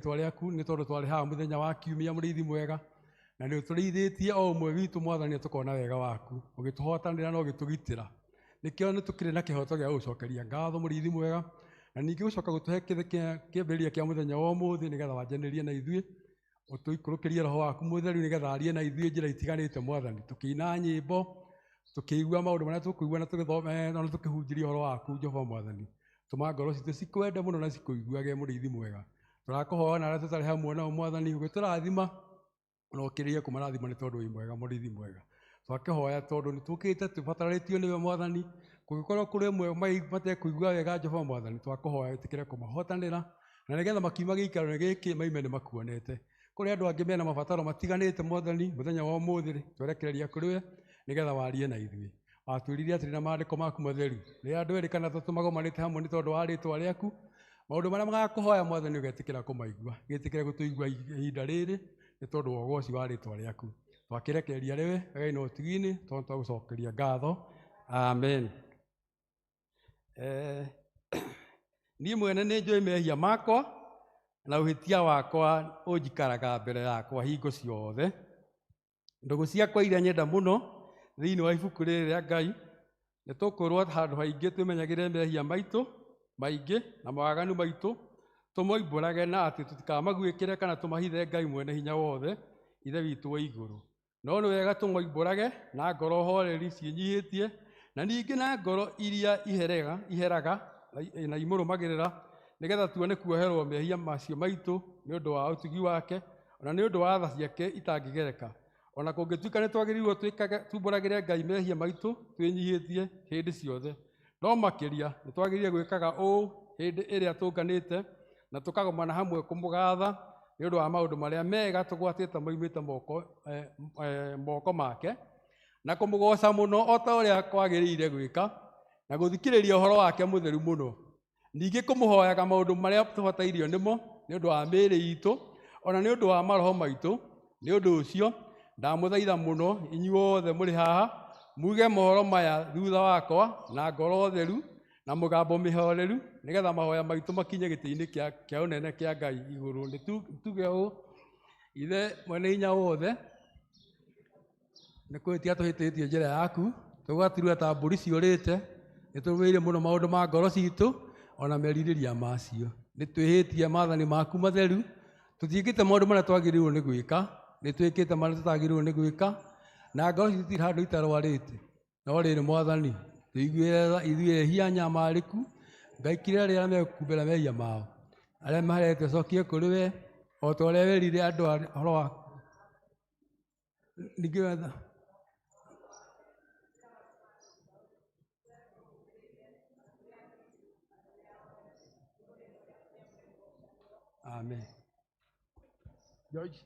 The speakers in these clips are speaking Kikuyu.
Rĩtwa rĩaku nĩ tondũ twarĩ haha mũthenya wa kiumia mũrĩithi mwega na nĩ ũtũrĩithĩtie o ũmwe witũ mwathani na tũkona wega waku ũgĩtũhotanĩra na ũgĩtũgitĩra. Nĩkĩo nĩ tũkĩrĩ na kĩhoto gĩa gũgũcokeria ngatho mũrĩithi mwega na ningĩ gũcoka gũtũhe kĩambĩrĩria kĩa mũthenya wa ũmũthĩ nĩgetha wanjanĩrie na ithuĩ ũtũikũrũkĩrie roho waku mũtheru nĩgetha arie na ithuĩ njĩra itiganĩte mwathani tũkĩina nyĩmbo tũkĩigua maũndũ marĩa tũkũigua na tũgĩthoma na tũkĩhunjĩria ũhoro waku Jehova mwathani. Tũma ngoro citũ cikwende mũno na cikũiguage mũrĩithi mwega. Tũrakũhoya na arĩa tũtarĩ hamwe nao mwathani ũgĩtũrathima na ũkĩrĩrie kũmarathima nĩ tondũ wĩ mwega mũrĩithi mwega. Twakĩhoya tondũ nĩ tũkĩte tũbataranĩtio nĩwe mwathani, kũngĩkorwo kũrĩ amwe matekũigua wega Jehova mwathani, twakũhoya wĩtĩkĩre kũmahotanĩra na nĩgetha makiuma gĩikaro-inĩ gĩkĩ maime nĩ makuonete. Kũrĩ andũ angĩ mena mabataro matiganĩte mwathani, mũthenya wa ũmũthĩ rĩ, twerekereria kũrĩ we nĩgetha warie na ithuĩ. Watwĩrire atĩrĩ na maandĩko maku matheru, rĩrĩa andũ erĩ kana atatũ magomanĩte hamwe nĩ tondũ wa rĩtwa rĩaku, maũndũ marĩa magakũhoya mwathani ũgetĩkĩra kũmaigua. Gĩtĩkĩre gũtũigua ihinda rĩrĩ nĩ tondũ wa ũgoci wa rĩtwa rĩaku. Twakĩrekereria rĩwe wega-inĩ na ũtugi-inĩ tondũ twagũcokeria ngatho. Amen. Niĩ mwene nĩ njũĩ mehia makwa na ũhĩtia wakwa ũnjikaraga mbere yakwa hingo ciothe. Ndũgũ ciakwa iria nyenda mũno thĩinĩ wa ibuku rĩrĩ rĩa Ngai, nĩ tũkwĩrwo handũ haingĩ twĩmenyagĩrĩre mehia maitũ maingĩ na mawaganu maitũ, tũmoimbũrage na atĩ tũtikamaguĩkĩre kana tũmahithe Ngai mwene hinya wothe, Ithe witũ wa igũrũ. No nĩ wega tũmoimbũrage na ngoro horeri ciĩnyihĩtie, na ningĩ na ngoro iria iheraga na imũrũmagĩrĩra, nĩgetha tuone kuoherwo mehia macio maitũ nĩ ũndũ wa ũtugi wake, ona nĩ ũndũ wa tha ciake itangĩgereka. Ona kũngĩtuĩka nĩ twagĩrĩirwo tumbũragĩre Ngai mehia maitũ twĩnyihĩtie hĩndĩ ciothe, no makĩria nĩ twagĩrĩire gwĩkaga ũũ hĩndĩ ĩrĩa tũnganĩte na tũkagomana hamwe kũmũgatha nĩ ũndũ wa maũndũ marĩa mega tũgwatĩte moimĩte moko make, na kũmũgoca mũno o ta ũrĩa kwagĩrĩire gwĩka, na gũthikĩrĩria ũhoro wake mũtheru mũno. Ningĩ kũmũhoyaga maũndũ marĩa tũbatairio nĩmo nĩ ũndũ wa mĩĩrĩ itũ, ona nĩ ũndũ wa maroho maitũ. Nĩ ũndũ ũcio ndamũthaitha mũno inyuothe mũrĩ haha, muge mohoro maya thutha wakwa na ngoro theru na mũgambo mĩhoreru, nĩgetha mahoya maitũ makinye gĩtĩ-inĩ kĩa ũnene kĩa Ngai igũrũ. Nĩ tuge ũũ, Ithe mwene hinya wothe, nĩ kũhĩtia tũhĩtĩtie njĩra yaku, tũgatirua ta mbũri ciũrĩte, nĩ tũrũmĩrĩire mũno maũndũ ma ngoro citũ, ona merirĩria macio. Nĩ twĩhĩtie maathani maku matheru, tũtiĩkĩte maũndũ marĩa twagĩrĩirwo nĩ gwĩka, nĩ twĩkĩte marĩa tũtagĩrĩirwo nĩ gwĩka, na ngoro citũ itirĩ handũ itarwarĩte. No rĩrĩ mwathani, tũiguĩre tha ithuĩ ehia anyamarĩku, Ngai kira arĩa mekumbĩra mehia mao, arĩa maherete ũcokie kũrĩ we, o ta ũrĩa werire andũ ũhoro wa ningĩ wetha. Amen. George.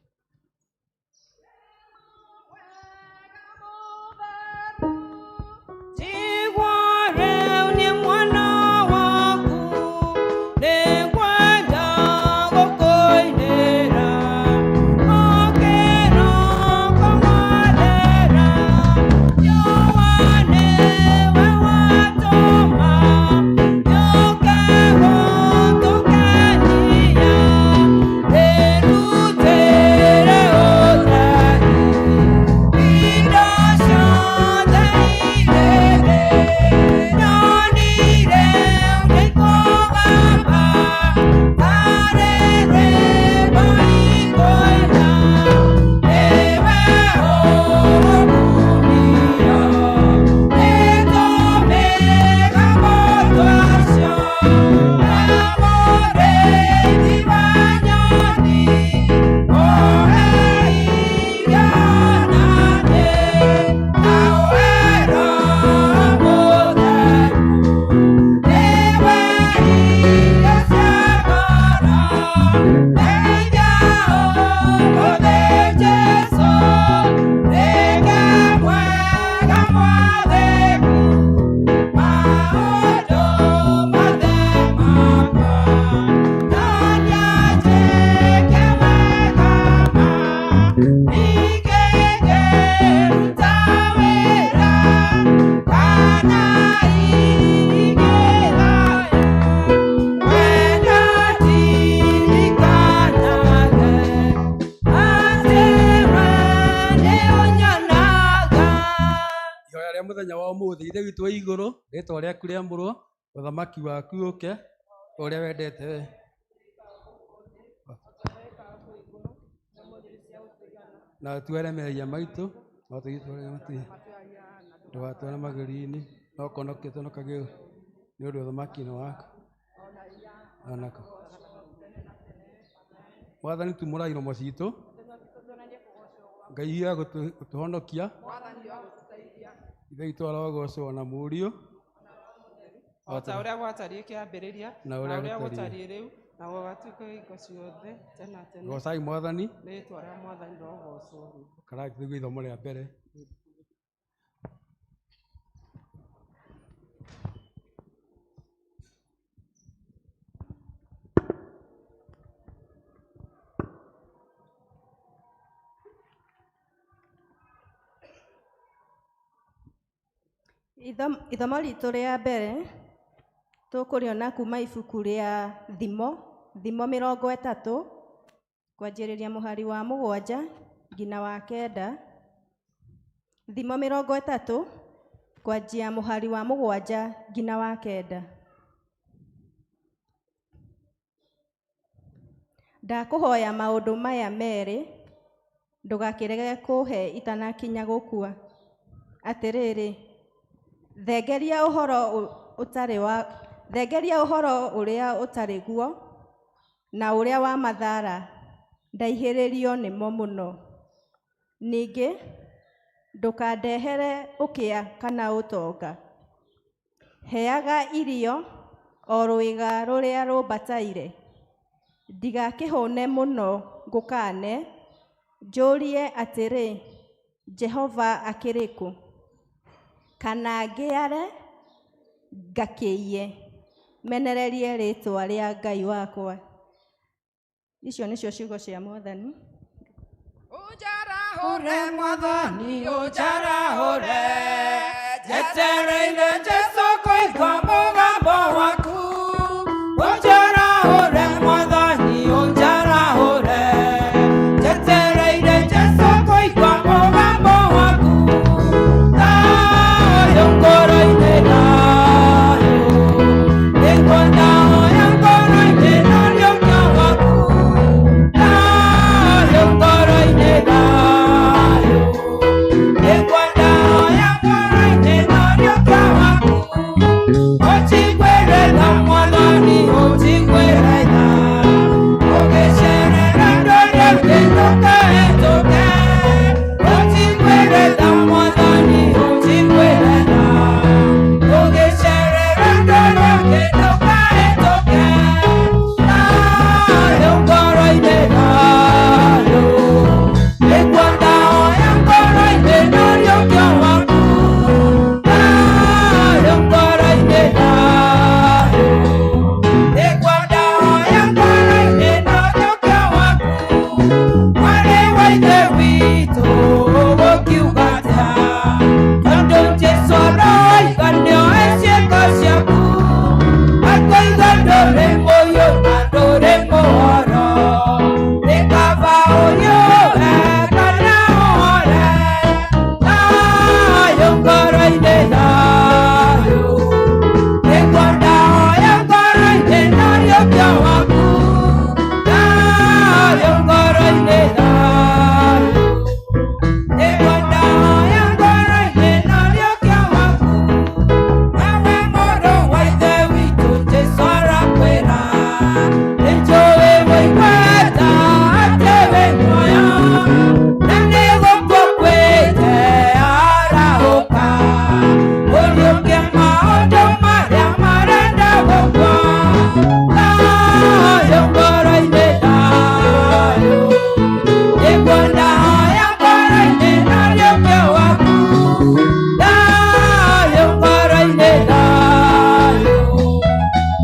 witũ wa igũrũ, rĩtwa rĩaku rĩamũrwo, ũthamaki waku ũke, ũrĩa wendete we. Na tuere mehia maitũ, no tũitũ ndũgatware magerio-inĩ, no kũhonokia tũhonokagie nĩ ũndũ ũthamaki nĩ waku. Onako. Mwathani tumũra iromo citũ, Ngai hinya gũtũhonokia, Ithe witũ arogocwo na Mũriũ, o ta ũrĩa gwatariĩ kĩambĩrĩria, Na na ũrĩa ũrĩa gũtariĩ. gũtariĩ rĩu, na gũgatuĩka hingo ciothe tene na tene. Gocai Mwathani. Rĩĩtwa rĩa Mwathani rĩrogocwo. Karangĩ tũigue ithomo rĩa mbere. Ithomo ritũ rĩa mbere tũkũrĩona kuma ibuku rĩa Thimo, Thimo 30, kwanjĩrĩria mũhari wa 7 nginya wa 9. Thimo 30, kwanjia mũhari wa 7 nginya wa 9. Ndakũhoya maũndũ maya merĩ, ndũgakĩrege kũhe itanakinya gũkua. Atĩrĩrĩ, thengeria ũhoro ũtarĩ wa, thengeria ũhoro ũrĩa ũtarĩ guo, na ũrĩa wa mathara, ndaihĩrĩrio nĩmo mũno. Ningĩ, ndũkandehere ũkĩa kana ũtonga. Heaga irio o rwĩga rũrĩa rũmbataire. Ndigakĩhũne mũno ngũkane, njũrie atĩrĩ, Jehova akĩrĩ kũ? Kana ngĩare ngakĩiye, menererie rĩtwa rĩa Ngai wakwa. Icio nĩcio ciugo cia Mwathani. Ũnjarahũre Mwathani, ũnjarahũre, njetereire Jesũ kũigua mũgambo waku. Ũnjarahũre Mwathani, ũnjarahũre, njetereire Jesũ kũigua mũgambo waku. Thayũ ngoro-inĩ, thayũ, nĩngwenda hoya ngoro-inĩ na ũrĩũkio waku. Thayũ ngoro-inĩ, thayũ, nĩngwenda hoya ngoro-inĩ na ũrĩũkio waku. Ũnjiguĩre tha Mwathani, ũnjiguĩre tha, ũgĩcerera ndũrĩrĩ ndũkahĩtũke. Ũnjiguĩre tha Mwathani, ũnjiguĩre tha, ũgĩcerera ndũrĩrĩ ndũkahĩtũke. Thayũ ngoro-inĩ, thayũ, nĩngwenda hoya ngoro-inĩ na ũrĩũkio waku. Thayũ ngoro-inĩ, thayũ, nĩngwenda hoya ngoro-inĩ na ũrĩũkio waku. Mwarĩ wa Ithe witũ ũgũkiuga atĩa? Tondũ Jesũ aroiga nĩoĩ ciĩko ciaku. Akoiga ndũrĩ mũhiũ na ndũrĩ mũhoro. Nĩ kaba ũhiũhe kana ũhore. Thayũ ngoro-inĩ, thayũ, nĩngwenda hoya ngoro-inĩ na ũrĩũkio waku. Thayũ ngoro-inĩ, thayũ, nĩngwenda hoya ngoro-inĩ na ũrĩũkio waku. Nawe mũrũ wa Ithe witũ Jesũ arakwĩra, nĩnjũĩ wĩiguĩte atĩ wĩ muoyo, na nĩgũkua ũkuĩte arahũka. Ũriũkie maũndũ marĩa marenda gũkua. Thayũ ngoro-inĩ, thayũ, nĩngwenda hoya ngoro-inĩ na ũrĩũkio waku. Thayũ ngoro-inĩ, thayũ,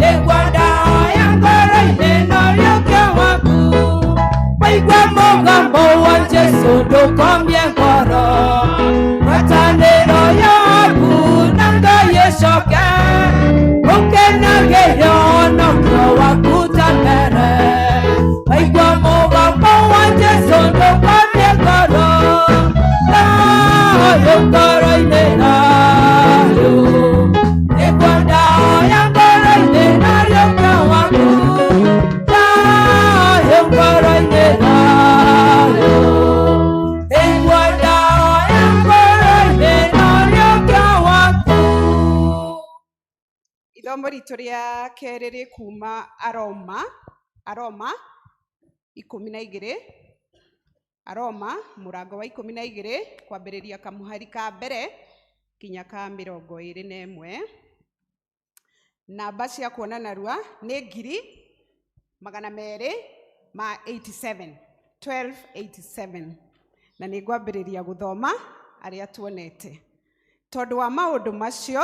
nĩngwenda hoya ngoro-inĩ na ũrĩũkio waku. Waigua mũgambo wa Jesũ ndũkomie ngoro, ngwatanĩro yaku na Ngai ĩcoke, ũkenagĩre ũhonokio waku ta mbere. Waigua mũgambo wa Jesũ ndũkomie ngoro, thayũ ngoro-inĩ, thayũ, Ithomo ritũ rĩa kerĩ rĩ kuma Aroma, Aroma 12, Aroma mũrango wa 12 kwambĩrĩria kamũhari ka mbere kinya ka 21. Namba cia kuona narua nĩ 287, 1287. Na nĩ ngwambĩrĩria gũthoma arĩa tuonete. Tondũ wa maũndũ macio,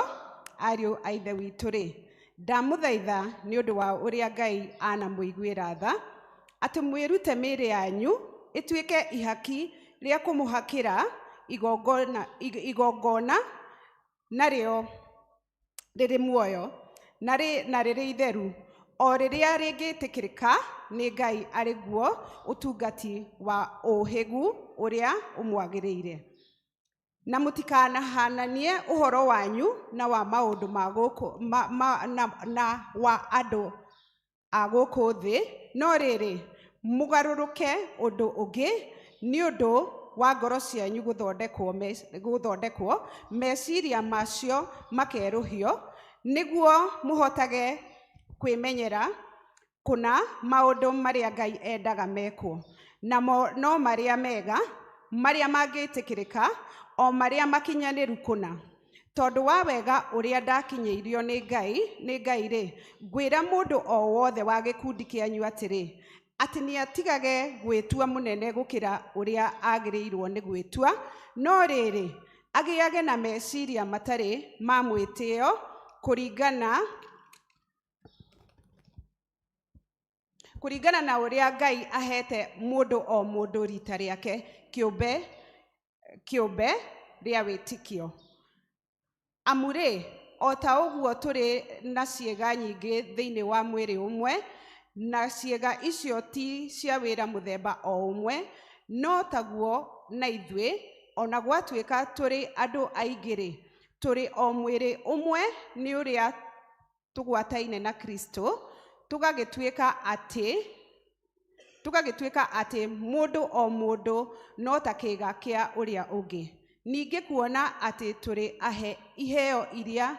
ariũ a Ithe witũ rĩ, ndamũthaitha nĩ ũndũ wa ũrĩa Ngai anamũiguĩra tha, atĩ mwĩrute mĩĩrĩ yanyu ĩtuĩke ihaki rĩa kũmũhakĩra igongona narĩo rĩrĩ muoyo na rĩrĩ itheru, o rĩrĩa rĩngĩtĩkĩrĩka nĩ Ngai arĩ guo ũtungati wa ũhĩgu ũrĩa ũmwagĩrĩire. Na mũtikanahananie ũhoro wanyu na wa maũndũ ma gũkũ na wa andũ a gũkũ thĩ, no rĩrĩ mũgarũrũke ũndũ ũngĩ nĩ ũndũ wa ngoro cianyu gũthondekwo meciria macio makerũhio, nĩguo mũhotage kwĩmenyera kũna maũndũ marĩa Ngai endaga mekwo, namo no marĩa mega, marĩa mangĩtĩkĩrĩka, o marĩa makinyanĩru kũna. Tondũ wa wega ũrĩa ndakinyĩirio nĩ Ngai rĩ, ngwĩra mũndũ o wothe wa gĩkundi kĩanyu atĩrĩ, atĩ nĩatigage gwĩtua mũnene gũkĩra ũrĩa agĩrĩirwo nĩ gwĩtua, no rĩrĩ agĩage na meciria matarĩ ma mwĩtĩo kũringana na ũrĩa Ngai ahete mũndũ o mũndũ rita rĩake kĩũmbe rĩa wĩtĩkio. Amu rĩ, o ta ũguo tũrĩ na ciĩga nyingĩ thĩinĩ wa mwĩrĩ ũmwe, na ciĩga icio ti cia wĩra mũthemba o ũmwe, no taguo na ithuĩ, ona gwatuĩka tũrĩ andũ aingĩ rĩ, tũrĩ o mwĩrĩ ũmwe nĩ ũrĩa tũgwataine na Kristo, tũgagĩtuĩka atĩ mũndũ o mũndũ no ta kĩĩga kĩa ũrĩa ũngĩ. Ningĩ kuona atĩ tũrĩ ahe iheo iria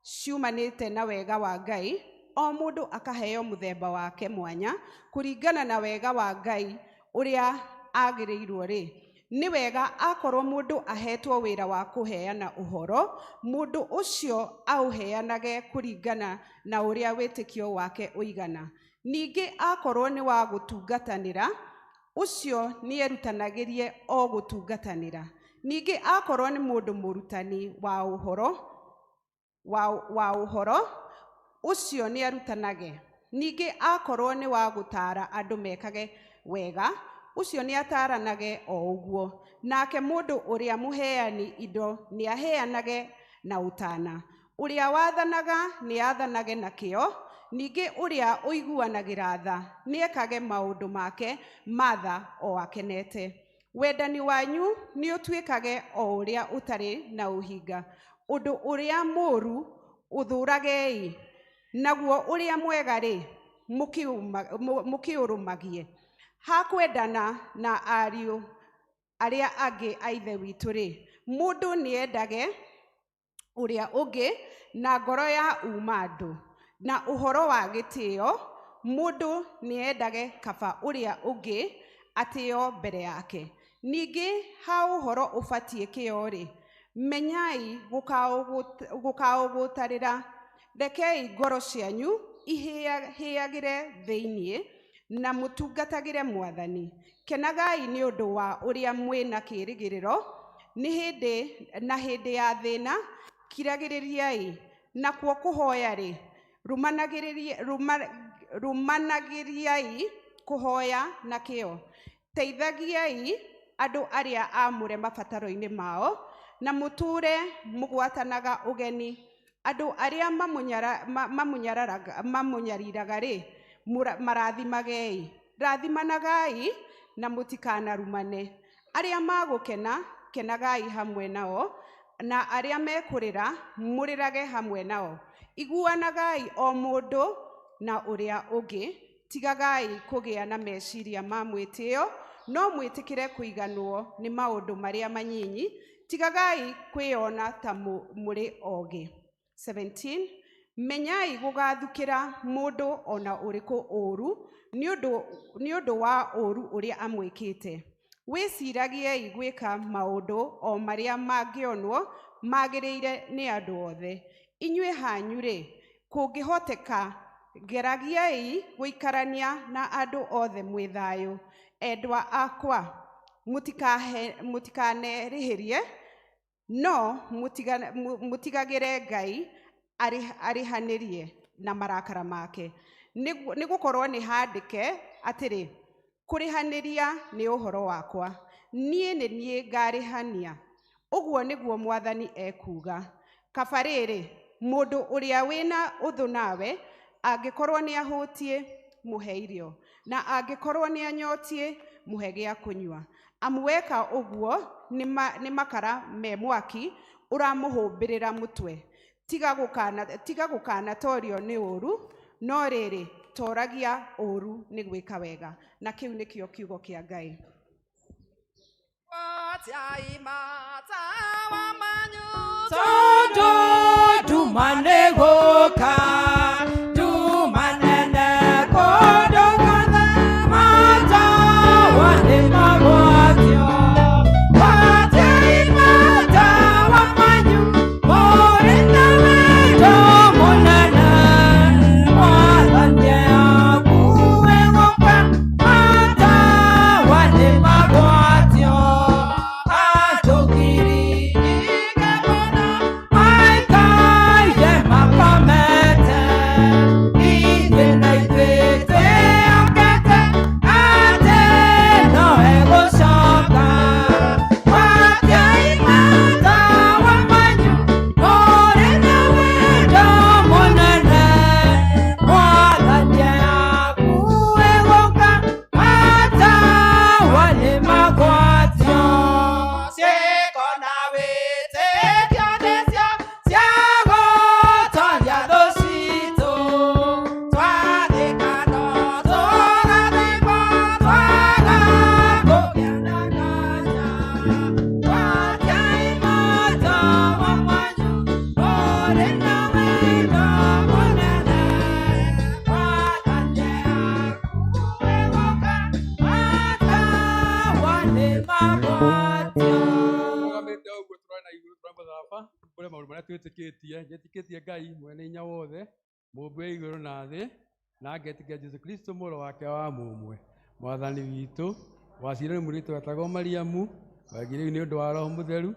ciumanĩte na wega wa Ngai, o mũndũ akaheo mũthemba wake mwanya kũringana na wega wa Ngai ũrĩa agĩrĩirwo rĩ, nĩ wega akorwo mũndũ ahetwo wĩra wa kũheana ũhoro, mũndũ ũcio aũheanage kũringana na ũrĩa wĩtĩkio wake ũigana. Ningĩ akorwo nĩ wa gũtungatanĩra, ũcio nĩerutanagĩrie o gũtungatanĩra. Ningĩ akorwo nĩ mũndũ mũrutani wa ũhoro, ũcio nĩarutanage. Ningĩ akorwo nĩ wa gũtaara andũ mekage wega, ũcio nĩataranage o ũguo. Nake mũndũ ũrĩa mũheani indo nĩaheanage na ũtana, ũrĩa wathanaga nĩathanage na kĩyo, ningĩ ũrĩa ũiguanagĩra tha nĩekage maũndũ make ma tha o akenete. Wendani wanyu nĩũtuĩkage o ũrĩa ũtarĩ na ũhinga. Ũndũ ũrĩa mũũru ũthũũragei, naguo ũrĩa mwega rĩ, mũkĩũrũmagie. Hakwendana na ariũ arĩa angĩ a Ithe witũ rĩ, mũndũ nĩendage ũrĩa ũngĩ na ngoro ya uma andũ, na ũhoro wa gĩtĩo mũndũ nĩendage kaba ũrĩa ũngĩ atĩo mbere yake. Ningĩ ha ũhoro ũbatiĩ kĩyo rĩ, menyai gũkaũgũtarĩra. Rekei ngoro cianyu ihĩagĩre thĩinĩ na mũtungatagĩre Mwathani. Kenagai nĩ ũndũ wa ũrĩa mwĩna kĩĩrĩgĩrĩro, nĩ hĩndĩ na hĩndĩ ya thĩna kiragĩrĩriai, nakuo kũhoya rĩ, rũmanagĩriai kũhoya na kĩyo. Teithagiai andũ arĩa aamũre mabataro-inĩ mao, na mũtũũre mũgwatanaga ũgeni. Andũ arĩa mamũnyariraga rĩ, marathimagei. Rathimanagai na mũtikanarumane. Arĩa magũkena, kenagai hamwe nao, na arĩa mekũrĩra, mũrĩrage hamwe nao. Iguanagai o mũndũ na ũrĩa ũngĩ, tigagai kũgĩa na meciria ma mwĩtĩo, no mwĩtĩkĩre kũiganwo nĩ maũndũ marĩa manyinyi, tigagai kwĩona ta mũrĩ ogĩ. 17. Menyai gũgathukĩra mũndũ ona ũrĩkũ ũũru nĩ ũndũ wa ũũru ũrĩa amwĩkĩte. Wĩciragiei gwĩka maũndũ o marĩa mangĩonwo magĩrĩire nĩ andũ othe. Inyuĩ hanyu-rĩ, kũngĩhoteka, geragiai gũikarania na andũ othe mwĩ thayũ. Endwa akwa, mũtikanerĩhĩrie, no mũtigagĩre Ngai arĩhanĩrie na marakara make. Nĩ gũkorwo nĩ handĩke atĩrĩ, kũrĩhanĩria nĩ ũhoro wakwa, niĩ nĩ niĩ ngarĩhania. Ũguo nĩguo Mwathani ekuuga. Kaba rĩrĩ, mũndũ ũrĩa wĩna ũthũ nawe, angĩkorwo nĩahũtiĩ, mũhe irio, na angĩkorwo nĩanyotiĩ, mũhe gĩa kũnyua. Amu weka ũguo nĩ makara me mwaki ũramũhũmbĩrĩra mũtwe. Tiga gũkanatorio nĩ ũũru, no rĩrĩ, toragia ũũru nĩ gwĩka wega. Na kĩu nĩkĩo kiugo kĩa Ngai. Tondũ nduma nĩ gũka, nduma nene kũndũ guothe, matawa nĩ magwatio. Gwatiai matawa manyu, mũrĩ na wendo mũnene. Mwathani akuwe gũka, matawa nĩ magwatio. Andũ ngiri nyingĩ mũno maikaire makomete, ithuĩ na ithuĩ twĩhokete atĩ no egũcoka. Gwatiai matawa manyu, mũrĩ na wendo mũnene. Mwathani akuwe gũka, matawa nĩ magwatio. Ciĩko na wĩtĩkio nĩcio cia gũtooria thũ citũ. Twathĩka no tũgathĩkwo, twaga kũgĩa na nganja. Gwatiai matawa manyu, mũrĩ na wendo mũnene. Mwathani akuwe gũka, matawa nĩ magwatio. Tũrũgamĩte ũguo tũrore na igũrũ tũrore mũtharaba, tumbũre maũndũ marĩa twĩtĩkĩtie. Njĩtĩkĩtie Ngai mwene hinya wothe, mũmbi wa igũrũ na thĩ, na ngetĩkia Jesũ Kristo mũrũ wake wa mũmwe, Mwathani witũ, waciarirwo nĩ mũirĩtu wetagwo Mariamu, wagĩrĩirwo nĩ ũndũ wa Roho Mũtheru,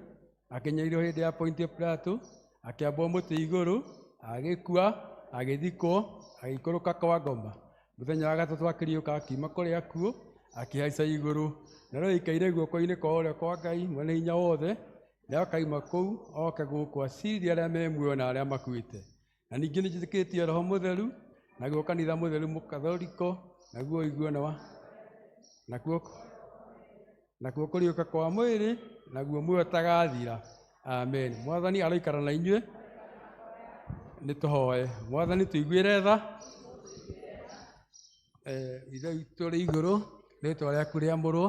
akĩnyarirwo hĩndĩ ya Pontio Pilato, akĩambwo mũtĩ igũrũ, agĩkua, agĩthikwo, agĩikũrũka kwa ngoma. Mũthenya wa gatatũ akĩriũka akiuma kũrĩ akuũ, akĩhaica igũrũ, na rĩu aikaire guoko-inĩ kwa ũrĩo kwa Ngai mwene hinya wothe, na akauma kũu oke gũkũ acirie arĩa me muoyo na arĩa makuĩte. Na ningĩ nĩnjĩtĩkĩtie Roho Mũtheru, naguo kanitha mũtheru mũkathoriko, naguo ũiguano wa nakuo kũriũka kwa mwĩrĩ, naguo muoyo ũtagathira. Amen. Mwathani aroikara na inyuĩ. Nĩ tũhoe. Mwathani tũiguĩre tha. Ithe witũ ũrĩ igũrũ, rĩtwa rĩaku rĩamũrwo.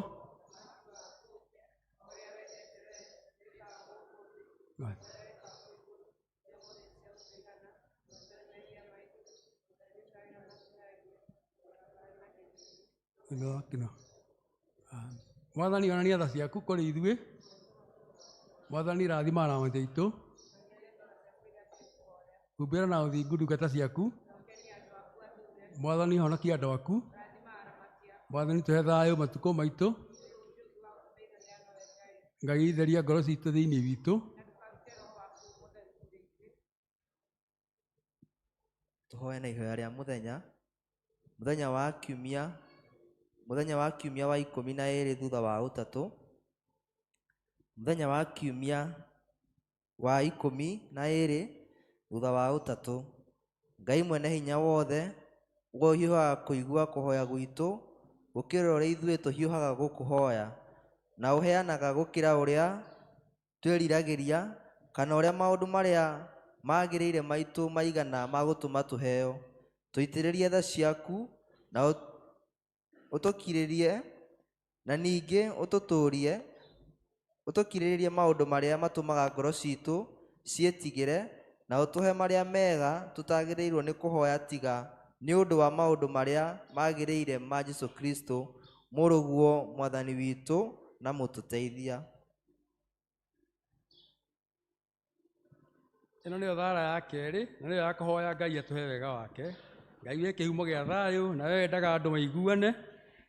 Mwathani onania tha ciaku kũrĩ ithuĩ. Mwathani rathima aramati aitũ. Humbĩra na ũthingu ndungata ciaku. Mwathani honokia andũ aku. Mwathani tũhe thayũ matukũ maitũ. Ngai theria ngoro citũ thĩinĩ witũ. Tũhoe na ihoya rĩa mũthenya. Mũthenya wa kiumia, mũthenya wa kiumia wa 12 thutha wa ũtatũ. Mũthenya wa kiumia wa 12 thutha wa ũtatũ. Ngai mwene hinya wothe, ũguo ũhiũhaga kũigua kũhoya gwitũ gũkĩra ũrĩa ithuĩ tũhiũhaga gũkũhoya, na ũheanaga gũkĩra ũrĩa twĩriragĩria kana ũrĩa maũndũ marĩa magĩrĩire maitũ maigana ma gũtũma tũheo. Tũitĩrĩrie tha ciaku na ũtũkirĩrie, na ningĩ ũtũtũũrie, ũtũkirĩrĩrie maũndũ marĩa matũmaga ngoro citũ ciĩtigĩre, Na ũtũhe marĩa mega tũtagĩrĩirwo nĩ kũhoya tiga nĩ ũndũ wa maũndũ marĩa magĩrĩire ma Jesũ Kristo mũrũguo mwathani witũ na mũtũteithia. Ĩno nĩyo thara ya kerĩ na nĩyo ya kũhoya Ngai atũhe wega wake. Ngai wĩ kĩhumo gĩa thayũ na we wendaga andũ maiguane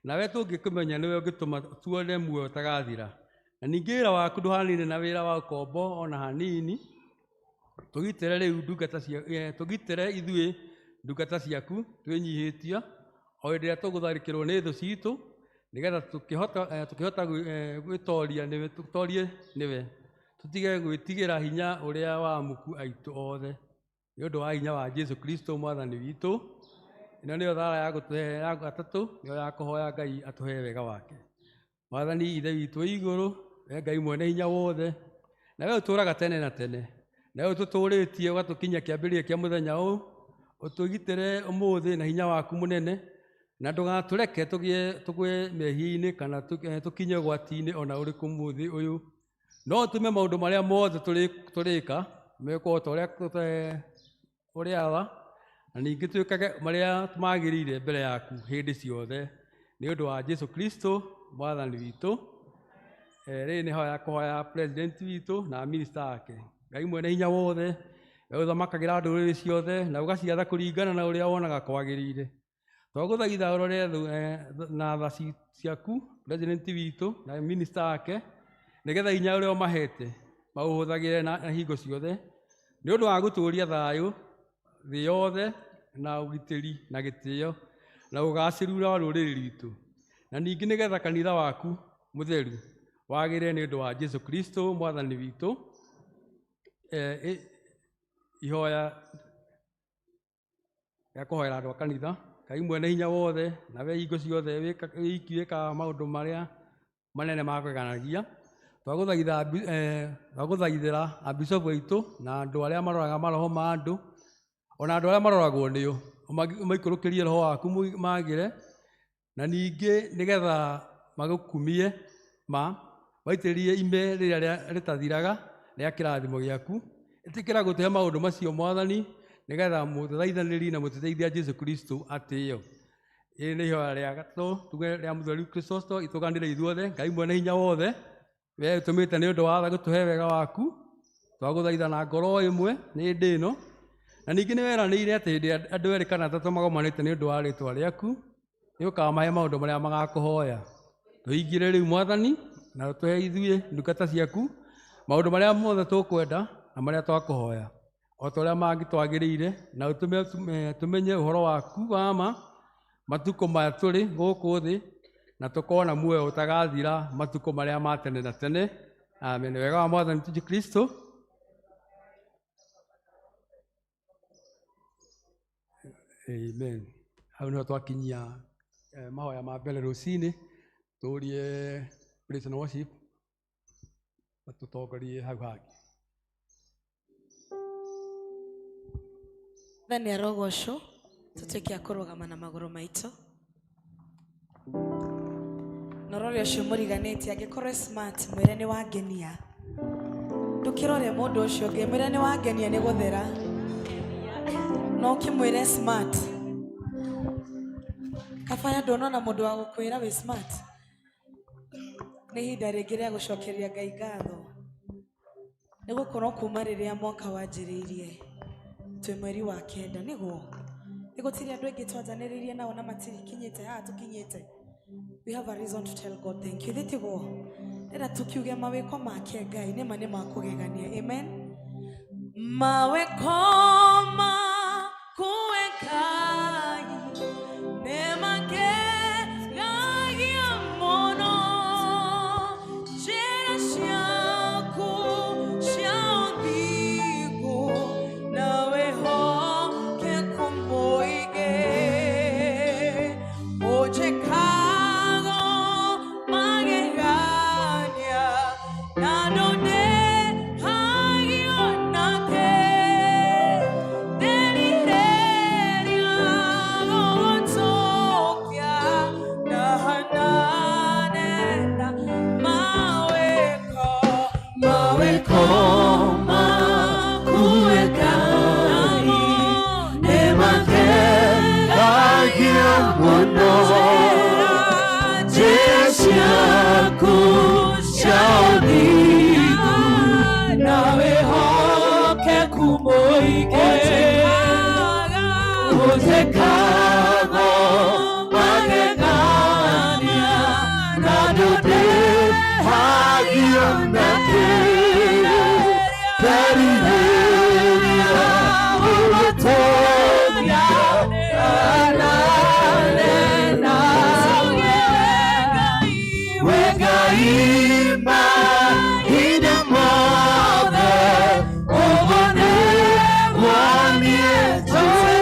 na we tũngĩkũmenya nĩwe ũngĩtũma tuone muoyo ũtagathira. Na ningĩ wĩra waku ndũhanine na wĩra wa ũkombo ona hanini. Tũgitĩre rĩu ndungata cia tũgitĩre ithuĩ ndungata ciaku twĩnyihĩtie o hĩndĩ ĩrĩa tũgũtharĩkĩrwo nĩ thũ citũ nĩgetha tũkĩhota tũkĩhota gwĩtoria nĩwe tũtorie nĩwe tũtige gwĩtigĩra hinya ũrĩa wa amuku aitũ othe nĩ ũndũ wa hinya wa Jesũ Kristo mwathani witũ. Ĩno nĩyo thara ya gũtũhe ya gatatũ nĩyo ya kũhoya Ngai atũhe wega wake. Mwathani Ithe witũ wĩ igũrũ, we Ngai mwene hinya wothe, na we ũtũũraga tene na tene, na we ũtũtũũrĩtie ũgatũkinyia kĩambĩrĩria kĩa mũthenya ũyũ, ũtũgitĩre ũmũthĩ na hinya waku mũnene, na ndũgatũreke tũgĩe tũgwe mehia-inĩ kana tũkinye ũgwati-inĩ ona ũrĩkũ mũthĩ ũyũ. No ũtũme maũndũ marĩa mothe tũrĩka mekwo ta ũrĩa ũrĩatha, na ningĩ twĩkage marĩa magĩrĩire mbere yaku hĩndĩ ciothe nĩ ũndũ wa Jesũ Kristo mwathani witũ. Rĩrĩ nĩ hoya kũhoya president witũ na minister ake. Ngai mwene hinya wothe, we ũthamakagĩra ndũrĩrĩ ciothe na ũgaciatha kũringana na ũrĩa wonaga kwagĩrĩire. Twagũthaitha ũrore na tha ciaku president witũ na minister ake nĩgetha hinya ũrĩa ũmahete maũhũthagĩre na hingo ciothe nĩ ũndũ wa gũtũũria thayũ thĩ yothe na ũgitĩri na gĩtĩo na ũgacĩru wa rũrĩrĩ rwitũ, na ningĩ nĩgetha kanitha waku mũtheru wagĩrĩre nĩ ũndũ wa Jesũ Kristo mwathani witũ. Ihoya rĩa kũhoera andũ a kanitha. Ngai mwene hinya wothe na we hingo ciothe wĩki wĩkaga maũndũ marĩa manene ma kũgeganagia, twagũthaithĩra abicobu aitũ na andũ arĩa maroraga maroho ma andũ ona andũ arĩa maroragwo nĩo ũmaikũrũkĩrie roho waku magĩre, na ningĩ nĩgetha magũkumie ma maitĩrĩrie ime rĩrĩa rĩtathiraga rĩa kĩrathimo gĩaku. Ĩtĩkĩra gũtũhe maũndũ macio mwathani nĩgetha mũtũthaithanĩri na mũtũteithia Jesũ Kristo atĩo. Ĩrĩ nĩ ihoya rĩa gatatũ tuge rĩa mũtheru Kristo itũganĩre ithuothe. Ngai mwene hinya wothe, we ũtũmĩte nĩ ũndũ wa gũtũhe wega waku, twagũthaitha na ngoro ĩmwe nĩ hĩndĩ ĩno, na ningĩ nĩ weranĩire atĩ hĩndĩ ĩrĩa andũ erĩ kana atatũ magomanĩte nĩ ũndũ wa rĩtwa rĩaku nĩ ũkamahe maũndũ marĩa magakũhoya. Tũhingĩre rĩu mwathani na ũtũhe ithuĩ ndungata ciaku maũndũ marĩa mothe tũkwenda na marĩa twakũhoya o ta ũrĩa mangĩtwagĩrĩire, na ũtũme tũmenye ũhoro waku wa ma matukũ maya tũrĩ gũkũ thĩ, na tũkorwo na muoyo ũtagathira matukũ marĩa ma tene na tene. Amen. Wega wa mwathani Jesũ Kristo. Amen. Hau nĩho twakinyia mahoya ma mbere rũcinĩ. Tũrie praise and worship matũtongorie hau hangĩ. Mwathani arogocwo, tũtuĩke a kũrũgama na magũrũ maitũ. Na ũrore ũcio mũriganĩtie, angĩkorwo e smart, mwĩre nĩ wangenia. Ndũkĩrore mũndũ ũcio ũngĩ, mwĩre nĩ wangenia nĩ gũthera. Na ũkĩmwĩre smart. Kabaya ndũnona mũndũ wa gũkwĩra wĩ smart. Nĩ ihinda rĩngĩ rĩa gũcokeria Ngai ngatho. Nĩ gũkorwo kuma rĩrĩa mwaka wanjĩrĩirie twĩ mweri wa kenda, nĩguo nĩ gũtirĩ andũ aingĩ twanjanĩrĩirie nao na matikinyĩte haha tũkinyĩte. We have a reason to tell God thank you. Thĩ tiguo ndĩrenda tũkiuge mawĩko make Ngai nĩma nĩ makũgegania. Amen. Mawĩko maku we Ngai nĩmakegagia mũno, njĩra ciaku cia ũthingu na wĩhokeku mũingĩ. Ũnjĩkaga magegania na ndũndĩhagio nake. Ndĩrirĩria Ujekago magegania na ndũndĩhagio na kĩ Nderirĩria ũgũtũũria hanane nawe. We Ngai mahinda mothe, ũguo nĩguo niĩ njũĩ.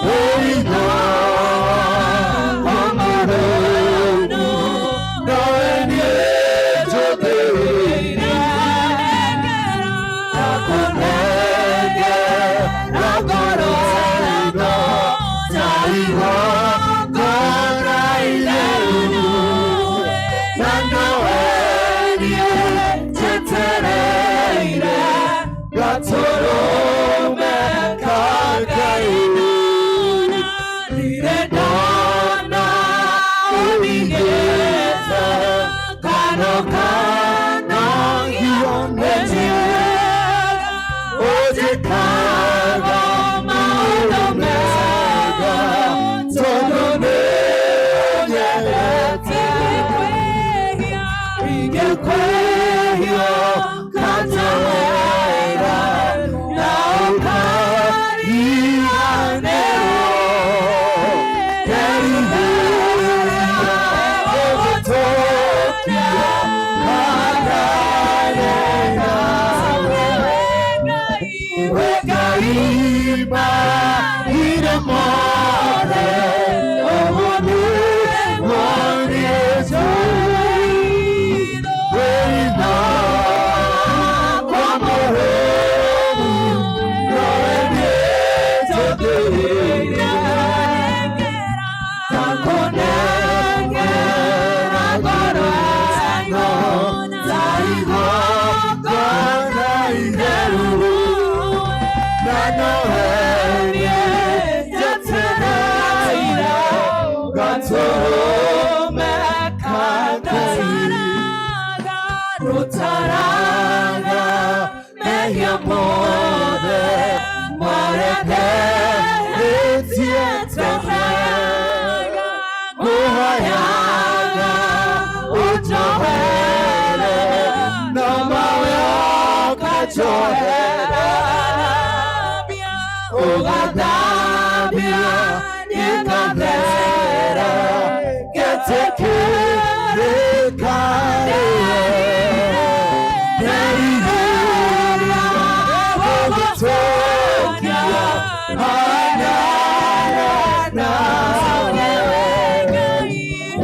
Wĩitho wa Mũrungu, nowe niĩ njũthĩrĩirie. Ndakũnengera ngoro ĩno ta igongona itheru, na nowe niĩ njetereire gatũrũme ka Ngai. Ndirĩ ndona ũnigĩte kana ũkanogio nĩ niĩ. Ũnjĩkaga maũndũ mega tondũ nĩũnyendete. Ingĩkwĩhia ngatowera na ũkariganĩrwo. Nderirĩria ũgũtũũria hanane nawe. We Ngai mahinda mothe, ũguo nĩguo niĩ njũĩ. Wĩitho wa Mũrungu, nowe niĩ njũthĩrĩirie. Ndakũnengera ngoro ĩno ta igongona itheru, na nowe niĩ njetereire gatũrũme ka Ngai. Rũtaraga mehia mothe marĩa ndehĩtie tene. Ngũhoyaga ũnjohere na mawe ũkanjohera, ũgathambia nĩngathera ngetĩkĩrĩka nĩwe. Nderirĩria gũgũtũũria hanane nawe.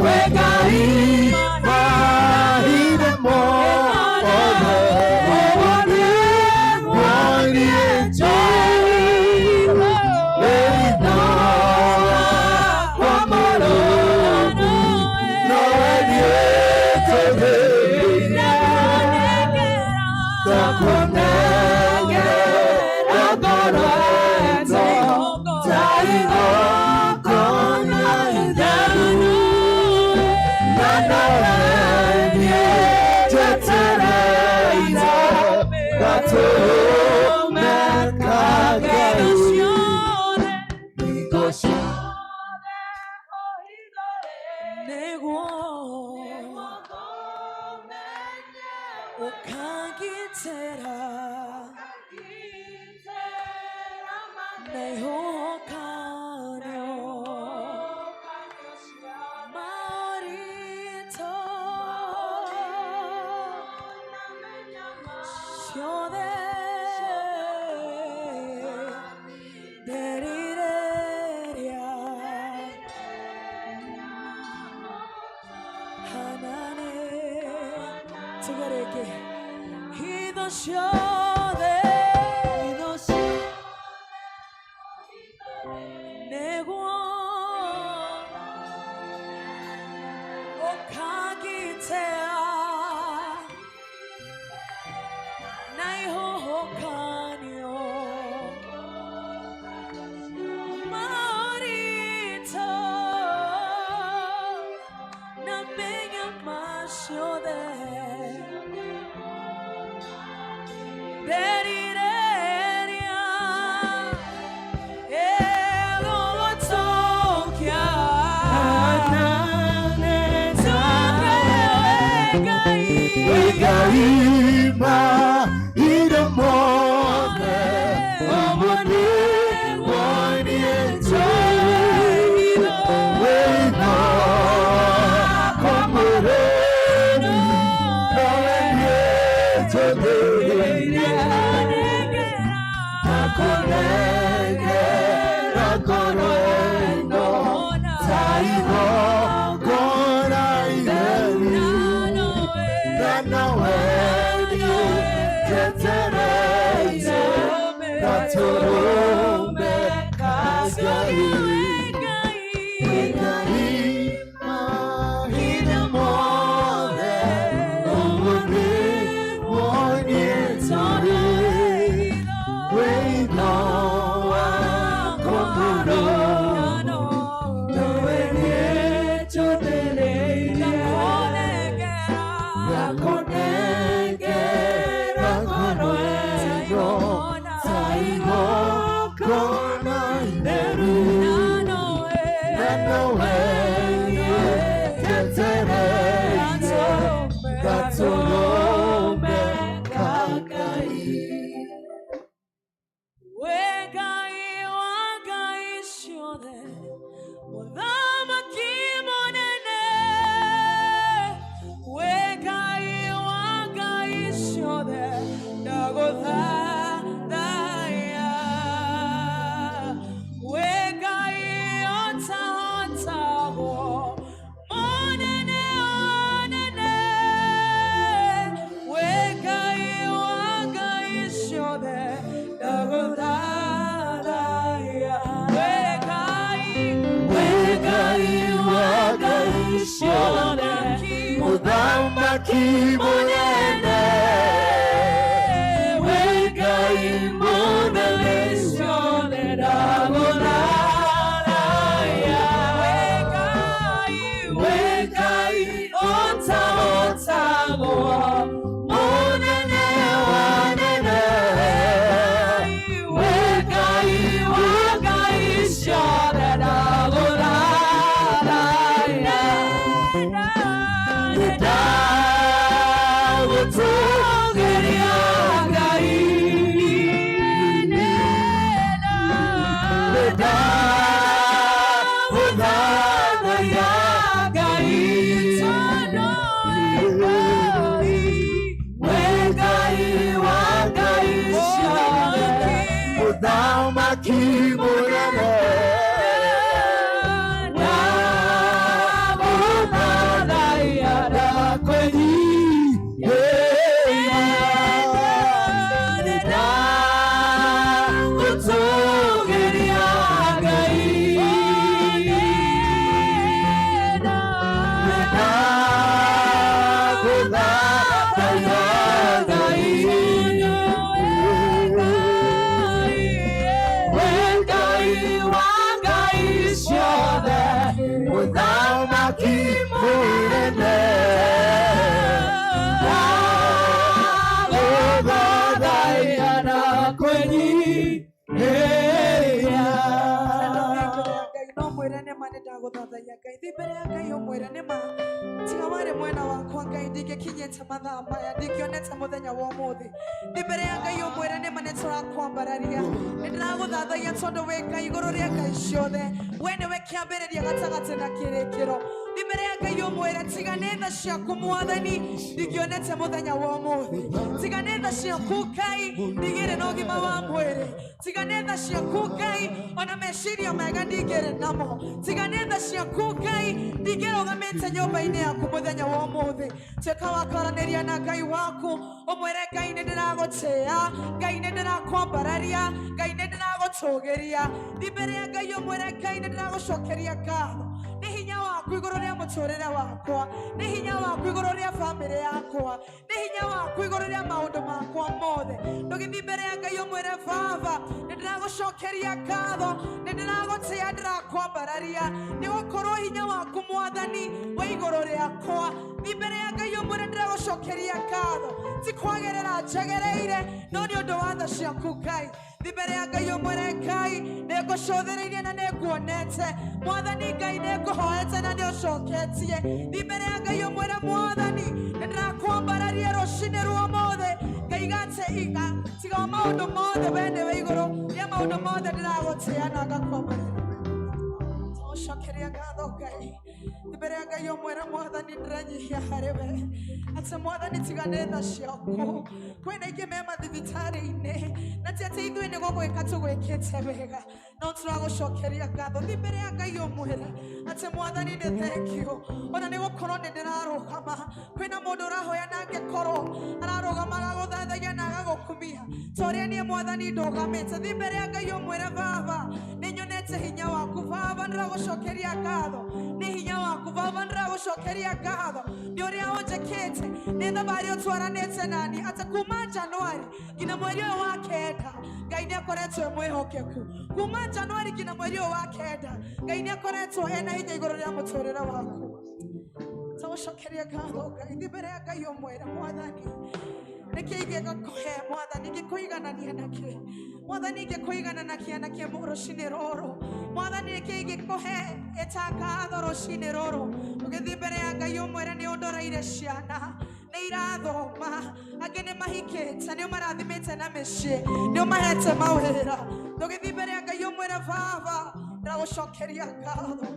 We Ngai mahinda mothe, ũguo nĩguo niĩ njũĩ. Wĩitho wa Mũrungu, nowe niĩ njũthĩrĩirie. Ndakũnengera ngoro ĩno ta igongona itheru, na nowe niĩ njetereire gatũrũme ka Ngai. Hingo ciothe Nĩguo ũkangitĩra na ihuhũkanio maũritũ ciothe nderirĩria hanane tuge rĩngĩ hitho ciothe hitho nĩguo ũkangitĩra na ihuhũkanio maũritũ na mĩnyamaro ciothe nderirĩria Ngai mahinda mothe ũguo nĩguo niĩ njũĩ wĩtho wakwa mũrĩmi nowe niĩ njũthĩrĩirie ndakũnengera ngoro ĩno ta igongona itheru na nowe niĩ njetereire gatũrũme ka Ngai. Ngai mahinda mothe ũguo nĩguo niĩ njũĩ wĩtho wakwa mũrũmu nowe niĩ njũthĩrĩirie ndakũnengera ngoro ĩno ta igongona itheru na nowe niĩ njetereire gatũrũme ka Ngai. We Ngai wa ngai ciothe, mũthamaki mũnene. We Ngai wa ngai ciothe, ndagũthathaiya. We Ngai ũtahotagwo, mũnene wa anene. We Ngai wa ngai ciothe, ndagũthathaiya. We Ngai, We Ngai wa ngai ciothe, mũthamaki mũnene. We Ngai mũnene ciothe, ndagũthathaiya. We Ngai ũtahotagwo, mũnene wa anene. We Ngai wa ngai ciothe, ndagũthathaiya. Nĩndagũtũũgĩria Ngai. Nĩndagũthathaiya Ngai. We Ngai wa ngai ciothe, mũthamaki mũnene. Ndagũthathaiya ndakwĩnyihĩria. Nĩndagũtũũgĩria Ngai. Nĩndagũthathaiya Ngai. We Ngai wa ngai ciothe, mũthamaki mũnene. Ndagũthathaiya ndakwĩnyihĩria. Ngai no mwĩre nĩma nĩ ndagũthathaiya Ngai thiĩ mbere ya Ngai ũmwĩre nĩma tiga warĩ mwena wakwa Ngai ndingĩkinyĩte mathaa maya ndingĩonete mũthenya wa ũmũthĩ thiĩ mbere ya Ngai ũmwĩre nĩma nĩ tũrakwambararia nĩ ndĩragũthathaiya tondũ wĩ Ngai igũrũ rĩa ngai ciothe we nĩwe kĩambĩrĩria gatagatĩ na kĩrĩkĩro thiĩ mbere ya Ngai ũmwĩre tiga nĩ tha ciaku mwathani ndingĩonete mũthenya wa ũmũthĩ tiga nĩ tha ciaku Ngai ndigĩrĩ na ũgima wa mwĩrĩ tiga nĩ tha ciaku Ngai ona meciria mega ndingĩrĩ namo tiga nĩ tha ciaku Ngai ndingĩrũgamĩte nyũmba-inĩ yaku mũthenya wa ũmũthĩ tuĩka wa kwaranĩria na Ngai waku ũmwĩre Ngai nĩ ndĩragũtĩĩa Ngai nĩ ndĩrakwambararia Ngai nĩ ndĩragũtũgĩria thiĩ mbere ya Ngai ũmwĩre Ngai nĩ ndĩragũcokeria ngatho nĩ hinya waku igũrũ rĩa mũtũrĩre wakwa nĩ hinya waku igũrũ rĩa bamĩrĩ yakwa nĩ hinya waku igũrũ rĩa maũndũ makwa mothe ndũgĩthiĩ mbere ya Ngai ũmwĩre baba nĩ ndĩragũcokeria ngatho nĩ ndĩragũtĩĩa ndĩrakwambararia nĩ gũkorwo hinya waku mwathani wĩ igũrũ rĩakwa thiĩ mbere ya Ngai ũmwĩre ndĩragũcokeria ngatho ti kwagĩrĩra njegereire no nĩ ũndũ wa tha ciaku Ngai thiĩ mbere ya Ngai ũmwĩre Ngai nĩ ngũcũthĩrĩirie na nĩ nguonete mwathani Ngai nĩ ngũhoete na nĩ ũcoketie thiĩ mbere ya Ngai ũmwĩre mwathani nĩ ndĩrakwambararia rũcinĩ. Maũndũ mothe we nĩwe igũrũ rĩa maũndũ mothe ndĩragũtĩa na ngakwamũrĩra. Tũgũcokeria ngatho Ngai. Mbere ya Ngai ũmwĩre Mwathani ndĩrenyihia harĩ we. Atĩ Mwathani tiga nĩ tha ciaku. Kwĩna aingĩ me mathibitarĩ-inĩ na ti atĩ ithuĩ nĩ gũgwĩka tũgwĩkĩte wega no tũragũcokeria ngatho. Thiĩ mbere ya Ngai ũmwĩre atĩ Mwathani nĩ thank you ona nĩ gũkorwo nĩ ndĩrarũgama. Kwĩna mũndũ ũrahoya na angĩkorwo ararũgama agagũthathaia na agagũkumia ta ũrĩa niĩ Mwathani ndũgamĩte. Thiĩ mbere ya Ngai ũmwĩre Baba nĩ nyonete hinya waku. Baba ndĩragũcokeria ngatho nĩ hinya waku. Baba ndĩragũcokeria ngatho nĩ ũrĩa ũnjĩkĩte nĩ thabarĩ ũtwaranĩte nani atĩ kuma Januari nginya mweri ũyũ wa kenda Ngai nĩ akoretwo e mwĩhokeku. Kuma Januari nginya mweri ũyũ wa kenda Ngai nĩ akoretwo ena hinya igũrũ rĩa mũtũrĩre waku. Tũgũcokeria ngatho Ngai. Thiĩ mbere ya Ngai ũmwĩre Mwathani nĩkĩ ingĩgakũhe Mwathani ingĩkũiganania nakĩ Mwathani ingĩkũigana nakĩ nakĩ rũcinĩ rũrũ Mwathani nĩkĩ ingĩkũhe ĩta ngatho rũcinĩ rũrũ. Ũgĩthiĩ mbere ya Ngai ũmwĩre nĩ ũndoreire ciana nĩ irathoma angĩ nĩ mahikĩte nĩ ũmarathimĩte na mĩciĩ nĩ ũmahete mawĩra. Ũgĩthiĩ mbere ya Ngai ũmwĩre Baba ndĩragũcokeria ngatho.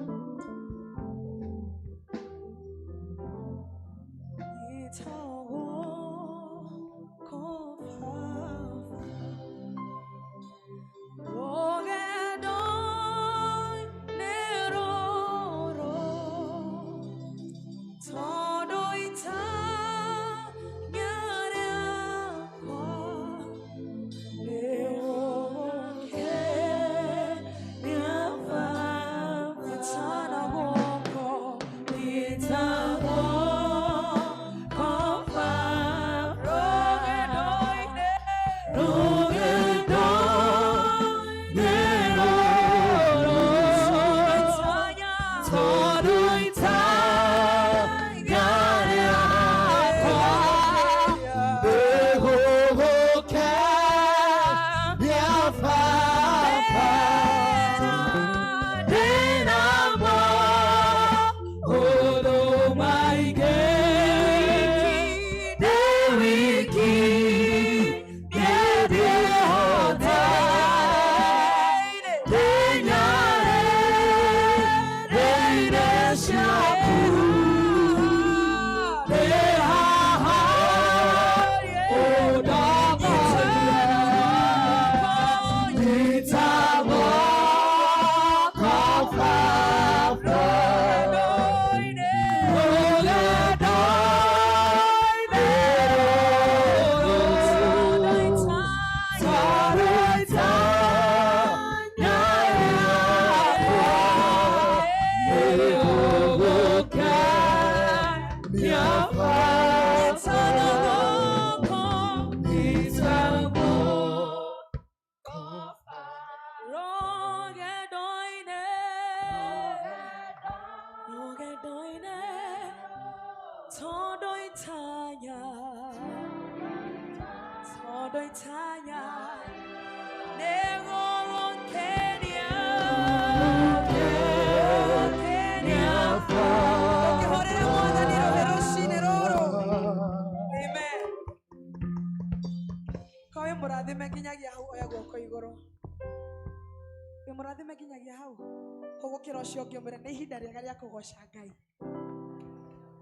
Ũcio ũngĩ ũmwĩre nĩ ihinda rĩega rĩa kũgoca Ngai.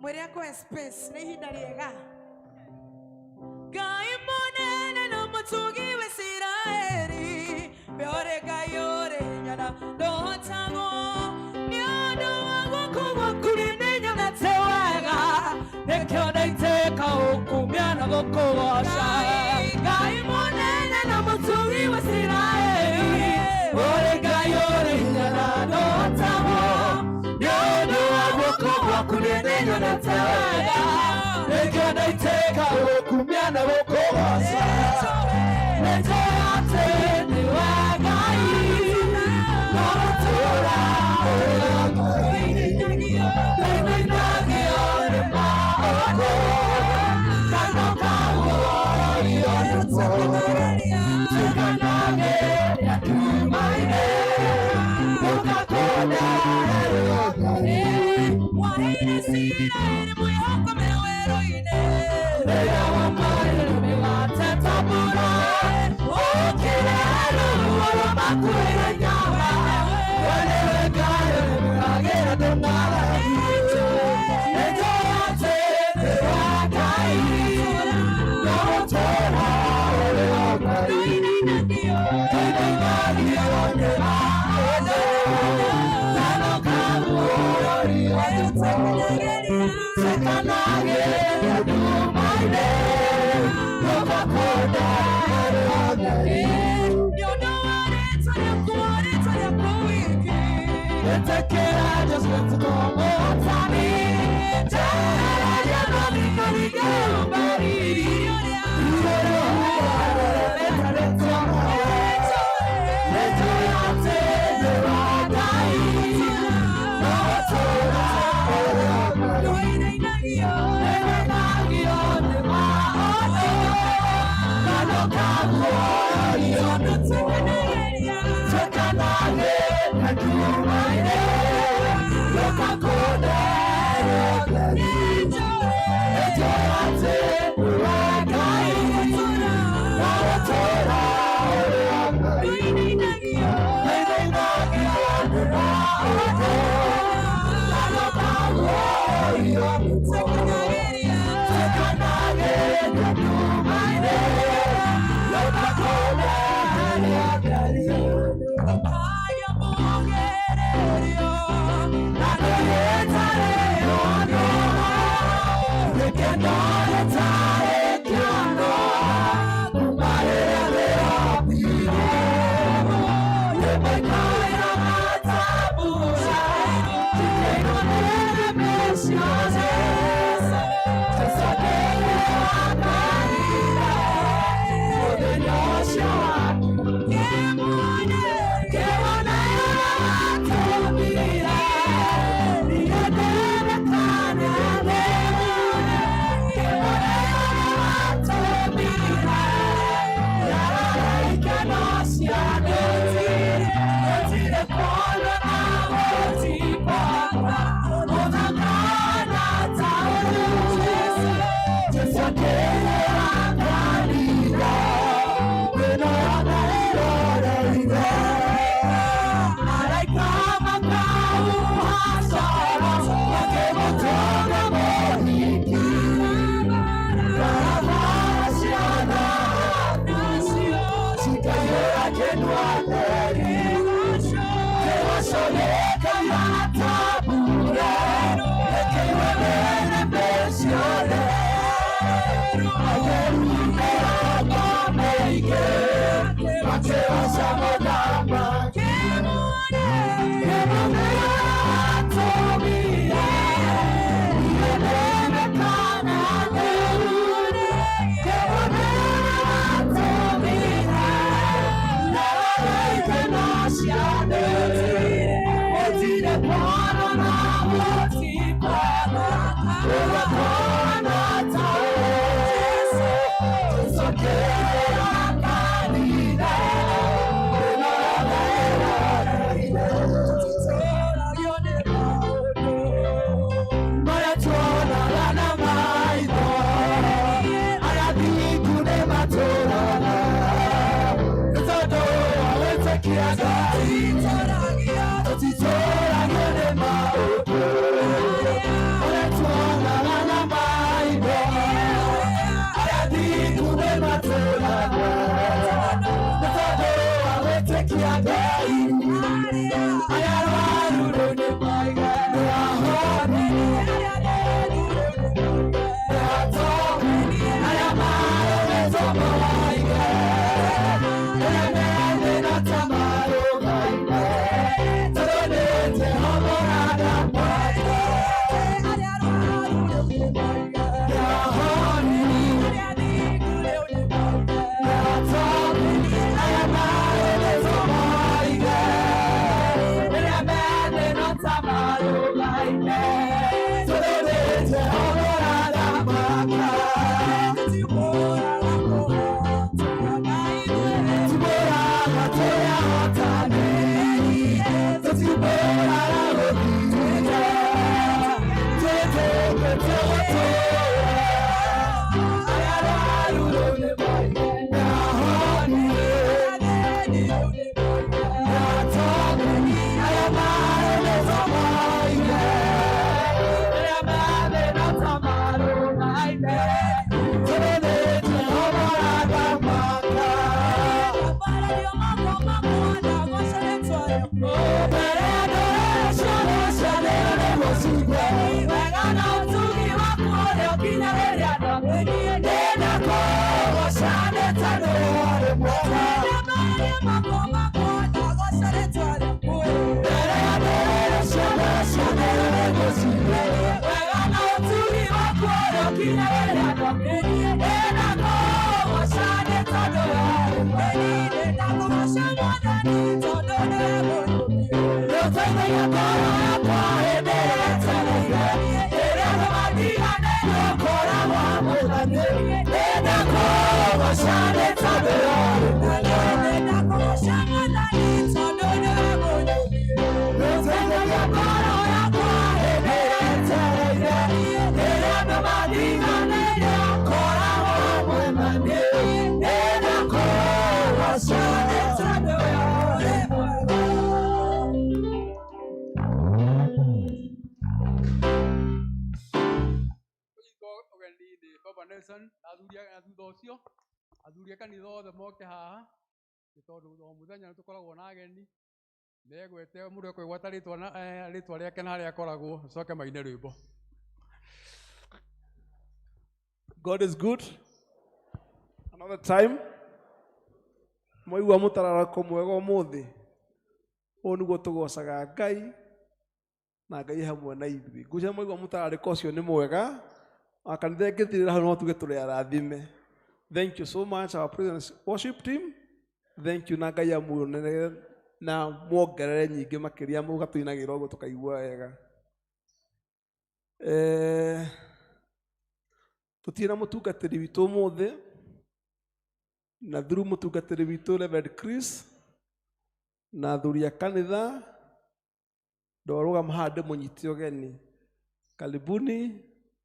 Mwĩre akũhe space nĩ ihinda rĩega. Ngai mũnene na mũtugi wa Isiraeli, we ũrĩ Ngai ũrĩ hinya na ndũhotagwo. Nĩ ũndũ wa guoko gwaku nĩnyonete wega, nĩkĩo ndaitĩka gũkumia na gũkũgoca. Ngai mũnene na mũtugi wa Isiraeli, ũrĩ Ngai ũrĩ hinya na ndũhotagwo. Nĩ ũndũ wa guoko gwaku nĩnyonete wega, nĩkĩo ndaitĩka gũkumia na gũkũgoca. Nĩnjũĩ atĩ nĩwe Ngai, no gũtũũra Waheire Isiraeli mwĩhoko me werũ-inĩ. Baba Nelson athuri a thutha ũcio athuri a kanitha othe moke haha nĩ tondũ o mũthenya nĩ tũkoragwo na ageni megwete mũndũ ekwĩgwata rĩtwa na rĩtwa rĩake na harĩa akoragwo acoke maine rwĩmbo. God is good. Another time. Mwaigua mũtararako mwega ũmũthĩ. Ũũ nĩguo tũgocaga Ngai na Ngai hamwe na ithuĩ. Ngwĩciria mwaigua mũtararĩko ũcio nĩ mwega. Kanitha ĩngĩthirĩra hau no tuge tũrĩ arathime. Thank you so much our presence worship team. Thank you na Ngai amuonere na muongerere nyingĩ makĩria mũgatũinagĩra ũguo tũkaigua wega. Tũtirĩ na mũtungatĩri witũ ũmũthĩ na through mũtungatĩri witũ Reverend Chris na athuri a kanitha ndorũgama haha ndĩmũnyite ũgeni. Karibuni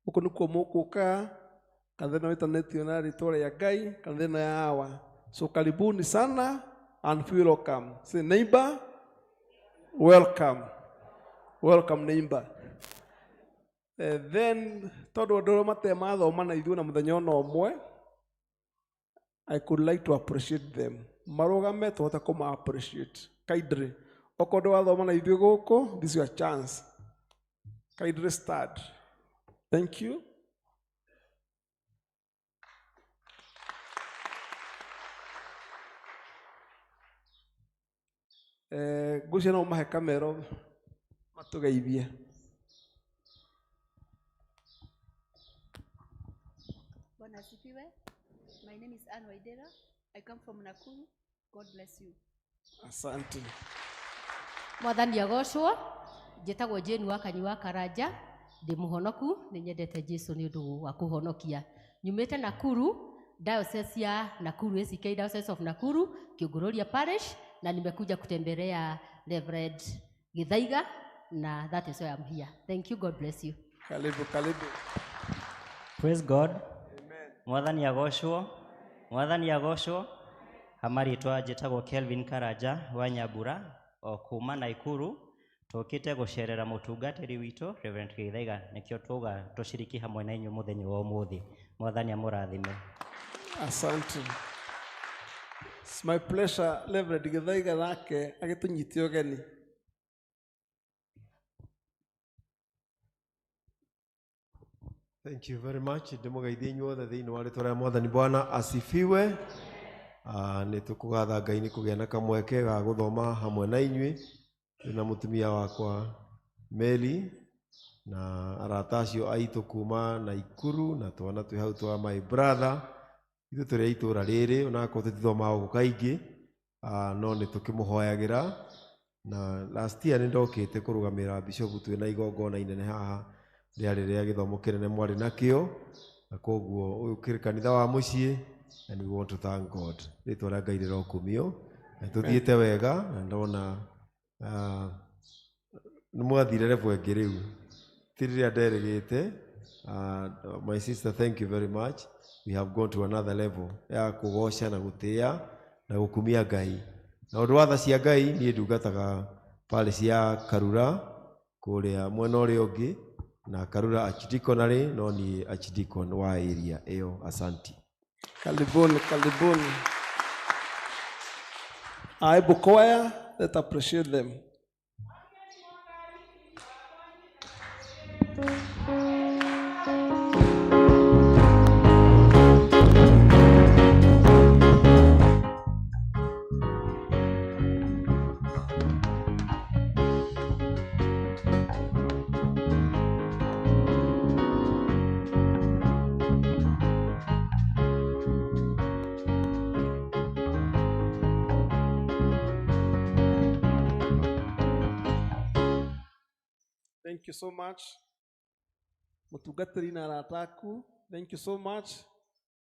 gũkũ nĩkuo mũgũka kanitha ĩno ĩtanĩtio na rĩtwa rĩa Ngai, kanitha ĩno ya Awa. So karibuni sana and feel welcome. Say neighbor, welcome. Welcome neighbor. Then tondũ andũ arĩa matemathoma na ithuĩ na mũthenya ona ũmwe, I could like to appreciate them. Marũgame tũhote kũma appreciate kindly. Okorwo ndũrathoma na ithuĩ gũkũ, this is your chance. Kindly start. Thank you. Ngwĩciria no ũmahe kamero matũgeithie. Bwana asifiwe. My name is Anne Waidera. I come from Nakuru. God bless you. Asante. Mwathani agocwo. Njĩtagwo Jane wa Kanyua Karanja. Ndĩ mũhonoku, nĩ nyendete Jesu nĩ ũndũ wa kũhonokia. Nyumĩte Nakuru, Diocese ya Nakuru, ACK Diocese of Nakuru, Kiungururia Parish, na nimekuja kutembelea Reverend Githaiga, na that is why I'm here. Thank you, God bless you. Karibu, karibu. Praise God. Mwathani agocwo. Mwathani agocwo. Hamarĩtwa njĩtagwo Kelvin Karanja wa Nyambura o kuma Naikuru. Tũkĩte gũcerera mũtungatĩri witũ Reverend Githaiga, nĩkĩo tuga tũciriki hamwe na inyuĩ mũthenya wa ũmũthĩ. Mwathani amũrathime. Asante. It's my pleasure Reverend Githaiga nake agĩtũnyite ũgeni. Thank you very much. Ndĩmũgeithie inyuothe thĩinĩ wa rĩtwa rĩa Mwathani. Bwana asifiwe. Nĩ tũkũgatha Ngai nĩ kũgĩa na kamweke ga gũthoma hamwe na inyuĩ. Ndĩna mũtumia wakwa Meli na arata acio aitũ kuma Naikuru na twana twĩ hau twa my brother. Ithuĩ tũrĩ a itũũra rĩrĩ onakorwo tũtithomaga gũkũ kaingĩ, no nĩ tũkĩmũhoyagĩra. Na last year nĩ ndokĩte kũrũgamĩrĩra bishop twĩ na igongona inene haha rĩarĩ rĩa gĩthomo kĩnene mwarĩ nakĩo, na koguo ũyũ kĩrĩ kanitha wa mũciĩ, and we want to thank God. Rĩtwa rĩa Ngai rĩrokumio. Na tũthiĩte wega na ndona nĩ mwathire level ĩngĩ rĩu, ti rĩrĩa nderĩgĩte. My sister, thank you very much. We have gone to another level ya kũgoca na gũtĩa na gũkumia Ngai. Na ũndũ wa tha cia Ngai, niĩ ndungataga parish ya Karura kũrĩa mwena ũrĩa ũngĩ, na Karura Archdeaconry, no niĩ Archdeacon wa area ĩyo. Asanti. Karibuni, karibuni. Aibu choir, let's appreciate them. Thank you so much. Mũtungatĩri na arata aku, thank you so much.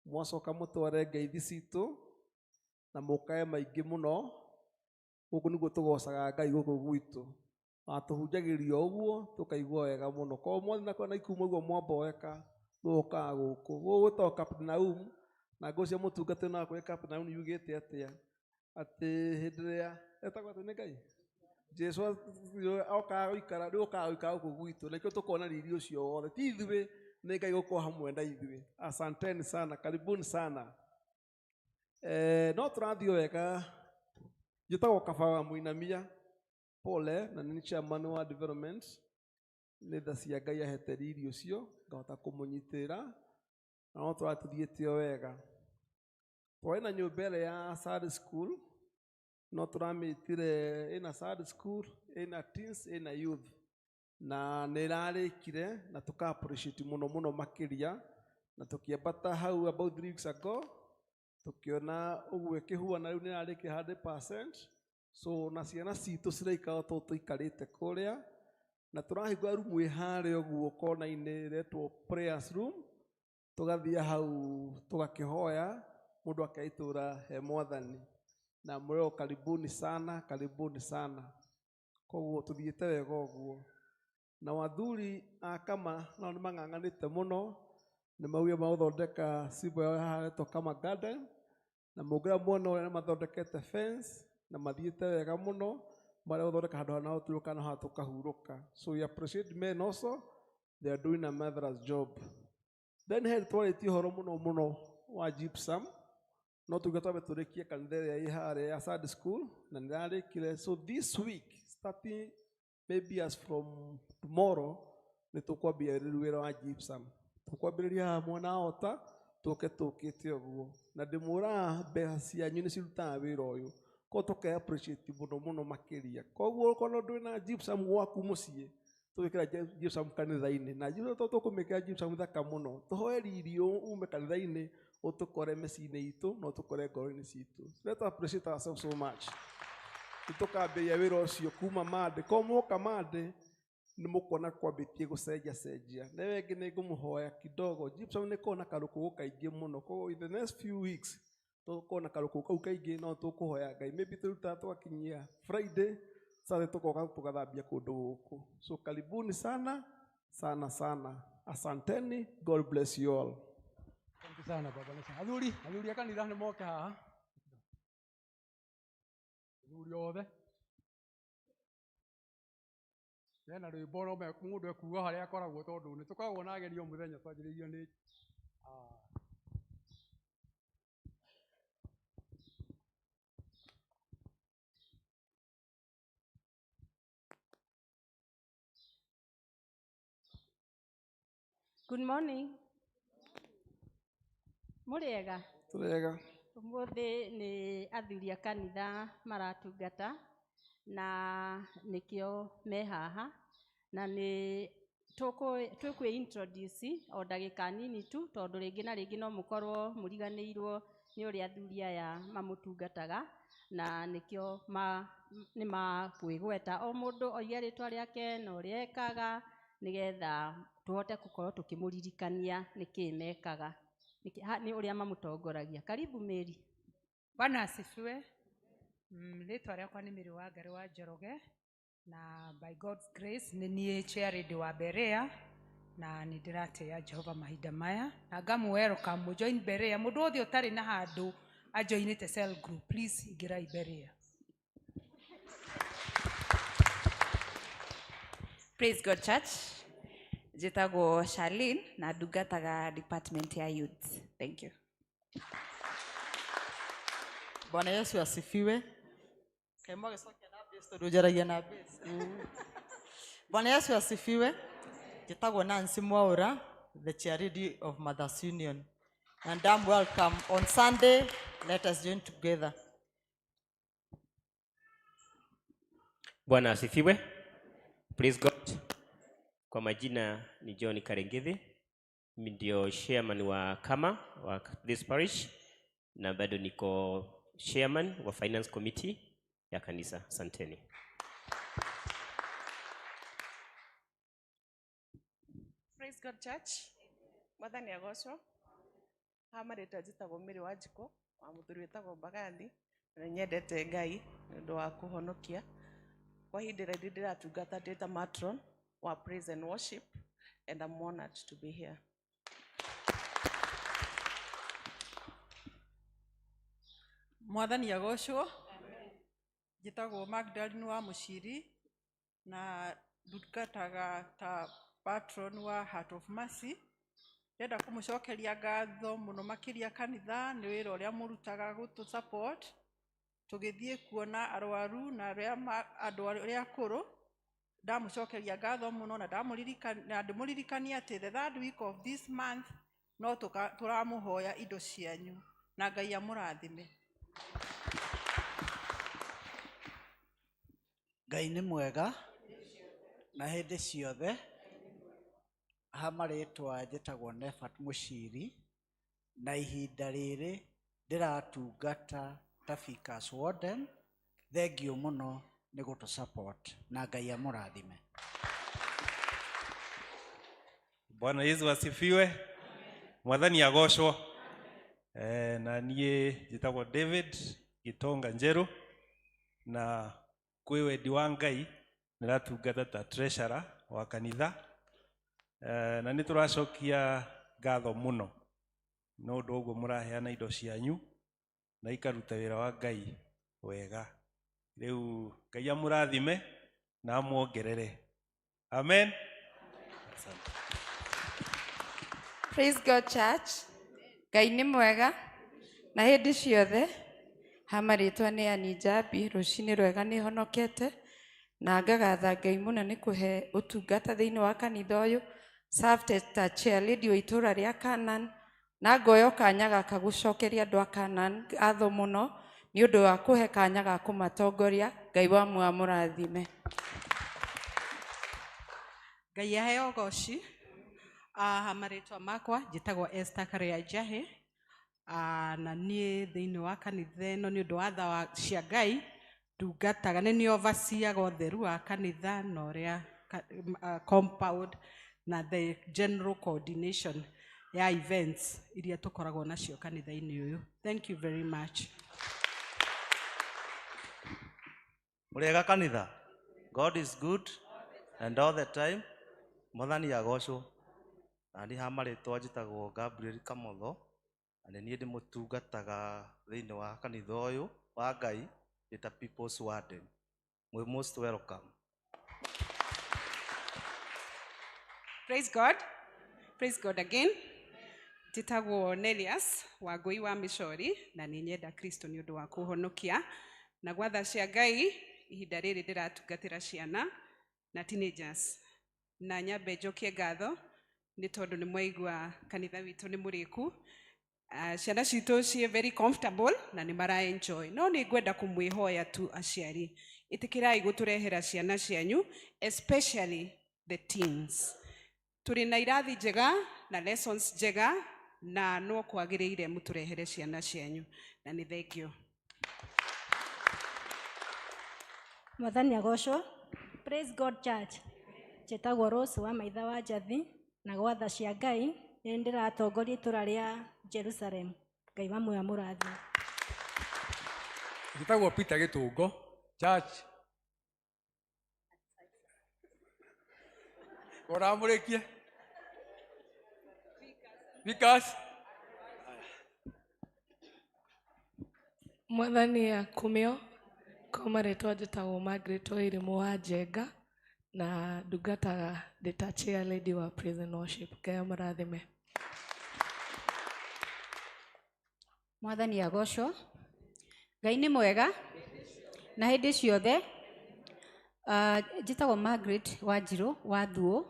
Mwacoka mũtware ngeithi citũ na mũkae maingĩ mũno. Gũkũ nĩguo tũgocaga Ngai gũkũ gwitũ. Watũhunjagĩria ũguo tũkaigua wega mũno. Koguo mwathiĩ na kona ikuũ mwaigua mwamboeka mũkaga gũkũ. Gũkũ gwĩtagwo Capernaum, na ngũcia mũtungatĩri no akwĩre Capernaum yugĩte atĩa, atĩ hĩndĩ ĩrĩa etagwo atĩ nĩ Ngai Jesu okaga gũikara, rĩu okaga gũikara gũkũ gwitũ, na nĩkĩo tũkona riri ũcio wothe. Ti ithuĩ, nĩ Ngai gũkorwo hamwe na ithuĩ. Asanteni sana, karibuni sana. No tũrathiĩ wega. Njĩtagwo Kaba wa Mũinamia Pole, na nĩ chairman wa development. Nĩ tha cia Ngai ahete riri ũcio, ngahota kũmũnyitĩra, na no tũrathiĩte o wega. Twarĩ na nyũmba ĩrĩa ya Sunday school, no tũramĩtire ĩna Sunday school, ĩna teens, ĩna youth, na nĩ ĩrarĩkire na tũka appreciate mũno mũno makĩria, na tũkĩambata hau about 3 weeks ago, tũkĩona ũguo ĩkĩhuana rĩu nĩ ĩrarĩkia 100%. So na ciana citũ ciraikara o tũikarĩte kũrĩa, na tũrahingũra rumu ĩ harĩa ũguo kona-inĩ ĩretwo prayers room, tũgathiĩ hau tũgakĩhoya, mũndũ akaitũra he Mwathani. Na mũrĩo karibuni sana, karibuni sana. Koguo tũthiĩte wega ũguo. Na wathuri a Kama nao nĩ mang'ang'anĩte mũno, nĩ maugire magũthondeka cimbo yao haha ĩretwo Kama Garden, na mũngĩra muona ũrĩa nĩ mathondekete fence, na mathiĩte wega mũno, marĩa gũthondeka handũ hana gũtuĩrũka na haha tũkahurũka. So we appreciate men also, they are doing a marvelous job. Then he twarĩtie ũhoro mũno mũno wa gypsum, no tuge twambe tũrĩkie kanitha ĩrĩa ĩ harĩa ya Sunday school, na nĩ ĩrarĩkire. So this week, starting maybe as from tomorrow, nĩ tũkwambia rĩu wĩra wa gypsum. Tũkwambĩrĩria haha mwena wa Ota, tũke tũkĩte ũguo. Na ndĩmwĩraga mbeca cianyu nĩ cirutaga wĩra ũyũ. Koguo tũke appreciate mũno mũno makĩria. Koguo okorwo ndwĩ na gypsum gwaku mũciĩ, tũgĩkĩra gypsum kanitha-inĩ. Na gypsum tũkũmĩkĩra gypsum thaka mũno. Tũhoe riri ume kanitha-inĩ, ũtũkore mĩciĩ-inĩ itũ, na ũtũkore ngoro-inĩ citũ. Let us appreciate ourselves so much. Tũkambĩrĩria wĩra ũcio kuma Monday. Koguo mwoka Monday, nĩ mũkuona kwambĩtie gũcenjia cenjia. Na ĩyo ĩngĩ nĩ ngũmũhoya kidogo. Gypsum nĩ ĩkoragwo na karũkũngũ kaingĩ mũno. Koguo in the next few weeks, tũkorwo na karũkũngũ kau kaingĩ, no tũkũhoya Ngai. Maybe tũrutaga tũgakinyia Friday, Saturday tũgoka tũgathambia kũndũ gũkũ. So karibuni sana, sana sana. Asanteni, God bless you all. Thank you sana baba. Athuri, athuri a kanitha nĩ moke haha. Athuri othe. Hena rwĩmbo no mũndũ ekuga harĩa akoragwo tondũ nĩ tũkoragwo na ageni o mũthenya twanjĩrĩirio nĩ Good morning. Mũrĩega? Tũrĩega. Ũmũthĩ nĩ athuri a kanitha maratungata na nĩkĩo me haha, na nĩ tũkwĩ introduce o ndagĩka nini tu tondũ rĩngĩ na rĩngĩ no mũkorwo mũriganĩirwo nĩ ũrĩa athuri aya mamũtungataga, na nĩkĩo nĩ makwĩgweta o mũndũ oige rĩtwa rĩake na ũrĩa ekaga nĩgetha tũhote gũkorwo tũkĩmũririkania nĩkĩĩ mekaga, nĩ ũrĩa mamũtongoragia. Karibu Mary. Bwana asifiwe. Rĩtwa rĩakwa nĩ Mary Wangari wa Njoroge, na by God's grace nĩ niĩ chair lady wa Berea, na nĩ ndĩratĩĩa Jehova mahinda maya, na ngamu welcome mũjoin Berea. Mũndũ wothe ũtarĩ na handũ ajoinĩte cell group, please ingĩrai Berea. Praise God Church. Njĩtagwo Charlene na ndungataga department ya youth. Thank you. Bwana Yesu asifiwe. Kaĩ mwagĩcokia na bass tondũ njaragia na bass. Bwana Yesu asifiwe. Njĩtagwo Nancy Mwaura, the chair lady of Mothers Union. And I'm welcome on Sunday. Let us join together. Bwana asifiwe. Praise God. Kwa majina ni John Karengethi. Mimi ndio chairman wa Kama wa this parish, na bado niko chairman wa finance committee ya kanisa. Asanteni. God Church. Mwathani agocwo. Haha marĩtwa njĩtagwo Mary Wanjikũ wa mũthuri wĩtagwo Mbagathi na nĩnyendete Ngai nĩ ũndũ wa kũhonokia. Kwa ihinda rĩrĩ ndĩratungata ndĩ ta matron wa praise and worship and I'm honored to be here. Mwathani agocwo. Njĩtagwo Magdalene wa Mũciri na ndungataga ta patron wa Heart of Mercy. Ndĩrenda kũmũcokeria ngatho mũno makĩria kanitha nĩ wĩra ũrĩa mũrutaga gũtũ support tũgĩthiĩ kuona arwaru na arĩa andũ arĩa akũrũ. Ndamũcokeria ngatho mũno na ndamũririkania na ndĩmũririkanie atĩ the third week of this month no tũramũhoya indo cianyu na Ngai amũrathime. Ngai nĩ mwega na hĩndĩ ciothe. Ha marĩtwa njĩtagwo Nephat Mũciri na ihinda rĩrĩ ndĩratungata ta Ficus Warden. Thengiũ mũno nĩ gũtũ support na Ngai amũrathime. Bwana Yesu asifiwe. Mwathani agocwo. Na niĩ njĩtagwo David Gitonga Njeru na kwĩ wendi wa Ngai nĩratungata ta treasurer wa kanitha. Na nĩ tũracokia ngatho mũno nĩ ũndũ ũguo mũraheana indo cianyu na ikaruta wĩra wa Ngai wega. Rĩu Ngai amũrathime na amuongerere. Amen. Asante. Praise God Church. Ngai nĩ mwega na hĩndĩ ciothe. Ha marĩtwa nĩ Ann Njambi, rũcinĩ rwega nĩ honokete na ngagatha Ngai mũno nĩ kũhe ũtungata thĩinĩ wa kanitha ũyũ. Served ta chair lady wa itũra rĩa Canaan na ngoya kanya gaka gũcokeria andũ a Canaan ngatho mũno nĩ ũndũ wa kũhe kanya ga kũmatongoria. Ngai wa muoyo amũrathime. Ngai aheo ũgoci. Ha marĩtwa makwa njĩtagwo Esther Karia Njahi. Na niĩ thĩinĩ wa kanitha ĩno nĩ ũndũ wa tha cia Ngai ndungataga nĩ niĩ overseeaga ũtheru wa kanitha na ũrĩa compound na the general coordination ya events iria tũkoragwo nacio kanitha-inĩ ũyũ. Thank you very much. Mũrĩega kanitha. God is good and all the time. Mwathani agocwo. Na niĩ ha marĩtwa njĩtagwo Gabriel Kamotho na nĩ niĩ ndĩmũtungataga thĩinĩ wa kanitha ũyũ wa Ngai ndĩ ta People's Warden. Mwĩ most welcome. Praise God. Praise God again. Njĩtagwo Nelias Wangũi wa Mĩcori na nĩ nyenda Kristo nĩ ũndũ wa kũhonokia na gwatha cia Ngai ihinda rĩrĩ ndĩratungatĩra ciana na teenagers. Na nyambe njokie ngatho nĩ tondũ nĩ mwaigua kanitha witũ nĩ mũrĩku. Ciana citũ ciĩ very comfortable na nĩ mara enjoy. No nĩ ngwenda kũmwĩhoya tu aciari, ĩtĩkĩrai gũtũrehera ciana cianyu especially the teens. Tũrĩ na irathi njega na lessons njega na no kwagĩrĩire mũtũrehere ciana cianyu na nĩ thengiũ. Mwathani agocwo. Praise God Church. Njĩtagwo Rose wa Maitha wa Njathi na gwatha cia Ngai nĩ ndĩratongoria itũra rĩa Jerusalem. Ngai wa muoyo amũrathime. Njĩtagwo Peter Gĩtũngo Church. Ũramũrĩkie? Vikas. Mwathani akumio. Kwa marĩtwa njĩtagwo Margaret Wairimu wa Njenga na ndungataga ndĩ ta chair lady wa praise and worship. Ngai amũrathime. Mwathani agocwo. Ngai nĩ mwega na hĩndĩ ciothe. Njĩtagwo Margaret Wanjirũ wa Thuo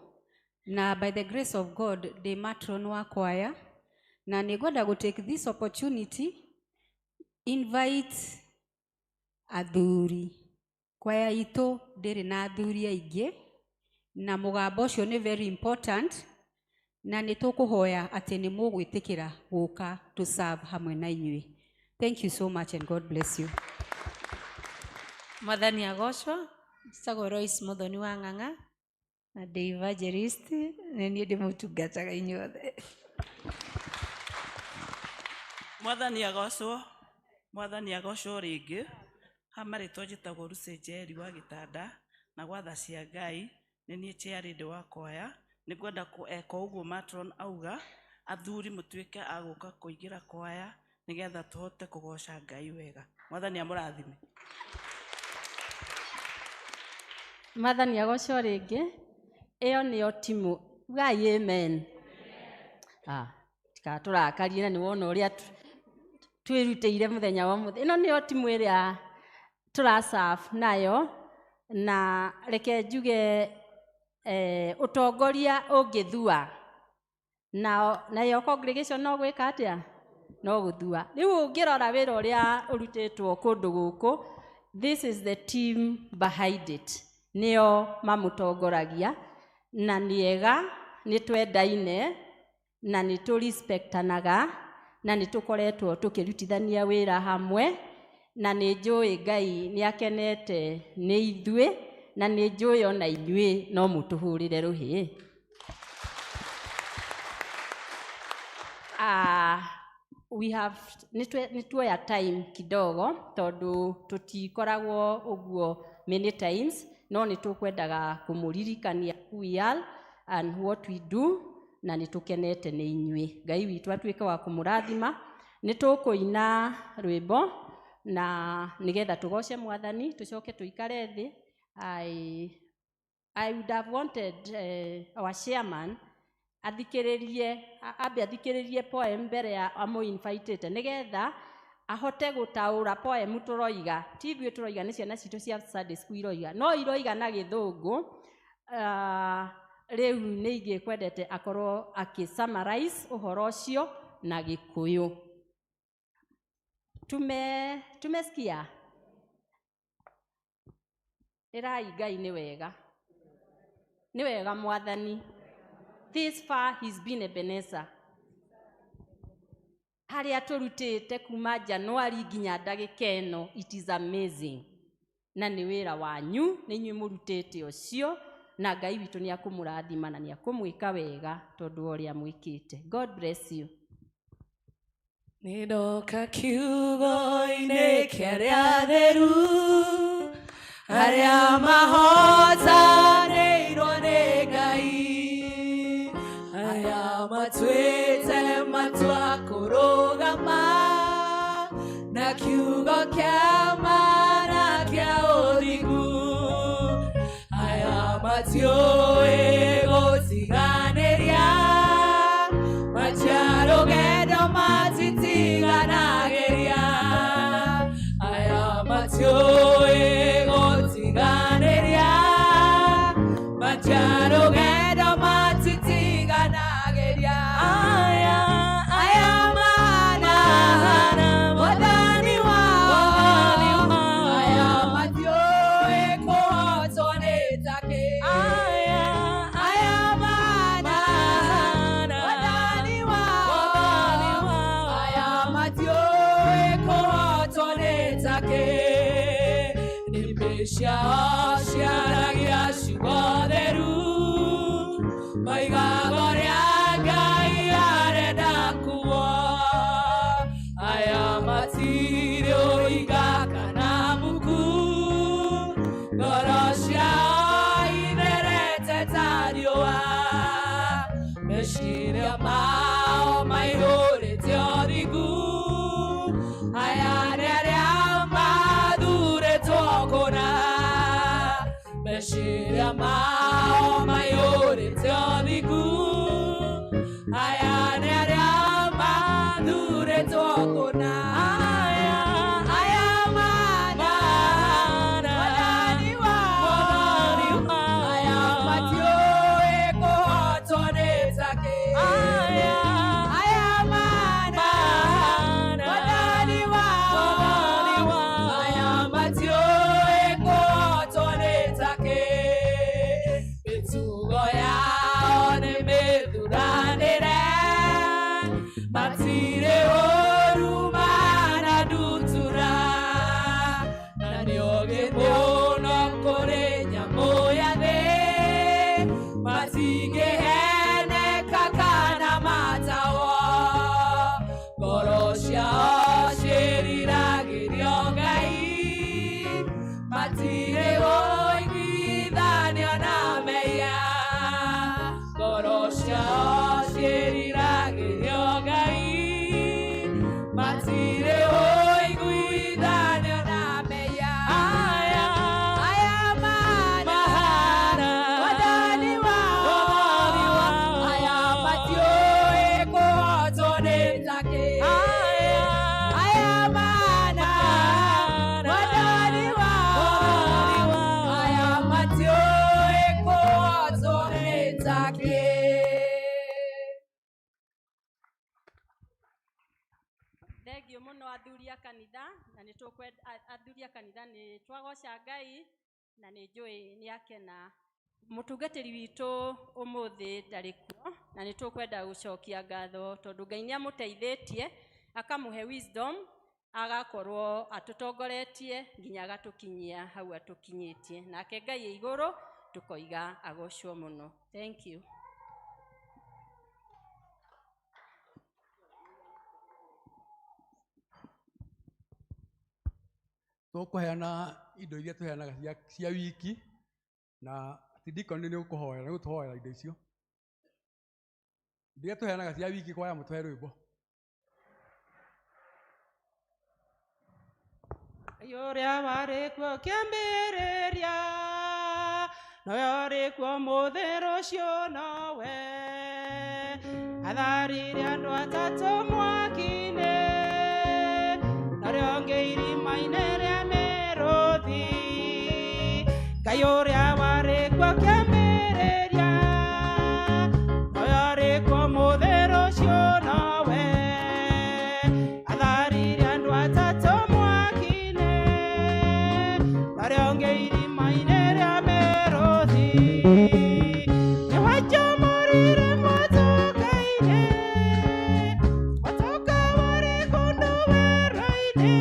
na by the grace of God ndĩ matron wa kwaya na nĩ ngwenda gũ take this opportunity invite athuri. Kwaya itũ ndĩrĩ na athuri aingĩ na mũgambo ũcio nĩ very important na nĩ tũkũhoya atĩ nĩ mũgwĩtĩkĩra gũka to serve hamwe na inyuĩ. Thank you so much and God bless you. Mwathani agocwo. Njĩtagwo Royce Muthoni wa Ng'ang'a. Na ndĩ evangelist, nĩ niĩ ndĩmũtungataga inyuothe. Mwathani agocwo, Mwathani agocwo rĩngĩ. Ha marĩtwa njĩtagwo Lucy Njeri wa Gĩtanda, na gwatha cia Ngai nĩ niĩ chairlady wa kwaya. Nĩ ngwenda eka ũguo matron auga, athuri mũtuĩke a gũka kũingĩra kwaya nĩgetha tũhote kũgoca Ngai wega. Mwathani amũrathime. Mwathani agocwo rĩngĩ. Ĩyo nĩyo timu. Ugai amen. Ah, tigatũrakarie na nĩ wona ũrĩa twĩrutĩire mũthenya wa ũmũthĩ. Ĩno nĩyo timu ĩrĩa tũraserve nayo, na reke njuge ũtongoria ũngĩthua nayo congregation no gwĩka atĩa? No gũthua. Rĩu ũngĩrora wĩra ũrĩa ũrutĩtwo kũndũ gũkũ, this is the team behind it. Nĩo mamũtongoragia, na nĩega, nĩ twendaine, na nĩ tũrespectanaga, na nĩ tũkoretwo tũkĩrutithania wĩra hamwe, na nĩ njũĩ Ngai nĩ akenete nĩ ithuĩ, na nĩ njũĩ ona inyuĩ no mũtũhũrĩre rũhĩ. We have nĩ tuoya time kidogo tondũ tũtikoragwo ũguo many times, no nĩ tũkwendaga kũmũririkania who we are and what we do, na nĩ tũkenete nĩ inyuĩ. Ngai witũ atuĩke wa kũmũrathima. Nĩ tũkũina rwĩmbo na nĩgetha tũgoce Mwathani, tũcoke tũikare thĩ. I would have wanted our chairman athikĩrĩrie, ambe athikĩrĩrie poem mbere ya amũinvitĩte nĩgetha ahote gũtaũra poem tũroiga. Ti ithuĩ tũroiga, nĩ ciana citũ cia Sunday school iroiga, no iroiga na gĩthũngũ. Rĩu nĩ ingĩkwendete akorwo akĩ summarize ũhoro ũcio na Gĩkũyũ. Tumesikia? Ĩrai Ngai nĩ wega. Nĩ wega Mwathani. This far he's been Ebenezer. Harĩa tũrutĩte kuma January nginya ndagĩka ĩno, it is amazing. Na nĩ wĩra wanyu, nĩ inyuĩ mũrutĩte ũcio, na Ngai witũ nĩ akũmũrathima na nĩ akũmwĩka wega tondũ wa ũrĩa mwĩkĩte. God bless you. Nĩndoka kiugo-inĩ kĩa arĩa atheru, arĩa mahotanĩirwo nĩ Ngai, arĩa matuĩte matua kũrũgama na kiugo kĩa ma na kĩa ũthingu, aya matiũĩ gũtiganĩria, matiarũgendo matitiganagĩria, aya matiũĩ gũtiganĩria, matiarũgendo matitiganagĩria, aya aya mana Mwathani wao, aya matiũĩ kũhotwo nĩ takĩ, aya aya mana Mwathani wao, aya matiũĩ kũhotwo nĩ takĩ, nĩmĩ ciao ciaragia ciugo theru, maigaga ũrĩa Ngai arenda kuo, aya matirĩ ũhinga kana muku, ngoro ciao itherete ta riũa, meciria mao maihũrĩte ũthingu, aya nĩ arĩa mathurĩtwo kũna, meciria mao maihũrĩte ũthingu, aya nĩ arĩa mathurĩtwo kũna, aya aya mana Mwathani wao, aya matiũĩ kũhotwo nĩ takĩ, aya aya mana Mwathani wao, aya matiũĩ kũhotwo nĩ takĩ, mĩtugo yao nĩ mĩthuranĩre, matirĩ ũru mana ndutura, na nĩ ogĩ mũno kũrĩ nyamũ ya thĩ, Thengio mũno athuri a kanitha, na nĩ tũkwenda athuri a kanitha nĩ twagoca Ngai na nĩ njũĩ nĩ akena. Mũtungatĩri witũ ũmũthĩ ndarĩ kuo, na nĩ tũkwenda gũcokia ngatho tondũ Ngai nĩ amũteithĩtie akamũhe wisdom, agakorwo atũtongoretie nginya agatũkinyia hau atũkinyĩtie. Nake Ngai e igũrũ tũkoiga agocwo mũno. Thank you. Tũkũheana indo iria tũheanaga cia wiki, na tidikoni nĩ ũkũhoera, nĩ gũtũhoera indo icio. Indo iria tũheanaga cia wiki, kwaya mũtũhe rwĩmbo. Ngai ũrĩa warĩ kuo kĩambĩrĩria, nowe ũrĩ kuo ũmũthĩ, rũciũ nowe. Atharire andũ atatũ mwaki-inĩ, narĩo ũngĩ irima-inĩ rĩa mĩrũthi. Ngai ũrĩa warĩ kuo kĩambĩrĩria, nowe ũrĩ kuo ũmũthĩ, rũciũ nowe. Atharire andũ atatũ mwaki-inĩ, narĩo ũngĩ irima-inĩ rĩa mĩrũthi. Nĩwanjamũrire motoka-inĩ, motoka warĩ kũndũ werũ-inĩ,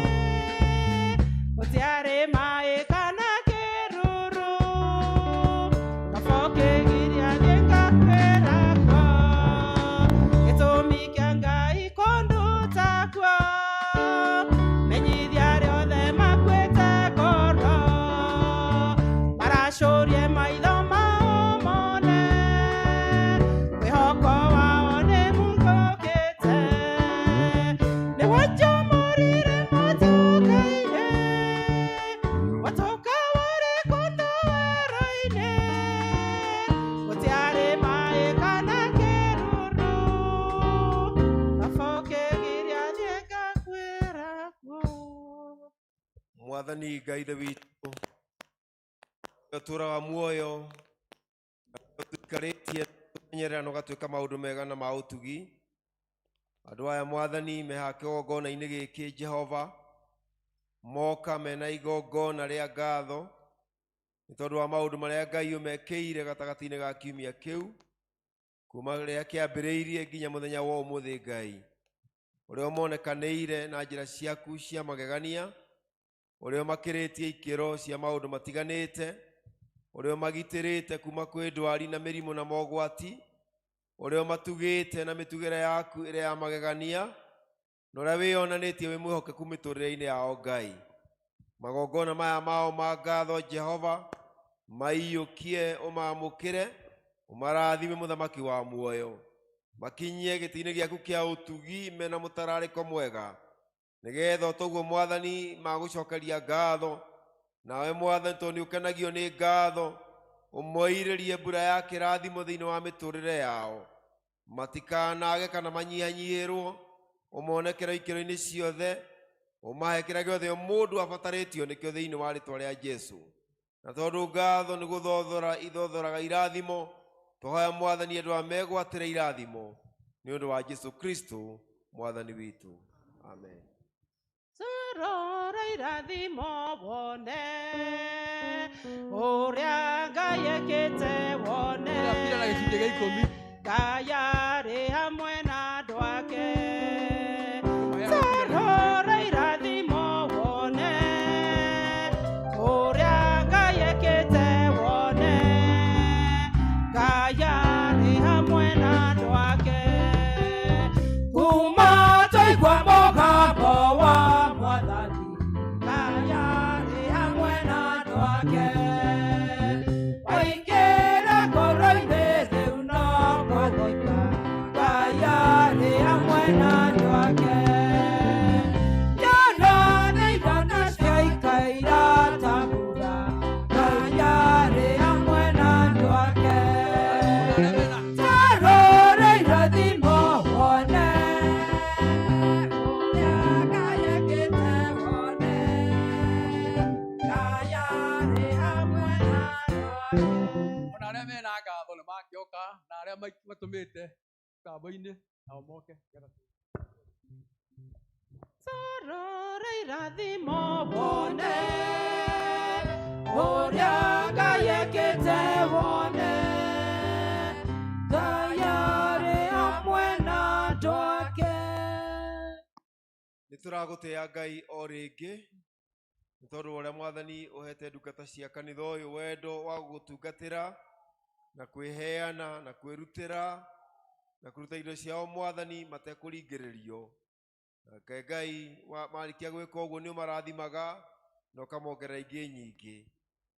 gũtiarĩ maĩ kana kĩruru, kaba ũkĩgiria niĩ ngakuĩra kuo. Gĩtũmi kĩa Ngai kũnduta kuo, menyithia arĩa othe makuĩte ngoro, maracũrie maitho mao mone, mwĩhoko wao nĩ mũthũkĩte. Nĩwanjamũrire motoka-inĩ, motoka warĩ kũndũ werũ-inĩ, gũtiarĩ maĩ kana kĩruru, kaba ũkĩgiria niĩ ngakuĩra kuo. Mwathani Ngai Ithe witũ, ũtũũraga muoyo, ũtũikarĩtie tũmenyerera na ũgatwĩka maũndũ mega na ma ũtugi. Andũ aya Mwathani me haha kĩgongona-inĩ gĩkĩ Jehova, moka mena igongona rĩa ngatho nĩ tondũ wa maũndũ marĩa Ngai ũmekĩire gatagatĩ-inĩ ga kiumia kĩu, kuma rĩrĩa kĩambĩrĩirie nginya mũthenya wa ũmũthĩ. Ngai ũrĩa ũmonekanĩire na njĩra ciaku cia magegania, ũrĩa ũmakĩrĩtie ikĩro cia maũndũ matiganĩte, ũrĩa ũmagitĩrĩte kuma kwĩ ndwari na mĩrimũ na mogwati, ũrĩa ũmatugĩte na mĩtugĩre yaku ĩrĩa ya magegania, na ũrĩa wĩyonanĩtie wĩ mwĩhokeku mĩtũrĩre-inĩ yao. Ngai, magongona maya mao ma ngatho Jehova, maiyũkie, ũmamũkĩre, ũmarathime, mũthamaki wa muoyo, makinyie gĩtĩ-inĩ gĩaku kĩa ũtugi mena mũtararĩko mwega, nĩgetha o toguo Mwathani magũcokeria ngatho, nawe Mwathani tondũ nĩ ũkenagio nĩ ngatho, ũmoirĩrie mbura ya kĩrathimo thĩinĩ wa mĩtũrĩre yao, matikanage kana manyihanyihĩrwo, ũmonekere ikĩro-inĩ ciothe, ũmahe kĩrĩa gĩothe o mũndũ abatarĩtio nĩkĩo thĩinĩ wa rĩtwa rĩa Jesu. Na tondũ ngatho nĩ gũthothora ithothoraga irathimo, twahoya Mwathani andũ aya megwatĩre irathimo nĩ ũndũ wa Jesu Kristo Mwathani witũ, amen. Rora irathimo wone ũrĩa Ngai ekĩte wone. Pira na gĩcunjĩ gĩa ikũmi. Ngai arĩ hamwe na andũ ake. Rora irathimo wone ũrĩa Ngai ekĩte wone. Ngai arĩ hamwe na andũ ake. Kuma twaigua mũgambo wa Mwathani, Ngai arĩ hamwe na andũ ake. Waingĩra ngoro-inĩ rĩu no gwathĩka, Ngai arĩ hamwe na andũ ake. Nyono nĩ irona ciaikaira ta mbura, Ngai arĩ hamwe na andũ ake. Ta rora irathimo wone ũrĩa Ngai ekĩte wone. Ngai arĩ hamwe na andũ ake. Ona arĩa mena ngatho nĩ mangĩoka, na arĩa matũmĩte mĩtambo-inĩ nao moke nĩgetha. Torora irathimo wone ũrĩa Ngai ekĩte wone Ngai arĩ hamwe na andũ ake. Nĩ tũragũtĩa Ngai o rĩngĩ nĩ tondũ wa ũrĩa Mwathani ũhete ndungata cia kanitha ũyũ wendo wa gũgũtungatĩra na kwĩheana na kwĩrutĩra na kũruta indo ciao Mwathani matekũringĩrĩrio. Nake Ngai marĩkia gwĩka ũguo nĩ ũmarathimaga na ũkamongerera ingĩ nyingĩ.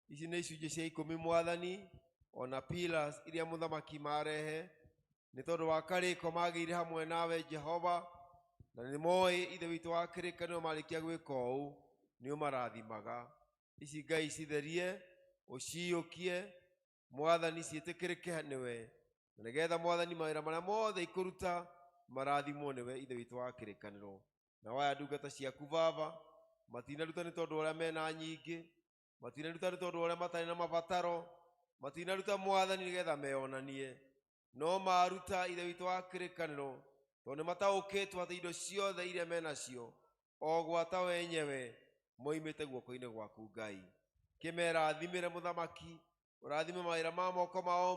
Ici nĩ icunjĩ cia 10 Mwathani, ona pillars iria mũthamaki marehe nĩ tondũ wa karĩko magĩire hamwe nawe Jehova, na nĩ moĩ Ithe witũ wa kĩrĩkanĩro marĩkia gwĩka ũũ nĩ ũmarathimaga. Ici Ngai citherie, ũciyũkie Mwathani, ciĩtĩkĩrĩke nĩwe, na nĩgetha Mwathani mawĩra marĩa mothe ikũruta marathimwo nĩwe Ithe witũ wa kĩrĩkanĩro. Na waya ndungata ciaku Baba, matinaruta nĩ tondũ ũrĩa mena nyingĩ, matinaruta nĩ tondũ ũrĩa matarĩ na mabataro, matinaruta Mwathani nĩgetha meyonanie, no maruta Ithe witũ wa kĩrĩkanĩro tondũ nĩ mataũkĩtwo atĩ indo ciothe iria menacio o gwata wenyewe moimĩte guoko-inĩ gwaku Ngai. Kĩmerathimĩre mũthamaki, ũrathime mawĩra ma moko mao,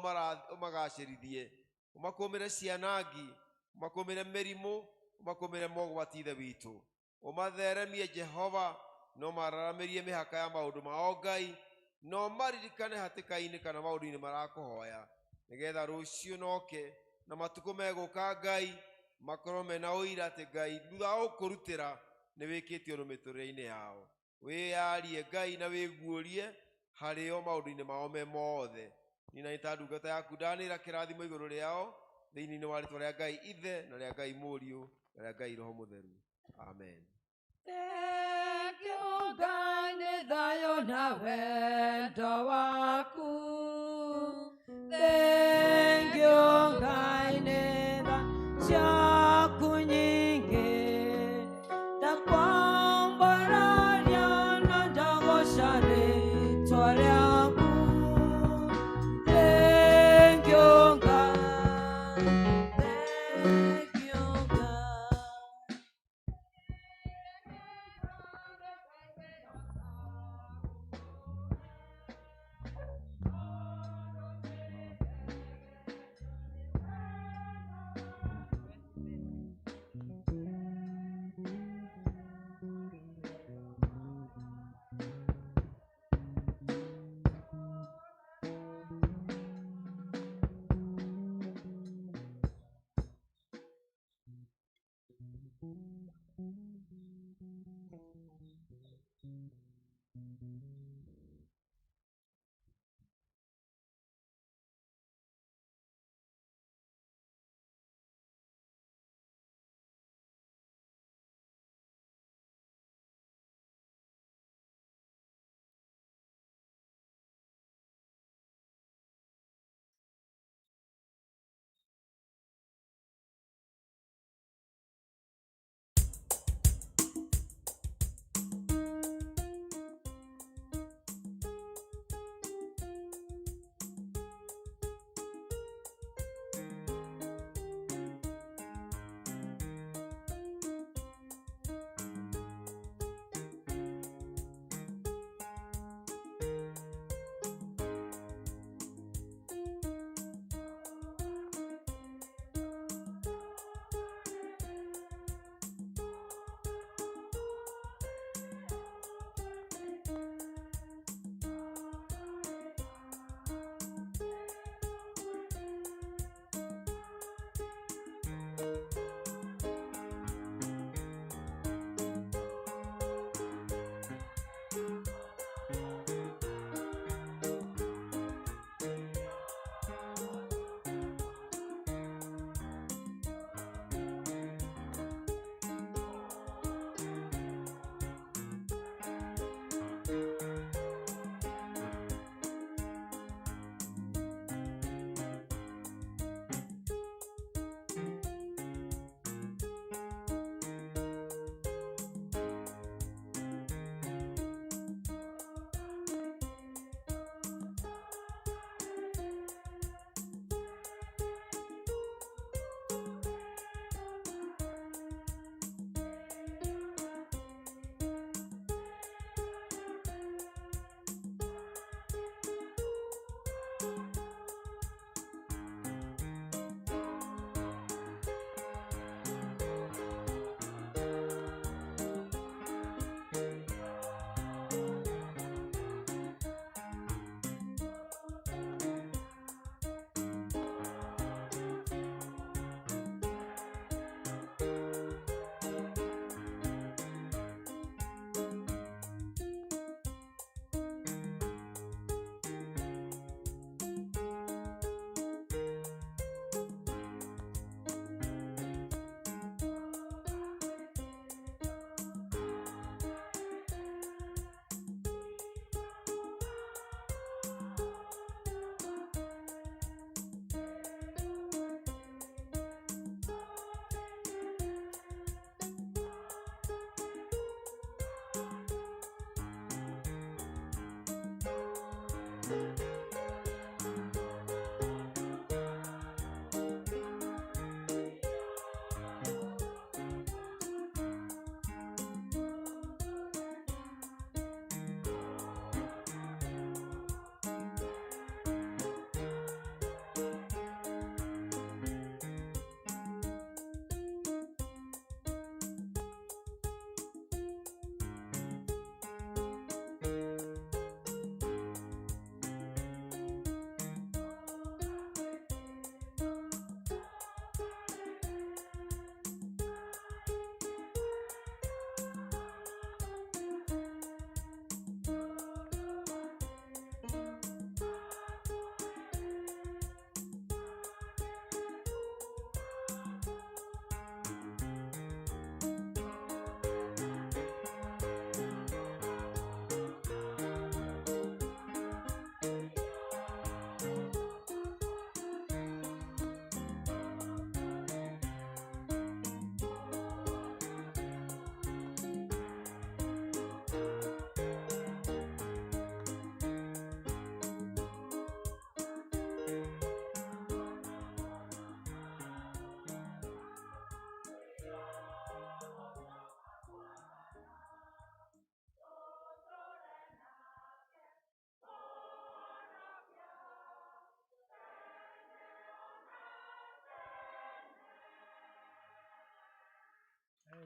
ũmagacĩrithie, ũmakũmĩre cianangi, ũmakũmĩre mĩrimũ, ũmakũmĩre mogwati Ithe witũ, ũmatheremie Jehova, no mararamĩrie mĩhaka ya maũndũ mao Ngai, no maririkane hatĩka-inĩ kana maũndũ-inĩ marakũhoya, nĩgetha rũciũ noke na matukũ megũka Ngai makorwo mena ũira atĩ Ngai thutha wa gũkũrutĩra nĩ wĩkĩte ũndũ mĩtũrĩre-inĩ yao. Wĩyarie Ngai na wĩguũrie harĩo maũndũ-inĩ mao me mothe. Niĩ na nĩ ta ndungata yaku ndanĩra kĩrathimo igũrũ rĩao thĩinĩ wa rĩtwa rĩa Ngai Ithe na rĩa Ngai Mũriũ na rĩa Ngai Roho Mũtheru. Amen. Thank you, Ngai, nĩ thayũ na wendo waku. Thank you, Ngai, nĩ tha ciaku nyingĩ. Ndakwambararia na ndagooca rĩĩtwa rĩaku. Thank you, Ngai. Thank you, Ngai.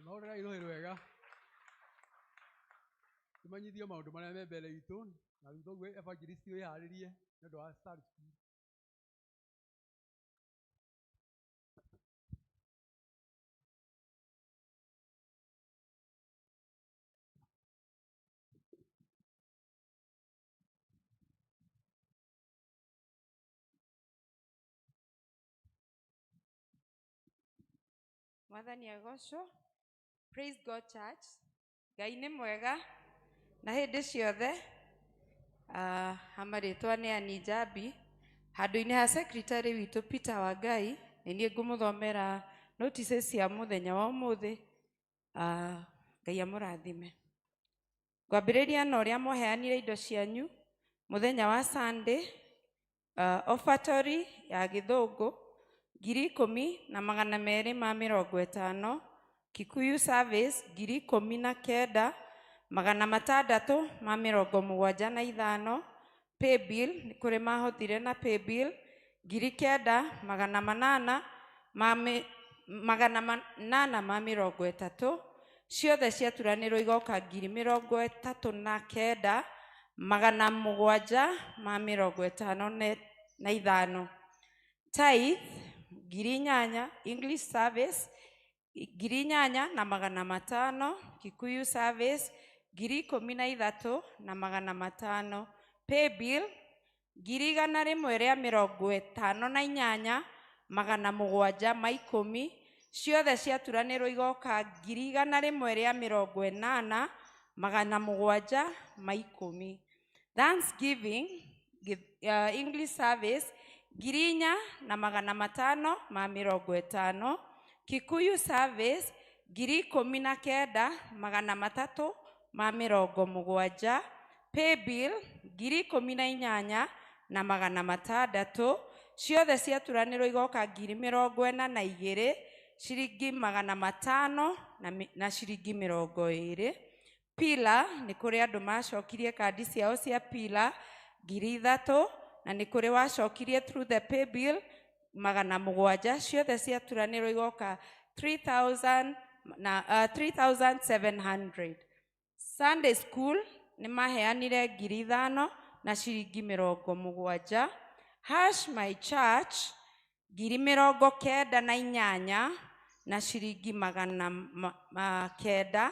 Mahũrĩrai rũhĩ rwega tũmenyithio maũndũ marĩa me mbere itũ na thutha ũguo evangelist wĩharĩrie nĩ ũndũ wa Star School. Mwathani agocwo. Praise God Church. Ngai nĩ mwega na hĩndĩ ciothe. Hamarĩtwa nĩ Ann Njambi. Handũ-inĩ ha secretary witũ Peter Wangai, nĩ niĩ ngũmũthomera notices cia mũthenya wa ũmũthĩ. Ngai amũrathime. Ngwambĩrĩria na ũrĩa mwaheanire indo cianyu mũthenya wa Sunday, offertory ya Gĩthũngũ 10,250, Kikuyu service 19,675, paybill nĩ kũrĩ mahotire na paybill 9,830, ciothe ciaturanĩrwo igoka 39,755. Tithe 8,000, English service 8,500, Kikuyu service 13,500, paybill 158,710, ciothe ciaturanĩrwo igoka 180,710. Thanksgiving English service 4,550, Kikuyu service 19,370, paybill 18,600, ciothe ciaturanĩrwo igoka 42,500 ciringi 500 na ciringi 20. Pila nĩ kũrĩ andũ macokirie kandi ciao cia pila 3,000 na nĩ kũrĩ wacokirie through the paybill 700, ciothe ciaturanĩrwo igoka 3,700. Sunday school nĩ maheanire 5,000 na ciringi 70. Hash my church 98,000 na ciringi 950.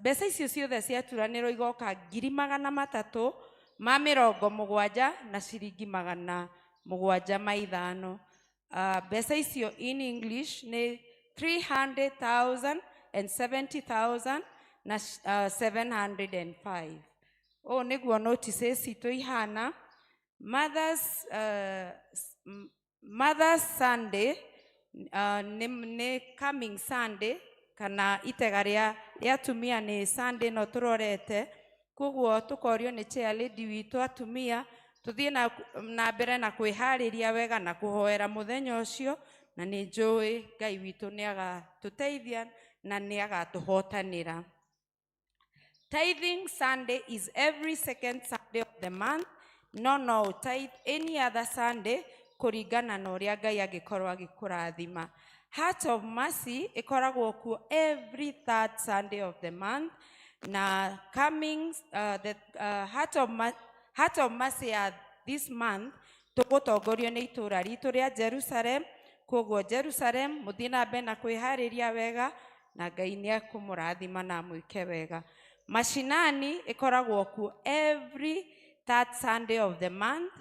Mbeca icio ciothe ciaturanĩrwo igoka 370,000 na ciringi 705. Mbeca icio in English nĩ 300,000 and 70,000 na 705. Ũũ nĩguo notices citũ ihana. Mother's Sunday nĩ coming Sunday kana itega rĩa atumia nĩ Sunday no tũrorete. Koguo tũkorio nĩ chair lady witũ atumia tũthiĩ na mbere na kwĩharĩria wega na kũhoera mũthenya ũcio, na nĩ njũĩ Ngai witũ nĩ agatũteithia na nĩ agatũhotanĩra. Tithing Sunday is every second Sunday of the month. No tithe any other Sunday kũringana na ũrĩa Ngai angĩkorwo agĩkũrathima. Heart of Mercy ĩkoragwo kuo every third Sunday of the month, na coming the Heart of Mercy ya this month tũgũtongorio nĩ itũũra ritũ rĩa Jerusalem. Koguo Jerusalem mũthiĩ na mbere na kwĩharĩria wega na Ngai nĩ ekũmũrathima na amwĩke wega. Mashinani ĩkoragwo kuo every third Sunday of the month,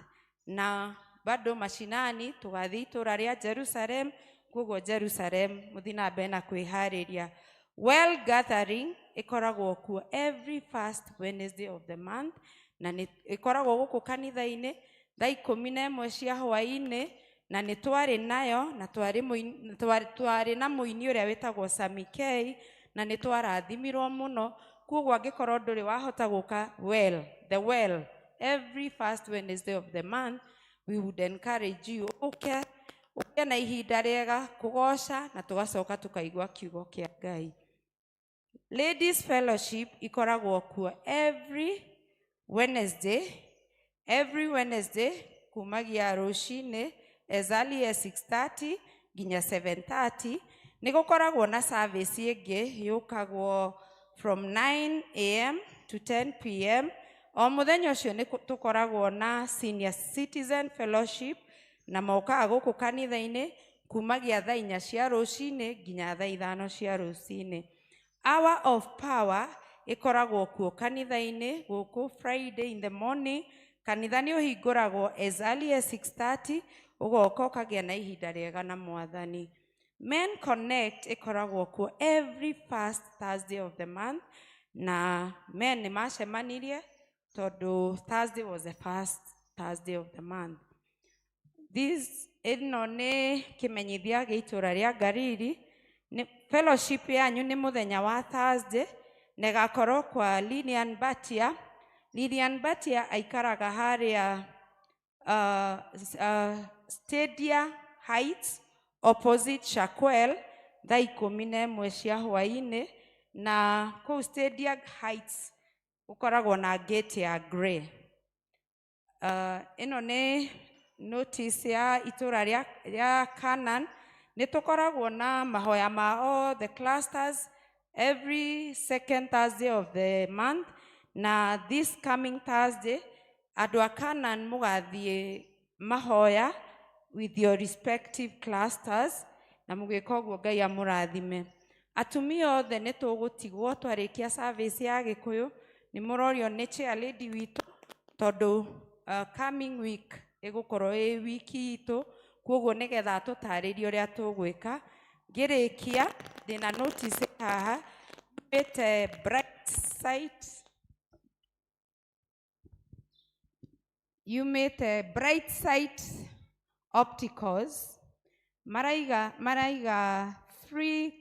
na bado mashinani tũgathiĩ itũũra rĩa Jerusalem. Koguo Jerusalem mũthiĩ na mbere na kwĩharĩria. Well gathering ĩkoragwo kuo every first Wednesday of the month, na nĩ ĩkoragwo gũkũ kanitha-inĩ thaa 11 cia hwaĩ-inĩ, na nĩ twarĩ nayo na twarĩ na mũini ũrĩa wĩtagwo Sami K, na nĩ twarathimirwo mũno. Koguo angĩkorwo ndũrĩ wahota gũka the well every first Wednesday of the month, we would encourage you ũke ũgĩe na ihinda rĩega kũgoca na tũgacoka tũkaigua kiugo kĩa Ngai. Ladies Fellowship ikoragwo kuo every Wednesday kumagia rũcinĩ as early as 6:30 nginya 7:30. Nĩ gũkoragwo na service ĩngĩ yũkagwo from 9 a.m. to 10 p.m. O mũthenya ũcio nĩ tũkoragwo na Senior Citizen Fellowship, na mokaga gũkũ kanitha-inĩ kumagia thaa 4 cia rũcinĩ nginya thaa 5 cia rũcinĩ. Hour of Power ĩkoragwo kuo kanitha-inĩ gũkũ Friday in the morning. Kanitha nĩ ũhingũragwo as early as 6:30, ũgoka ũkagĩa na ihinda rĩega na Mwathani. Men Connect ĩkoragwo kuo every first Thursday of the month, na men nĩ macemanirie tondũ Thursday was the first Thursday of the month. This ĩno nĩ kĩmenyithia gĩa itũũra rĩa Ngariri. Fellowship yanyu nĩ mũthenya wa Thursday, na ĩgakorwo kwa Lilian Batia. Lilian Batia aikaraga harĩa Stadia Heights opposite Shaquel thaa 11 cia hwaĩ-inĩ, na kũu Stadia Heights gũkoragwo na gate ya grey. Ĩno nĩ notice ya itũũra rĩa Canaan. Nĩ tũkoragwo na mahoya ma all the clusters every second Thursday of the month, na this coming Thursday andũ a Canaan mũgathiĩ mahoya with your respective clusters, na mũgĩka ũguo Ngai amũrathime. Atumia othe nĩ tũgũtigwo twarĩkia service ya Gĩkũyũ. Nĩ mũrorio nĩ chair lady witũ tondũ coming week ĩgũkorwo ĩ wiki itũ, koguo nĩgetha tũtarĩrie ũrĩa tũgwĩka. Ngĩrĩkia ndĩna notice haha yumĩte Bright Sight, yumĩte Bright Sight Opticals. Maraiga free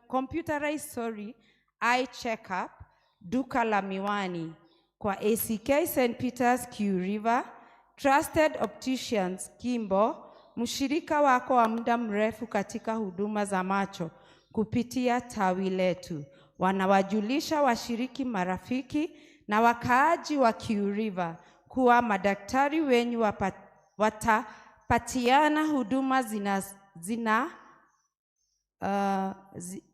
computerized eye checkup duka la miwani kwa ACK St. Peter's Q River, Trusted Opticians Kimbo, mshirika wako wa muda mrefu katika huduma za macho kupitia tawi letu. Wanawajulisha washiriki, marafiki na wakaaji wa Q River kuwa madaktari wenyu watapatiana huduma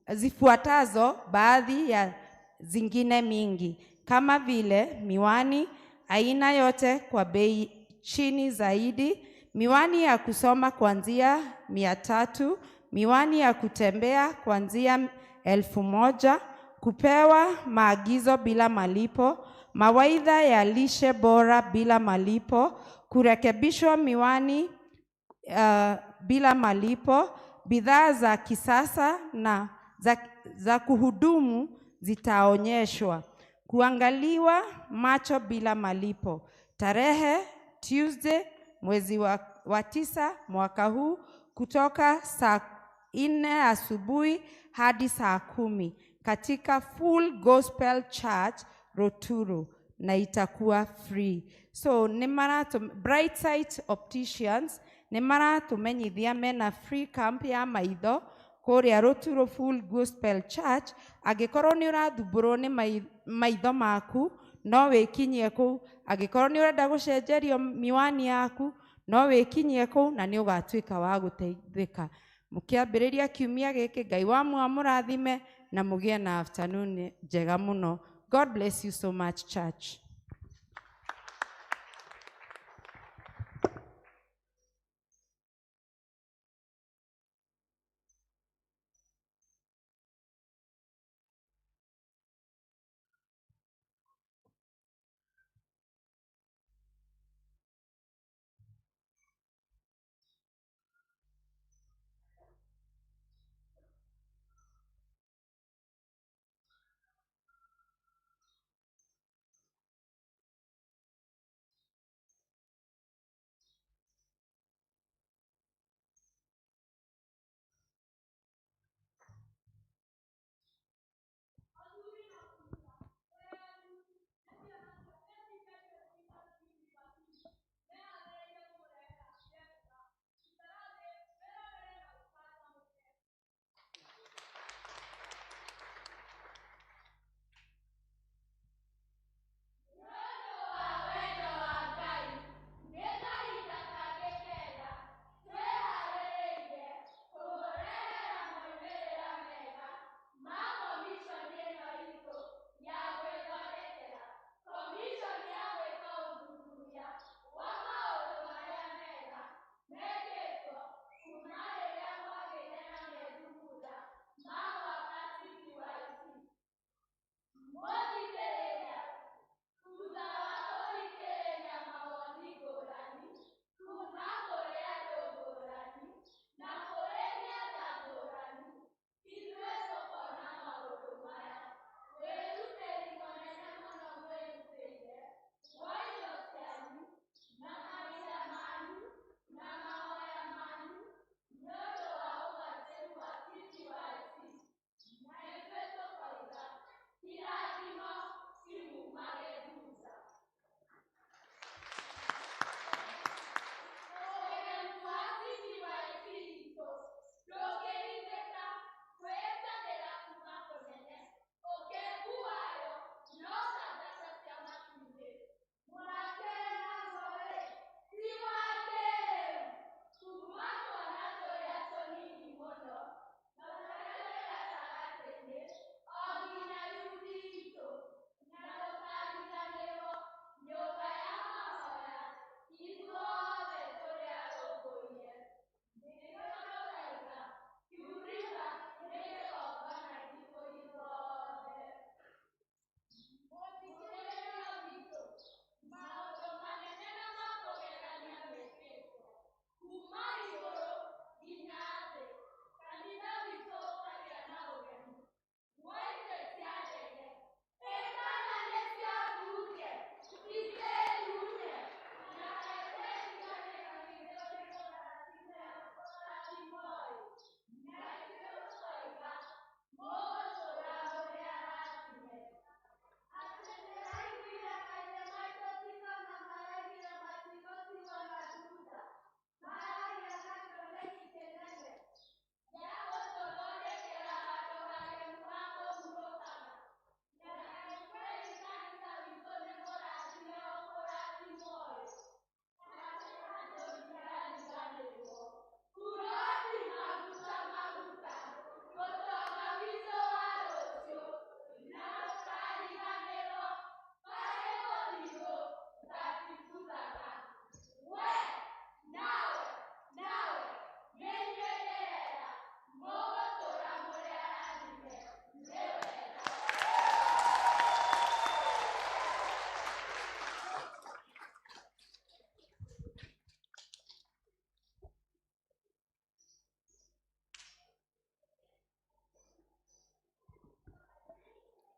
zifuatazo, baadhi ya zingine mingi kama vile miwani aina yote kwa bei chini zaidi, miwani ya kusoma kuanzia 300, miwani ya kutembea kuanzia 1000, kupewa maagizo bila malipo, mawaidha ya lishe bora bila malipo, kurekebishwa miwani bila malipo, bidhaa za kisasa na za kuhudumu zitaonyeshwa, kuangaliwa macho bila malipo. Tarehe Tuesday mwezi wa 9 mwaka huu kutoka saa 4 asubuhi hadi saa 10 katika Full Gospel Church Roturu, na itakuwa free. So nĩ maratũ Bright Sight Opticians nĩ maratũmenyithia mena free camp ya maitho kũrĩa Roturu Full Gospel Church. Angĩkorwo nĩ ũrathumbũrwo nĩ maitho maku, no wĩkinyie kũu. Angĩkorwo nĩ ũrenda gũcenjerio miwani yaku, no wĩkinyie kũu na nĩ ũgatuĩka wa gũteithĩka. Mũkĩambĩrĩria kiumia gĩkĩ, Ngai wa mũrathime na mũgĩe na afternoon njega mũno. God bless you so much, church.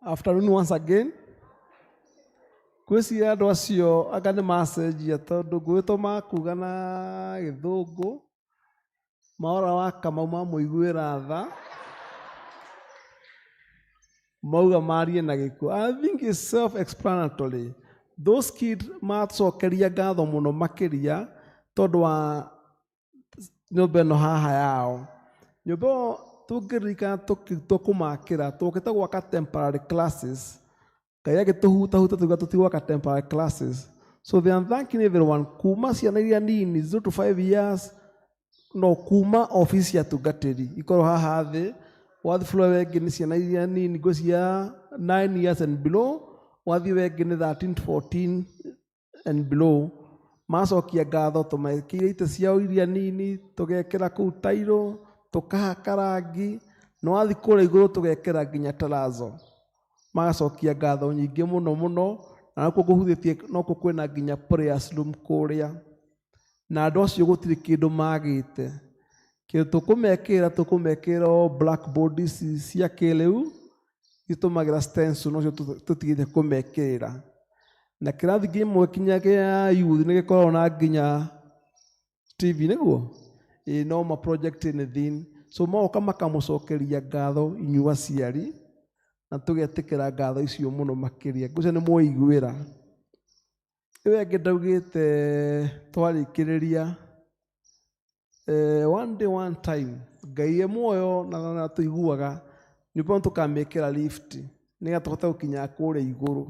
Afternoon once again. Ngwĩciria andũ acio anga nĩ macenjia tondũ ngwĩtwo makuga na gĩthũngũ. Mwaura wa Kamau mamũiguĩra tha mauga marie na gĩkuũ. I think it's self-explanatory. Those kids macokeria ngatho mũno makĩria tondũ wa nyũmba ĩno haha yao. Nyũmba ĩyo tũngĩririkana tũkũmakĩra tũkĩte gwaka temporary classes. Ngai agĩtũhutahuta tuga tũtigwaka temporary classes. So they are thanking everyone kuma ciana iria nini 0 to 5 years no kuma office ya tungatĩri ikorwo haha thĩ wathi floor wengĩ nĩ ciana iria nini ngũ cia 9 years and below, wathi wengĩ nĩ 13 to 14 and below. Macokia ngatho tũmekĩire itĩ ciao iria nini, tũgekĩra kũu tairo, tũkahaka rangi, na wathi kũrĩa igũrũ tũgekĩra nginya terazo. Magacokia ngatho nyingĩ mũno mũno, na nakuo ngũhutĩtie nokuo kwĩna nginya prayers room kũrĩa. Na andũ acio gũtirĩ kĩndũ magĩte. Kĩndũ tũkũmekĩra o blackboard ici cia kĩrĩu itũmagĩra stencil, nocio tũtigĩte kũmekĩra. Na kĩrathi kĩmwe kinya kĩa youth nĩ gĩkoragwo na nginya TV nĩguo? Ĩĩ no ma project anything. So magoka makamũcokeria ngatho inyuĩ aciari, na tũgetĩkĩra ngatho icio mũno makĩria. Ngwĩciria nĩ mwaiguĩra. Ĩyo ĩngĩ ndaugĩte twarĩkĩrĩria, one day one time Ngai e muoyo na tũiguaga nyũmba ĩno tũkamĩkĩra lift nĩgetha tũhote gũkinya kũrĩa igũrũ.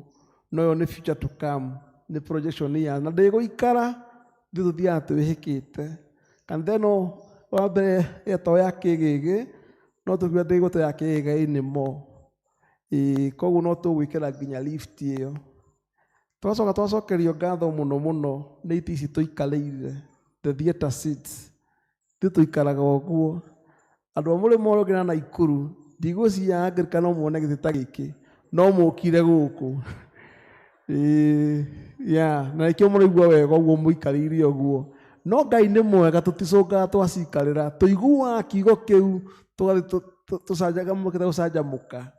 No ĩyo nĩ future to come, nĩ projection ya na ndĩgũikara ithuĩ tũthiaga twĩhĩkĩte. Kanitha ĩno wa mbere yetagwo ya kĩgĩgĩ, no tũkiuga ndĩgũtwo ya kĩgĩgĩ anymore. Ĩĩ koguo no tũgwĩkĩra nginya lift ĩyo. Twacoka twacokerio ngatho mũno mũno nĩ itĩ ici tũikarĩire, the theatre seats. Ithuĩ tũikaraga ũguo. Andũ a mũrĩmo ũrĩa ũngĩ na Naikuru, ndigwĩciria Anglican no muone gĩtĩ ta gĩkĩ, no mũkire gũkũ. Ĩĩ, yeah, na nĩkĩo mũraigua wega ũguo mũikarĩire ũguo. No Ngai nĩ mwega, tũticũngaga twacikarĩra, tũiguaga kiugo kĩu tũgathiĩ tũcanjamũkĩte gũcanjamũka.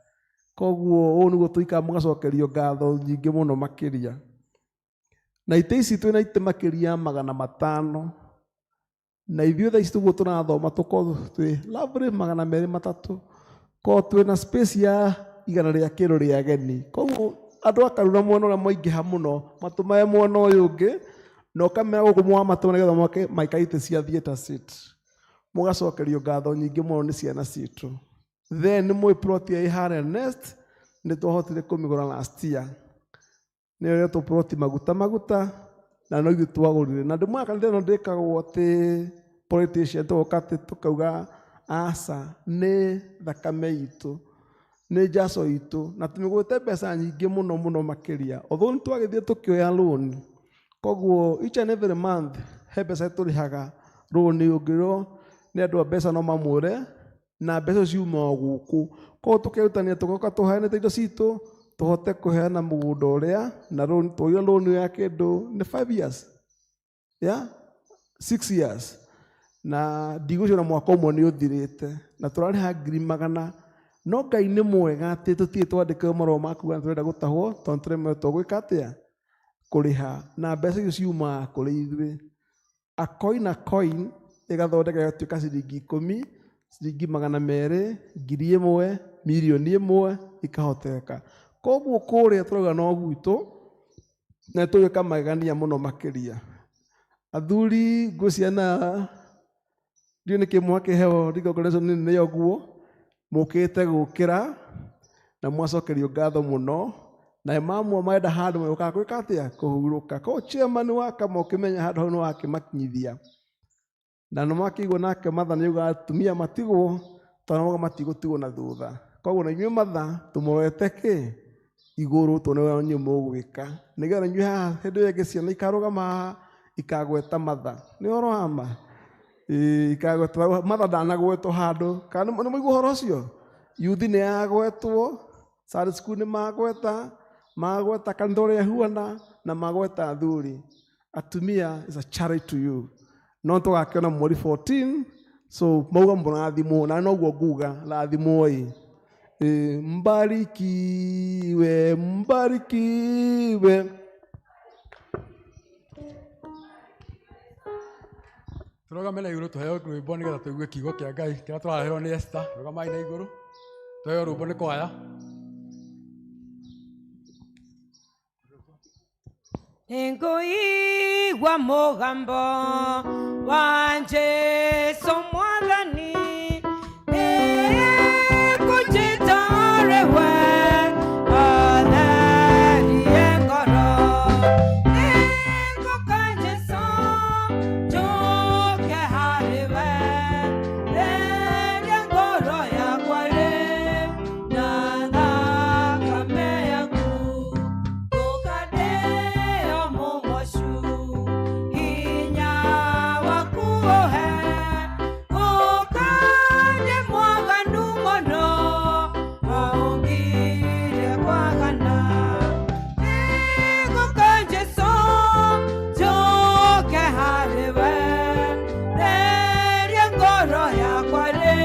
Koguo ũũ nĩguo tũikaraga mũgacokerio ngatho nyingĩ mũno makĩria. Na itĩ ici twĩna itĩ makĩria ya 500. Na ithuĩ thaa ici tũguo tũrathoma tũkorwo twĩ lovely 203. Koguo twĩna space ya 100 rĩa kĩro rĩa ageni. Koguo andũ a Karura mwena ũrĩa mwaingĩha mũno matũmae mwena ũyũ ũngĩ, na ũkamera gũkũ mwamatũma nĩgetha moke maikare itĩ cia theatre seat. Mũgacokerio ngatho nyingĩ mũno nĩ ciana citũ. Then nĩ mũĩ plot ya ĩharĩa Nest nĩ twahotire kũmĩgũra last year. Nĩyo ĩretwo plot maguta maguta, na no ithuĩ twagũrire. Na ndĩmwĩra kanitha ĩno ndĩkagwo atĩ politician tũgoka atĩ tũkauga aca, nĩ thakame itũ, nĩ njaco itũ, na tũmĩgũrĩte mbeca nyingĩ mũno mũno makĩria. Although nĩ twagĩthiĩ tũkĩoya loan, koguo each and every month he mbeca tũrĩhaga loan, ũngĩrwo nĩ andũ a mbeca no mamwĩre, na mbeca ciumaga gũkũ. Koguo tũkerutania tũgoka tũheanĩte indo citũ, tũhote kũheana mũgũnda ũrĩa, na loan, twoire loan ya kĩndũ nĩ 5 years, yeah? 6 years. Na ndigwĩciria ona mwaka ũmwe nĩ ũthirĩte, na tũrarĩha 100,000. No Ngai nĩ mwega atĩ tũtirĩ twandĩkĩrwo marũa ma kuuga nĩ tũrenda gũtahwo, tondũ tũremetwo gwĩka atĩa? Kũrĩha. Na mbeca icio ciumaga kũrĩ ithuĩ. A coin a coin ĩgathondeka ĩgatuĩka ciringi 10, ciringi 200, 1,000, 1,000,000 ikahoteka. Koguo kũrĩa tũrauga no gwitũ, na tũgĩka magegania mũno makĩria. Athuri ngwĩciria na ndiũĩ nĩkĩ mwakĩheo recognition nĩ ũguo, mũkĩte gũkĩra na mwacokerio ngatho mũno, na mamwe marenda handũ megũkaga gwĩka atĩa? Kũhurũka. Koguo chairman wa Kama ũkĩmenya handũ hau nĩ wakĩmakinyithia. Na nĩ makĩigua nake Martha nĩ auga atumia matigwo, tondũ mauga matigũtigwo na thutha. Koguo na inyuĩ Martha tũmũrorete kĩ? Igũrũ, tuone ũrĩa inyuĩ mũgwĩka. Nĩgetha inyuĩ haha hĩndĩ ĩyo ĩngĩ ciana ikarũgama haha ikagweta Martha. Nĩ ũhoro wa ma? Ĩĩ, ikagweta Martha ndanagwetwo handũ. Kana nĩ mũigua ũhoro ũcio? Youth nĩ yagwetwo, Sunday school nĩ magweta, magweta kanitha ũrĩa huana, na magweta athuri. Atumia is a charity to you. No tũgakĩona mweri 14, so mauga mũrathimwo, na noguo nguga, rathimwo ĩ. Mbarikiwe, mbarikiwe. Tũrũgame na igũrũ tũheo rwĩmbo nĩgetha tũigue kiugo kĩa Ngai kĩrĩa tũrareherwo nĩ Esther. Rũgamai na igũrũ tũheo rwĩmbo nĩ kwaya. Nĩngũigua mũgambo wa Jesũ Mwathani, nĩngũnjĩta arĩ we, atherie ngoro. Nĩngũka Jesũ, njũke harĩ we, theria ngoro yakwa rĩ, na thakame yaku. Ngũkandĩo mũgocu, hinya waku ũhe, ngũkandĩ mwaganu mũno, aũngire kwagana. Nĩngũka Jesũ, njũke harĩ we, theria ngoro yakwa rĩ,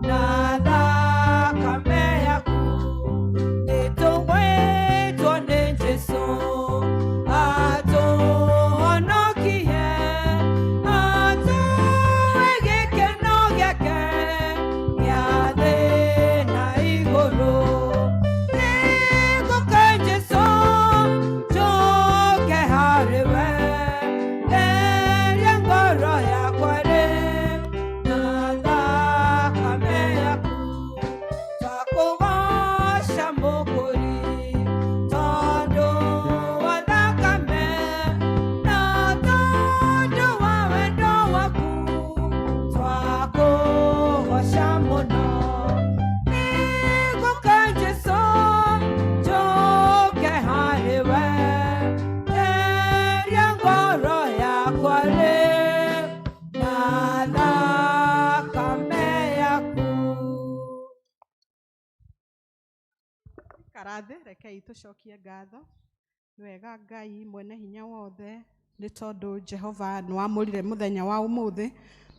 na thakame yaku. Nĩtũgwĩtwo nĩ Jesũ, atũhonokie, atũhe gĩkeno gĩake gĩa thĩ na igũrũ. Nĩngũka Jesũ, njũke harĩ we, theria ngoro yakwa rĩ, na thakame yaku. Twakũgooca Mũkũri, tondũ wa thakame, na tondũ wa wendo waku, twakũgooca mũno. Nĩngũka Jesũ, njũke harĩ we, theria ngoro yakwa rĩ, na thakame yaku. Ikara thĩ, rekei tũcokie ngatho. Nĩ wega Ngai mwene hinya wothe, nĩ tondũ Jehova nĩ wamũrire mũthenya wa ũmũthĩ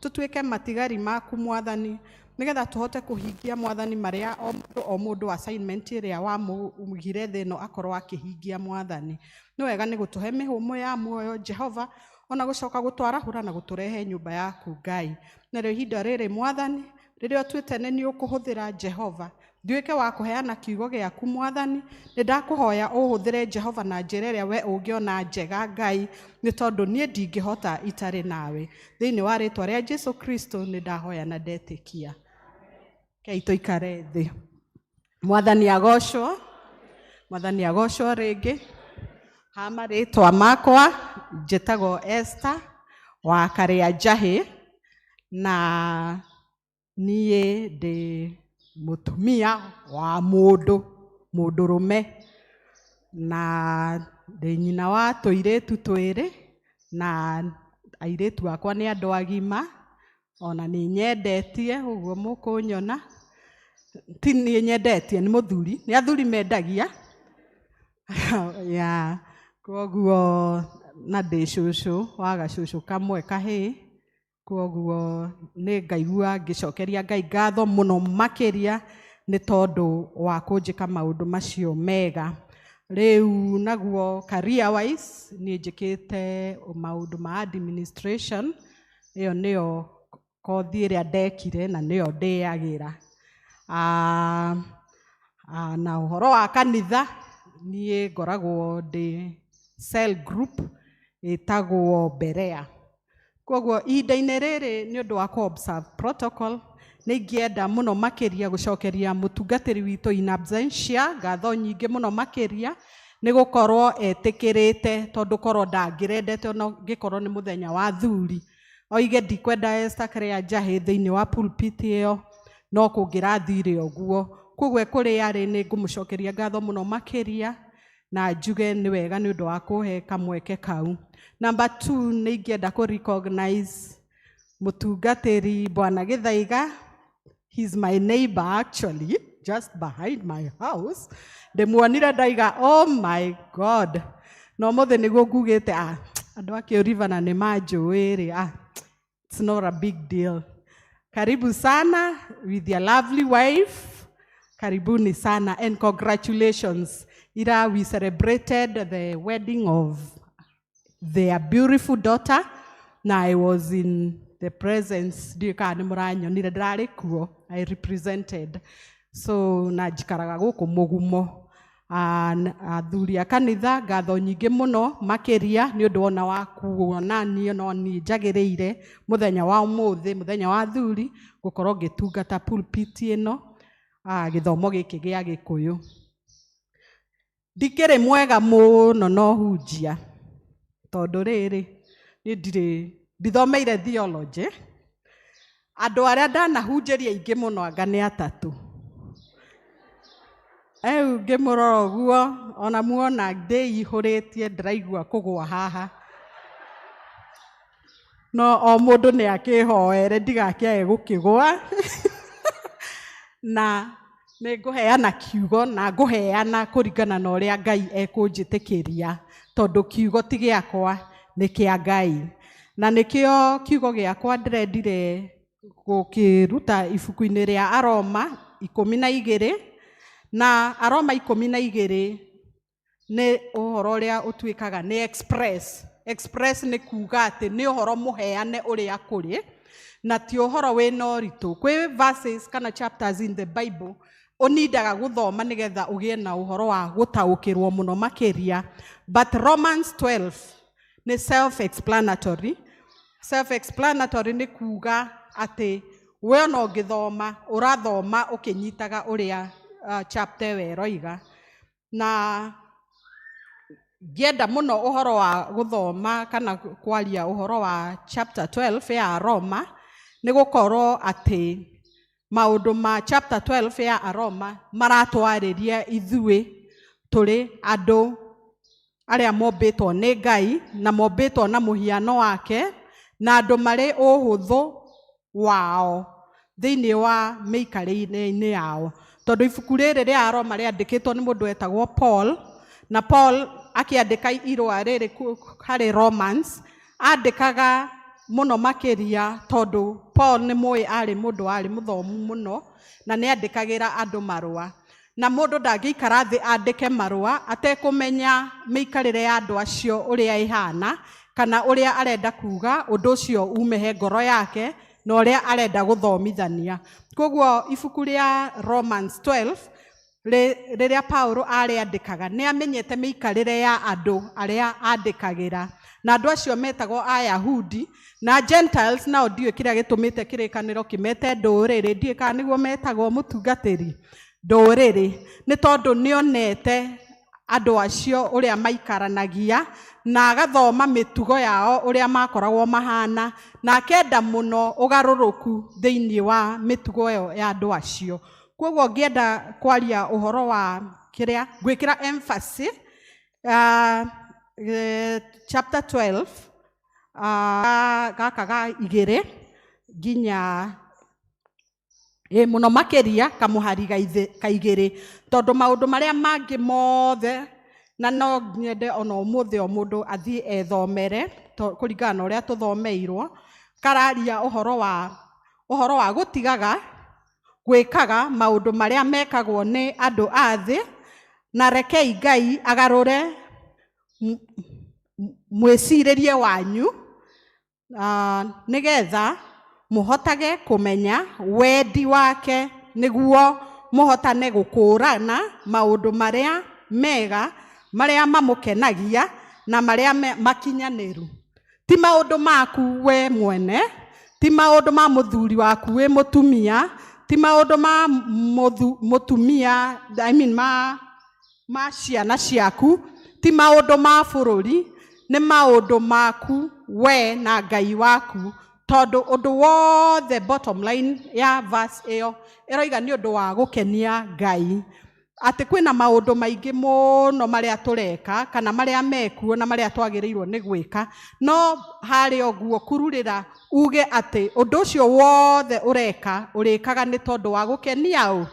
tũtuĩke matigari maku Mwathani, nĩgetha tũhote kũhingia Mwathani marĩa o mũndũ o mũndũ assignment ĩrĩa wamũigire thĩ ĩno akorwo akĩhingia Mwathani. Nĩ wega nĩ gũtũhe mĩhũmũ ya muoyo Jehova, ona gũcoka gũtwarahũra na gũtũrehe nyũmba yaku Ngai. Narĩo ihinda rĩrĩ Mwathani, rĩrĩa ũtuĩte nĩ niĩ ũkũhũthĩra Jehova, nduĩke wa kũheana kiugo gĩaku Mwathani, nĩ ndakũhoya ũhũthĩre Jehova na njĩra ĩrĩa we ũngĩona njega Ngai, nĩ tondũ niĩ ndingĩhota itarĩ nawe. Thĩinĩ wa rĩtwa rĩa Jesu Kristo nĩ ndahoya na ndetĩkia. Rekei tũikare thĩ. Mwathani agocwo, Mwathani agocwo rĩngĩ. Ha marĩtwa makwa njĩtagwo Esther wa Karĩa Njahĩ, na niĩ ndĩ mũtumia wa mũndũ, mũndũrũme, na ndĩ nyina wa tũirĩtu twĩrĩ, na airĩtu akwa nĩ andũ agima, ona nĩ nyendetie ũguo mũkũnyona. Ti niĩ nyendetie, nĩ mũthuri, nĩ athuri mendagia. Ya, koguo na ndĩ cũcũ wa gacũcũ kamwe kahĩĩ, koguo nĩ ngaigua ngĩcokeria Ngai ngatho mũno makĩria nĩ tondũ wa kũnjĩka maũndũ macio mega. Rĩu naguo career wise niĩ njĩkĩte maũndũ ma administration, ĩyo nĩyo kothi ĩrĩa ndekire na nĩyo ndĩagĩra. Na ũhoro wa kanitha, niĩ ngoragwo ndĩ cell group ĩtagwo Berea. Koguo ihinda-inĩ rĩrĩ nĩ ũndũ wa kũ observe protocol, nĩ ingĩenda mũno makĩria gũcokeria mũtungatĩri witũ in absentia ngatho nyingĩ mũno makĩria, nĩ gũkorwo etĩkĩrĩte, tondũ korwo ndangĩrendete ona ngĩkorwo nĩ mũthenya wa thuri, oige ndikwenda Esther Karĩa Njahĩ thĩinĩ wa pulpit ĩyo, no kũngĩrathire ũguo. Koguo kũrĩa arĩ nĩ ngũmũcokeria ngatho mũno makĩria, na njuge nĩ wega nĩ ũndũ wa kũhe kamweke kau. Number 2, nĩ ingĩenda kũ recognize mũtungatĩri Bwana Gĩthaiga. He's my neighbor actually, just behind my house. Ndĩmuonire ndaiga, oh my God. Na ũmũthĩ nĩguo ngugĩte, andũ a Kĩũrivana nĩ manjũĩ rĩ, it's not a big deal. Karibu sana with your lovely wife. Karibuni sana and congratulations. Ira, we celebrated the wedding of their beautiful daughter. na I was in the presence, ndiũĩ kana nĩ mũranyonire, ndĩrarĩ kuo, I represented. So na njikaraga gũkũ Mũgumo. Athuri a kanitha, ngatho nyingĩ mũno makĩria nĩ ũndũ ona wa kuona niĩ no niĩ njagĩrĩire mũthenya wa ũmũthĩ, mũthenya wa athuri, gũkorwo ngĩtungata pulpit ĩno, gĩthomo gĩkĩ gĩa Gĩkũyũ. Ndikĩrĩ mwega mũno no hunjia, tondũ rĩrĩ, niĩ ndirĩ, ndithomeire theology. Andũ arĩa ndanahunjĩria aingĩ mũno anga nĩ atatũ. Rĩu ngĩmũrora ũguo, ona muona ndĩihũrĩtie ndĩraigua kũgũa haha. No o mũndũ nĩ akĩhoere ndigakĩage gũkĩgũa. Na nĩ ngũheana kiugo na ngũheana kũringana na ũrĩa Ngai ekũnjĩtĩkĩria, tondũ kiugo ti gĩakwa, nĩ kĩa Ngai. Na nĩkĩo kiugo gĩakwa ndĩrendire gũkĩruta ibuku-inĩ rĩa Aroma 12, na Aroma 12 nĩ ũhoro ũrĩa ũtuĩkaga nĩ express. Express nĩ kuga atĩ nĩ ũhoro mũheane ũrĩa kũrĩ, na ti ũhoro wĩna ũritũ. Kwĩ verses kana chapters in the Bible ũnindaga gũthoma nĩgetha ũgĩe na ũhoro wa gũtaũkĩrwo mũno makĩria. But Romans 12 nĩ self-explanatory. Self-explanatory nĩ kuga atĩ we ona ũngĩthoma, ũrathoma ũkĩnyitaga ũrĩa chapter ĩyo ĩroiga. Na ngĩenda mũno ũhoro wa gũthoma kana kwaria ũhoro wa chapter 12 ya Roma, nĩ gũkorwo atĩ maũndũ ma chapter 12 ya Aroma maratwarĩria ithuĩ tũrĩ andũ arĩa mombĩtwo nĩ Ngai na mombĩtwo na mũhiano wake, na andũ marĩ ũhũthũ wao thĩinĩ wa mĩikarĩre-inĩ yao. Tondũ ibuku rĩrĩ rĩa Aroma rĩandĩkĩtwo nĩ mũndũ wetagwo Paul, na Paul akĩandĩka irũa rĩrĩ harĩ Romans, andĩkaga mũno makĩria tondũ Paul nĩ mũĩ arĩ mũndũ warĩ mũthomu mũno, na nĩ andĩkagĩra andũ marũa. Na mũndũ ndangĩikara thĩ andĩke marũa atekũmenya mĩikarĩre ya andũ acio ũrĩa ĩhana, kana ũrĩa arenda kuga ũndũ ũcio ume he ngoro yake na ũrĩa arenda gũthomithania. Koguo ibuku rĩa Romans 12 rĩrĩa Paulo arĩandĩkaga nĩ amenyete mĩikarĩre ya andũ arĩa andĩkagĩra, na andũ acio metagwo Ayahudi na Gentiles. Nao ndiũĩ kĩrĩa gĩtũmĩte kĩrĩkanĩro kĩmete ndũrĩrĩ, ndiũĩ kana nĩguo metagwo mũtungatĩri ndũrĩrĩ, nĩ tondũ nĩonete andũ acio ũrĩa maikaranagia na agathoma mĩtugo yao ũrĩa makoragwo mahana, na akenda mũno ũgarũrũku thĩinĩ wa mĩtugo ĩyo ya andũ acio. Koguo ngĩenda kwaria ũhoro wa kĩrĩa ngwĩkĩra emphasis, chapter 12, gaka ga igĩrĩ nginya mũno makĩria kamũhari ka igĩrĩ, tondũ maũndũ marĩa mangĩ mothe na no nyende ona ũmũthĩ o mũndũ athiĩ ethomere kũringana na ũrĩa tũthomeirwo, kararia ũhoro wa gũtigaga gwĩkaga maũndũ marĩa mekagwo nĩ andũ a thĩ, na rekei Ngai agarũre mwĩcirĩrie wanyu, nĩgetha mũhotage kũmenya wendi wake, nĩguo mũhotane gũkũũrana maũndũ marĩa mega, marĩa mamũkenagia na marĩa makinyanĩru. Ti maũndũ maku we mwene, ti maũndũ ma mũthuri waku wĩ mũtumia, ti maũndũ ma mũtumia, I mean ma ciana ciaku, ti maũndũ ma bũrũri, nĩ maũndũ maku we na Ngai waku. Tondũ ũndũ wothe, bottom line ya verse ĩyo ĩroiga nĩ ũndũ wa gũkenia Ngai. Atĩ kwĩna maũndũ maingĩ mũno marĩa tũreka kana marĩa mekuo na marĩa twagĩrĩirwo nĩ gwĩka, no harĩa ũguo kururĩra uge atĩ ũndũ ũcio wothe ũreka ũrĩkaga nĩ tondũ wa gũkenia ũ?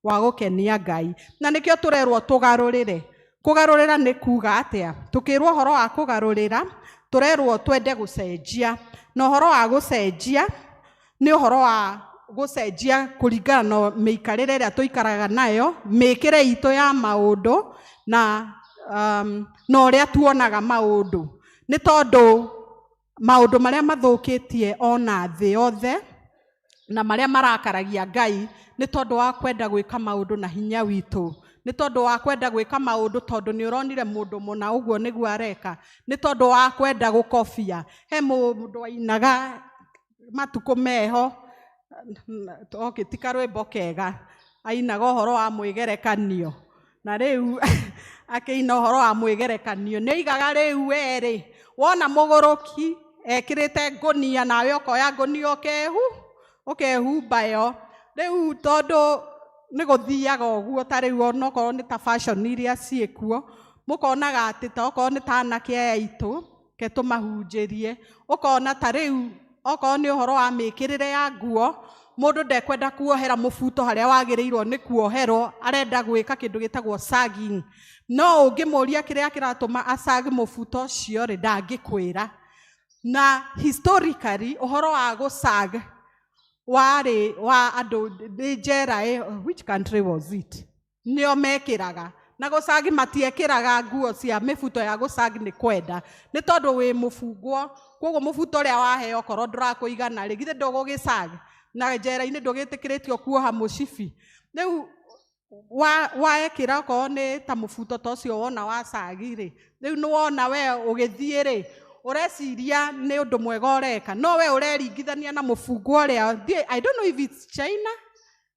Wa gũkenia Ngai. Na nĩkĩo tũrerwo tũgarũrĩre. Kũgarũrĩra nĩ kuga atĩa? Tũkĩrwo ũhoro wa kũgarũrĩra, tũrerwo twende gũcenjia. Na ũhoro wa gũcenjia nĩ ũhoro wa gũcenjia kũringana na mĩikarĩre ĩrĩa tũikaraga nayo, mĩkĩre itũ ya maũndũ na ũrĩa tuonaga maũndũ. Nĩ tondũ Maũndũ marĩa mathũkĩtie ona thĩ yothe na marĩa marakaragia Ngai nĩ tondũ wa kwenda gwĩka maũndũ na hinya witũ, nĩ tondũ wa kwenda gwĩka maũndũ tondũ nĩ ũronire mũndũ mũna ũguo nĩguo areka, nĩ tondũ wa kwenda gũkobia. He mũndũ ainaga matukũ meho, okay, ti karwĩmbo kega, ainaga ũhoro wa mwĩgerekanio, na rĩu akĩina ũhoro wa mwĩgerekanio nĩ oigaga rĩu werĩ wona mũgũrũki ekĩrĩte ngũnia nawe ũkoya ngũnia ũkehumba yo. Rĩu tondũ nĩ gũthiaga ũguo, ta rĩu onokorwo nĩ ta fashion iria ciĩkuo, mũkonaga atĩ ta okorwo nĩ ta anake aya aitũ ke tũmahunjĩrie, ũkona ta rĩu okorwo nĩ ũhoro wa mĩkĩrĩre ya nguo, mũndũ ndekwenda kuohera mũbuto harĩa wagĩrĩirwo nĩ kuoherwo, arenda gwĩka kĩndũ gĩtagwo sagging. No ũngĩmũria kĩrĩa kĩratũma acag mũbuto ũcio rĩ, ndangĩkwĩra. Na historically ũhoro wa gũcag warĩ wa andũ nĩ njera, which country was it? Nĩo mekĩraga. Na gũcagi matiekĩraga nguo cia mĩbuto ya gũcag nĩ kwenda, nĩ tondũ wĩ mũbungwo, koguo mũbuto ũrĩa waheo okorwo ndũrakũigana rĩ, githĩ ndũgũgĩcag? Na njera-inĩ ndũgĩtĩkĩrĩtio kuoha mũcibi. Rĩu waekĩra okorwo nĩ ta mũbuto ta ũcio wona wa cagi rĩ, rĩu nĩ wona we ũgĩthiĩ rĩ, ũreciria nĩ ũndũ mwega ũreka, no we ũreringithania na mũbungwo ũrĩa. I don't know if it's China,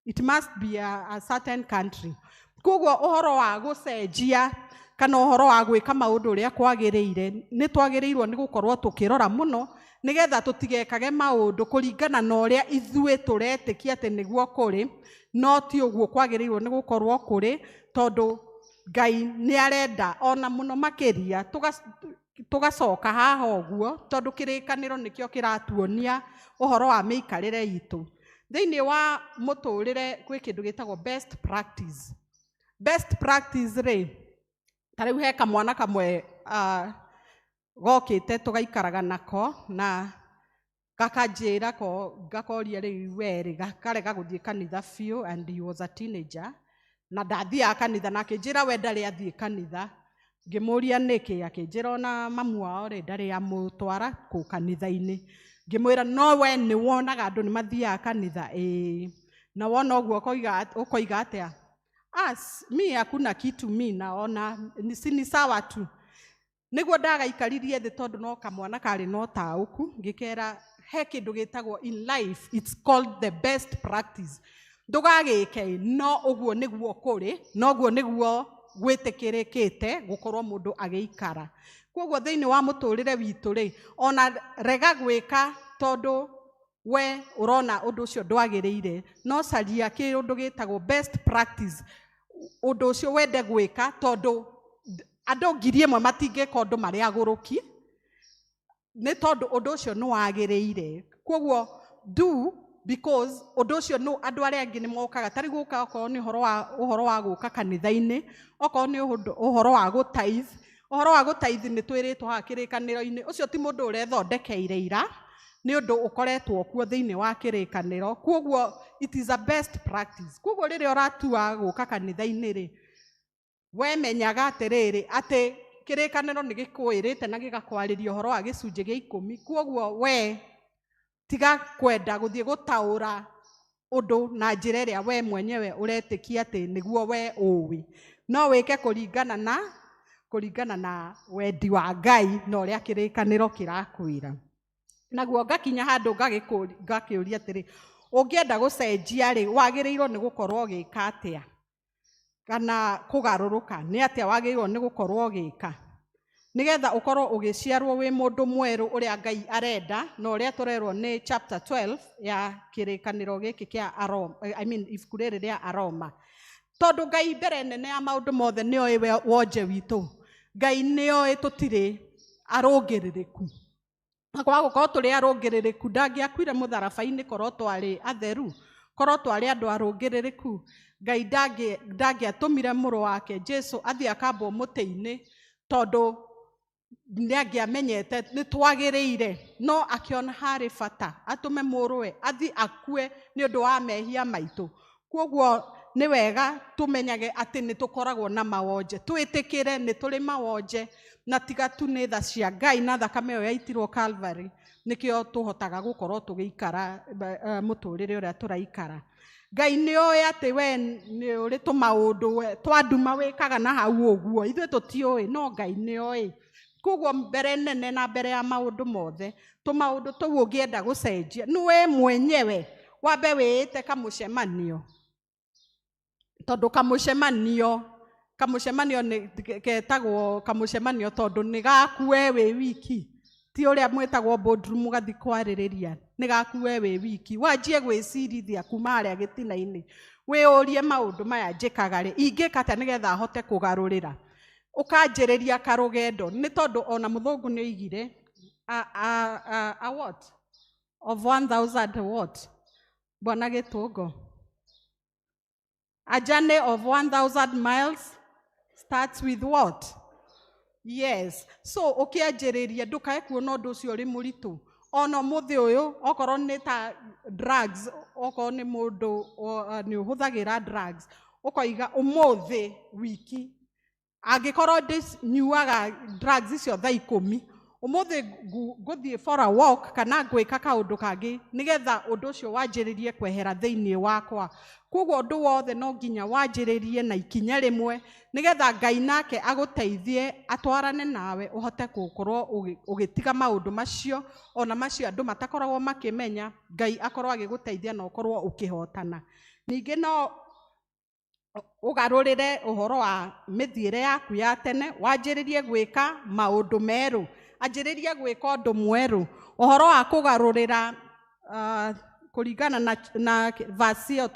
it must be a certain country. Koguo ũhoro wa gũcenjia kana ũhoro wa gwĩka maũndũ ũrĩa kwagĩrĩire, nĩ twagĩrĩirwo nĩ gũkorwo tũkĩrora mũno nĩgetha tũtigekage maũndũ kũringana na ũrĩa ithuĩ tũretĩkia atĩ nĩguo kũrĩ, no ti ũguo kwagĩrĩirwo nĩ gũkorwo kũrĩ, tondũ Ngai nĩ arenda ona mũno makĩria tũgacoka haha ũguo, tondũ kĩrĩkanĩro nĩkĩo kĩratuonia ũhoro wa mĩikarĩre itũ. Thĩinĩ wa mũtũrĩre gwĩ kĩndũ gĩtagwo best practice. Best practice rĩ, ta rĩu he kamwana kamwe gokĩte tũgaikaraga nako na gakanjĩra ko ngakoria rĩu werĩ, gakarega gũthiĩ kanitha biũ, and he was a teenager, na ndathiaga kanitha, na akĩnjĩra we ndarĩ athiĩ kanitha. Ngĩmũria nĩkĩ, akĩnjĩra ona mamu wao rĩ ndarĩ amũtwara kũ kanitha-inĩ. Ngĩmwĩra no we nĩ wonaga andũ nĩ mathiaga kanitha? Ĩĩ. Na wona ũguo ũkoiga atĩa? As mi hakuna kitu mi naona si ni sawa tu. Nĩguo ndagaikaririe thĩ tondũ no kamwana karĩ na ũtaũku, ngĩkera he kĩndũ gĩtagwo in life, it's called the best practice. Ndũgagĩke no ũguo nĩguo kũrĩ, no ũguo nĩguo gwĩtĩkĩrĩkĩte gũkorwo mũndũ agĩikara. Koguo thĩinĩ wa mũtũrĩre witũ rĩ, ona rega gwĩka tondũ we ũrona ũndũ ũcio ndwagĩrĩire, no caria kĩũndũ gĩtagwo best practice, ũndũ ũcio wende gwĩka tondũ andũ 1,000 matingĩka ũndũ marĩ agũrũki, nĩ tondũ ũndũ ũcio nĩ wagĩrĩire. Koguo do because ũndũ ũcio nĩ andũ arĩa angĩ nĩ mokaga, ta rĩu gũka okorwo nĩ ũhoro wa gũka kanitha-inĩ, okorwo nĩ ũhoro wa gũtithe, ũhoro wa gũtithe nĩ twĩrĩtwo haha kĩrĩkanĩro-inĩ, ũcio ti mũndũ ũrethondekeire ira, nĩ ũndũ ũkoretwo kuo thĩinĩ wa kĩrĩkanĩro. Koguo it is a best practice. Koguo rĩrĩa ũratua gũka kanitha-inĩ rĩ, we menyaga atĩrĩrĩ atĩ kĩrĩkanĩro nĩ gĩkwĩrĩte na gĩgakwarĩria ũhoro wa gĩcunjĩ gĩa 10. Koguo we tiga kwenda gũthiĩ gũtaũra ũndũ na njĩra ĩrĩa we mwenyewe ũretĩkia atĩ nĩguo we ũĩ, no wĩke kũringana na wendi wa Ngai na ũrĩa kĩrĩkanĩro kĩrakwĩra. Naguo ngakinya handũ ngakĩũria atĩrĩ, ũngĩenda gũcenjia rĩ, wagĩrĩirwo nĩ gũkorwo ũgĩka atĩa? Kana kũgarũrũka nĩ atĩa wagĩrĩirwo nĩ gũkorwo ũgĩka nĩgetha ũkorwo ũgĩciarwo wĩ mũndũ mwerũ ũrĩa Ngai arenda, na ũrĩa tũrerwo nĩ chapter 12 ya kĩrĩkanĩro gĩkĩ kĩa Aroma, I mean ibuku rĩrĩ rĩa Aroma. Tondũ Ngai mbere nene ya maũndũ mothe nĩoĩ wonje witũ, Ngai nĩoĩ tũtirĩ arũngĩrĩrĩku, na kwaga gũkorwo tũrĩ arũngĩrĩrĩku ndangĩakuire mũtharaba-inĩ korwo twarĩ atheru, korwo twarĩ andũ arũngĩrĩrĩku. Ngai ndangĩatũmire mũrũ wake Jesu athiĩ akambwo mũtĩ-inĩ tondũ nĩangĩamenyete nĩ twagĩrĩire, no akĩona harĩ bata atũme mũrũwe athiĩ akue nĩ ũndũ wa mehia maitũ. Koguo Nĩ wega tũmenyage atĩ nĩ tũkoragwo na mawonje, twĩtĩkĩre nĩ tũrĩ mawonje, na tiga tu nĩ tha cia Ngai na thakame ĩyo yaitirwo Calvary nĩkĩo tũhotaga gũkorwo tũgĩikara mũtũrĩre ũrĩa tũraikara. Ngai nĩ oĩ atĩ we nĩ ũrĩ tũmaũndũ we twa nduma wĩkaga na hau ũguo, ithuĩ tũtiũĩ, no Ngai nĩ oĩ. Koguo mbere nene na mbere ya maũndũ mothe, tũmaũndũ tũu ũngĩenda gũcenjia nĩ we mwenyewe wambe wĩĩte kamũcemanio, tondũ kamũcemanio nĩ ketagwo kamũcemanio tondũ nĩ gaku we wĩ wiki, ti ũrĩa mwĩtagwo boardroom mũgathiĩ kwarĩrĩria, nĩ gaku we wĩ wiki. Wanjie gwĩcirithia kuma harĩa gĩtina-inĩ, wĩyũrie maũndũ maya njĩkaga rĩ, ingĩka atĩa nĩgetha hote kũgarũrĩra. Ũkanjĩrĩria karũgendo, nĩ tondũ ona mũthũngũ nĩ oigire a what of 1000 what, bwana Gĩtũngo, a journey of 1000 miles starts with what? Yes. So ũkĩanjĩrĩria ndũkae kuona ũndũ ũcio ũrĩ mũritũ. Ona ũmũthĩ ũyũ okorwo nĩ ta drugs, okorwo nĩ mũndũ nĩ ũhũthagĩra drugs, ũkoiga ũmũthĩ wiki angĩkorwo ndĩnyuaga drugs icio thaa 10, ũmũthĩ ngũthiĩ for a walk kana ngwĩka kaũndũ kangĩ nĩgetha ũndũ ũcio wanjĩrĩrie kwehera thĩinĩ wakwa. Koguo ũndũ wothe no nginya wanjĩrĩrie na ikinya rĩmwe nĩgetha Ngai nake agũteithie atwarane nawe ũhote gũkorwo ũgĩtiga maũndũ macio, ona macio andũ matakoragwo makĩmenya, Ngai akorwo agĩgũteithia na ũkorwo ũkĩhotana. Ningĩ no ũgarũrĩre ũhoro wa mĩthiĩre yaku ya tene, wanjĩrĩrie gwĩka maũndũ merũ, anjĩrĩrie gwĩka ũndũ mwerũ. Ũhoro wa kũgarũrĩra kũringana na verse ĩyo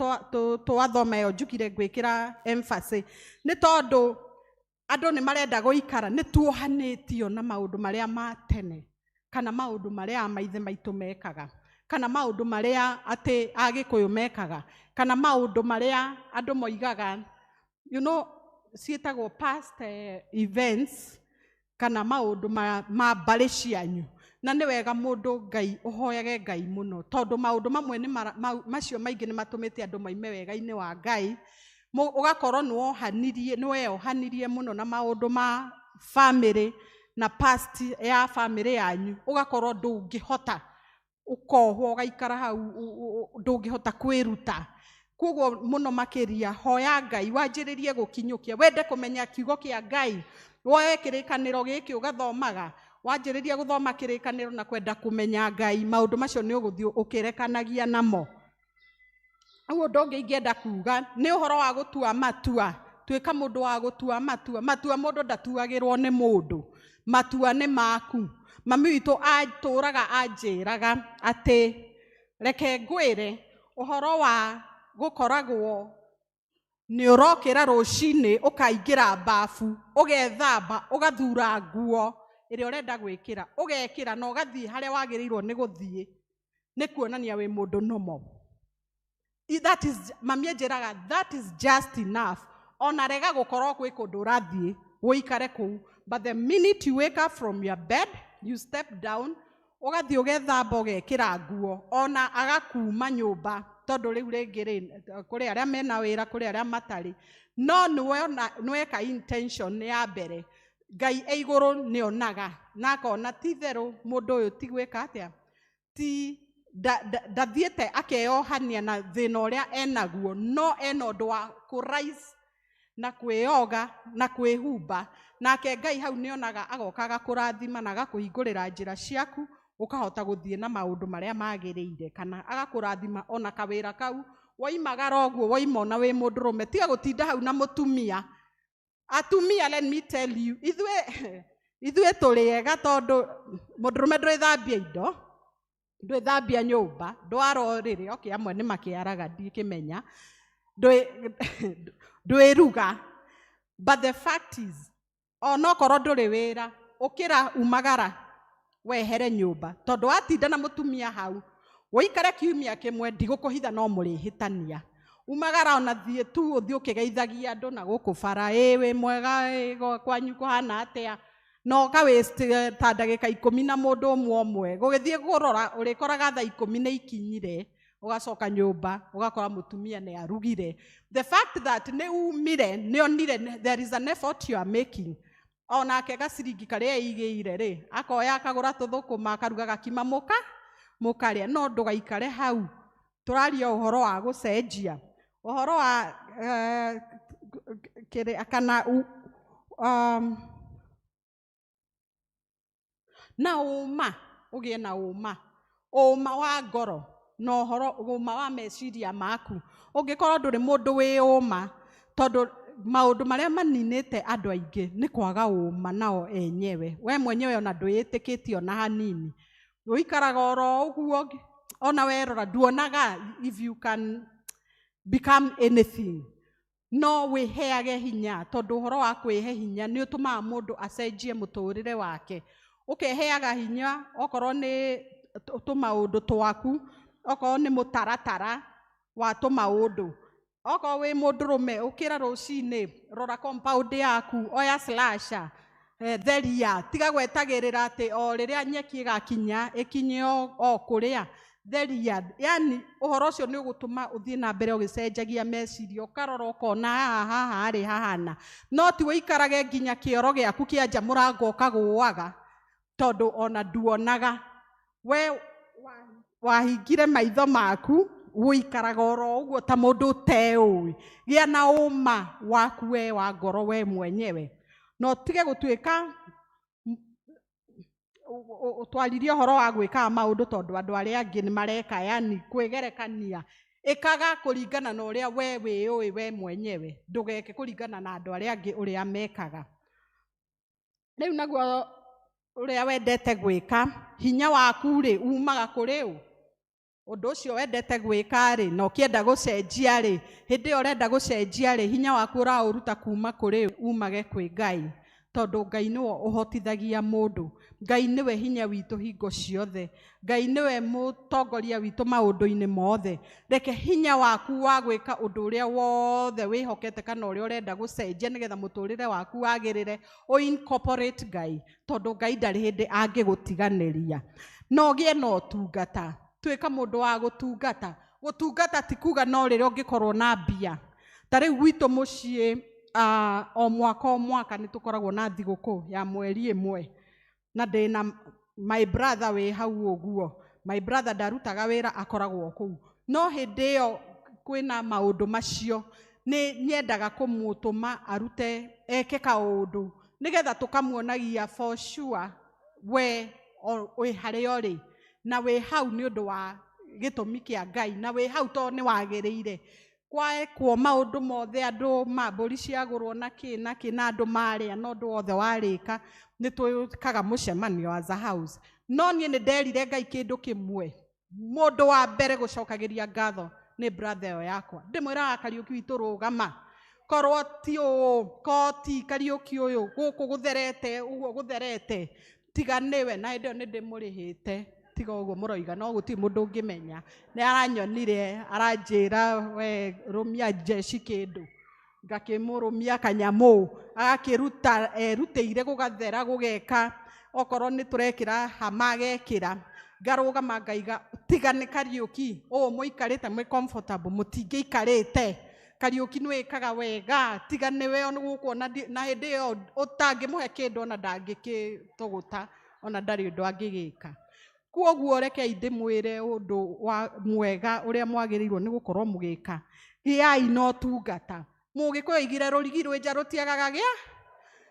twathoma ĩyo njugire ngwĩkĩra emphasis, nĩ tondũ andũ nĩ marenda gũikara, nĩ tuohanĩtio na maũndũ marĩa ma tene, kana maũndũ marĩa maithe maitũ mekaga, kana maũndũ marĩa atĩ Agĩkũyũ mekaga, kana maũndũ marĩa andũ moigaga, you know, ciĩtagwo past events, kana maũndũ ma mbarĩ cianyu. Na nĩ wega mũndũ Ngai ũhoyage Ngai mũno, tondũ maũndũ mamwe nĩ macio maingĩ nĩ matũmĩte andũ moime wega-inĩ wa Ngai. Ũgakorwo nĩ weyohanirie mũno na maũndũ ma family na past ya family yanyu, ũgakorwo ndũngĩhota, ũkohwo ũgaikara hau, ndũngĩhota kwĩruta. Koguo mũno makĩria hoya Ngai wanjĩrĩrie gũkinyũkia, wende kũmenya kiugo kĩa Ngai, woe kĩrĩkanĩro gĩkĩ ũgathomaga, wanjĩrĩria gũthoma kĩrĩkanĩro na kwenda kũmenya Ngai, maũndũ macio nĩ ũgũthiĩ ũkĩrekanagia namo. Ũguo ũndũ ũngĩ ingĩenda kuga nĩ ũhoro wa gũtua matua. Tuĩka mũndũ wa gũtua matua. Matua mũndũ ndatuagĩrwo nĩ mũndũ, matua nĩ maku. Mami witũ atũraga anjĩraga atĩ reke ngwĩre ũhoro wa gũkoragwo nĩ ũrokĩra rũcinĩ ũkaingĩra bafu, ũgethamba, ũgathura nguo ĩrĩa ũrenda gwĩkĩra, ũgekĩra na ũgathiĩ harĩa wagĩrĩirwo nĩ gũthiĩ, nĩ kuonania wĩ mũndũ normal. That is, mami anjĩraga that is just enough. Ona rega gũkorwo gwĩ kũndũ ũrathiĩ ũikare kũu, but the minute you wake up from your bed, you step down, ũgathiĩ ũgethamba ũgekĩra nguo, ona agakuma nyũmba, tondũ rĩu rĩngĩ rĩ, kũrĩ arĩa mena wĩra, kũrĩ arĩa matarĩ, no nĩweka intention ya mbere. Ngai e igũrũ nĩonaga na akona ti itherũ mũndũ ũyũ ti gwĩka atĩa, ti ndathiĩte akeyohania na thĩna ũrĩa enaguo, no ena ũndũ wa kũ-rise na kwĩyoga na kwĩhumba. Nake Ngai hau nĩonaga, agoka agakũrathima na agakũhingũrĩra njĩra ciaku, ũkahota gũthiĩ na maũndũ marĩa magĩrĩire, kana agakũrathima ona kawĩra kau woimagara ũguo, woima ona wĩ mũndũrũme, tiga gũtinda hau na mũtumia. Atumia, let me tell you, ithuĩ tũrĩ ega tondũ mũndũrũme ndwĩthambia indo, ndwĩthambia nyũmba, ndwara ũrĩrĩ, okay, amwe nĩ makĩaraga ndikĩmenya, ndwĩruga. But the fact is, onokorwo ndũrĩ wĩra, ũkĩra umagara wehere nyũmba, tondũ watinda na mũtumia hau ũikare kiumia kĩmwe, ndigũkũhitha no mũrĩhĩtania. Umagara ona thiĩ tu ũthiĩ ũkĩgeithagia andũ na gũkũ bara, ĩ wĩ mwega, ĩ kwanyu kũhana atĩa, na ũka waste ta ndagĩka 10 na mũndũ ũmwe ũmwe. Gũgĩthiĩ kũrora ũrĩkoraga thaa 10 nĩ ikinyire, Ũgacoka nyũmba ũgakora mũtumia nĩ arugire. The fact that nĩ umire, nĩ onire there is an effort you are making. Onake gaciringi karĩa eigĩire rĩ, akoya akagũra tũthũkũma, akaruga gakima mũka mũkarĩa. No ndũgaikare hau. Tũraria ũhoro wa gũcenjia, ũhoro wa kĩrĩa kana na ũma, ũgĩe na ũma, ũma wa ngoro na ũhoro ũma wa meciria maku. Ũngĩkorwo ndũrĩ mũndũ wĩ ũma, tondũ maũndũ marĩa maninĩte andũ aingĩ nĩ kwaga ũma nao enyewe. We mwenyewe ona ndwĩĩtĩkĩtie ona hanini, ũikaraga oro ũguo, ona werora nduonaga if you can become anything. No wĩheage hinya, tondũ ũhoro wa kwĩhe hinya nĩ ũtũmaga mũndũ acenjie mũtũrĩre wake. Ũkeheaga hinya okorwo nĩ tũmaũndũ twaku, okorwo nĩ mũtaratara wa tũmaũndũ. Okorwo wĩ mũndũrũme, ũkĩra rũcinĩ, rora compound yaku, oya slasher, theria, tiga gwetagĩrĩra atĩ o rĩrĩa nyeki ĩgakinya ĩkinye o kũrĩa, theria. Yani ũhoro ũcio nĩ ũgũtũma ũthiĩ na mbere ũgĩcenjagia meciria, ũkarora ũkona haha haha harĩ hahana. No ti ũikarage nginya kĩoro gĩaku kĩa nja mũrango ũkagũaga, tondũ ona nduonaga. We wahingire maitho maku, ũikaraga oro ũguo ta mũndũ ũteũĩ. Gĩa na ũma waku we wa ngoro we mwenyewe. Na ũtige gũtuĩka ũtwaririe ũhoro wa gwĩkaga maũndũ tondũ andũ arĩa angĩ nĩ mareka, yani kwĩgerekania. Ĩkaga kũringana na ũrĩa we wĩũĩ we mwenyewe, ndũgeke kũringana na andũ arĩa angĩ ũrĩa mekaga. Rĩu naguo ũrĩa wendete gwĩka, hinya waku rĩ umaga kũrĩ ũ? Ũndũ ũcio wendete gwĩka rĩ, na ũkĩenda gũcenjia rĩ, hĩndĩ ĩyo ũrenda gũcenjia rĩ, hinya waku ũraũruta kuma kũrĩ ũ? Umage kwĩ Ngai, tondũ Ngai nĩwe ũhotithagia mũndũ. Ngai nĩwe hinya witũ hingo ciothe. Ngai nĩwe mũtongoria witũ maũndũ-inĩ mothe. Reke hinya waku wa gwĩka ũndũ ũrĩa wothe wĩhokete kana ũrĩa ũrenda gũcenjia nĩgetha mũtũrĩre waku wagĩrĩre, ũ incorporate Ngai, tondũ Ngai ndarĩ hĩndĩ angĩgũtiganĩria. Na ũgĩe na ũtungata. Tuĩka mũndũ wa gũtungata. Gũtungata ti kuga no rĩrĩa ũngĩkorwo na mbia. Ta rĩu gwitũ mũciĩ, o mwaka o mwaka nĩ tũkoragwo na thigũkũ ya mweri ĩmwe. Na ndĩna my brother wĩ hau ũguo. My brother ndarutaga wĩra, akoragwo kũu. No hĩndĩ ĩyo kwĩna maũndũ macio, nĩ nyendaga kũmũtũma arute eke kaũndũ nĩgetha tũkamuonagia for sure we wĩ harĩa ũrĩ, na wĩ hau nĩ ũndũ wa gĩtũmi kĩa Ngai, na wĩ hau tondũ nĩ wagĩrĩire. Kwaekwo maũndũ mothe, andũ ma mbũri ciagũrwo na kĩ na kĩ, na andũ marĩa, na ũndũ wothe warĩka, nĩ twĩkaga mũcemanio as a house. No niĩ nĩ nderire Ngai kĩndũ kĩmwe, mũndũ wa mbere gũcokagĩria ngatho nĩ brother ĩyo yakwa. Ndĩmwĩraga Kariũki witũ rũgama, korwo ti ũũ, korwo ti Kariũki ũyũ gũkũ gũtherete ũguo gũtherete, tiga nĩwe. Na hĩndĩ ĩyo nĩ ndĩmũrĩhĩte, tiga ũguo mũroiga, no gũtirĩ mũndũ ũngĩmenya. Nĩ aranyonire, aranjĩra we rũmia njeci kĩndũ, ngakĩmũrũmia kanyamũ, agakĩruta erutĩire gũgathera gũgeka, okorwo nĩ tũrekĩra hama agekĩra. Ngarũgama ngaiga tiga nĩ Kariũki ũũ mũikarĩte mwĩ comfortable, mũtingĩikarĩte. Kariũki nĩ wĩkaga wega, tiga nĩwe gũkũ ona na hĩndĩ ĩyo ũtangĩmũhe kĩndũ ona ndangĩkĩtũgũta, ona ndarĩ ũndũ angĩgĩka. Kwoguo rekei ndĩmwĩre ũndũ wa mwega ũrĩa mwagĩrĩirwo nĩ gũkorwo mũgĩka. Gĩai na ũtungata. Mũgĩkũyũ oigire rũrigi rwĩ nja rũtiagaga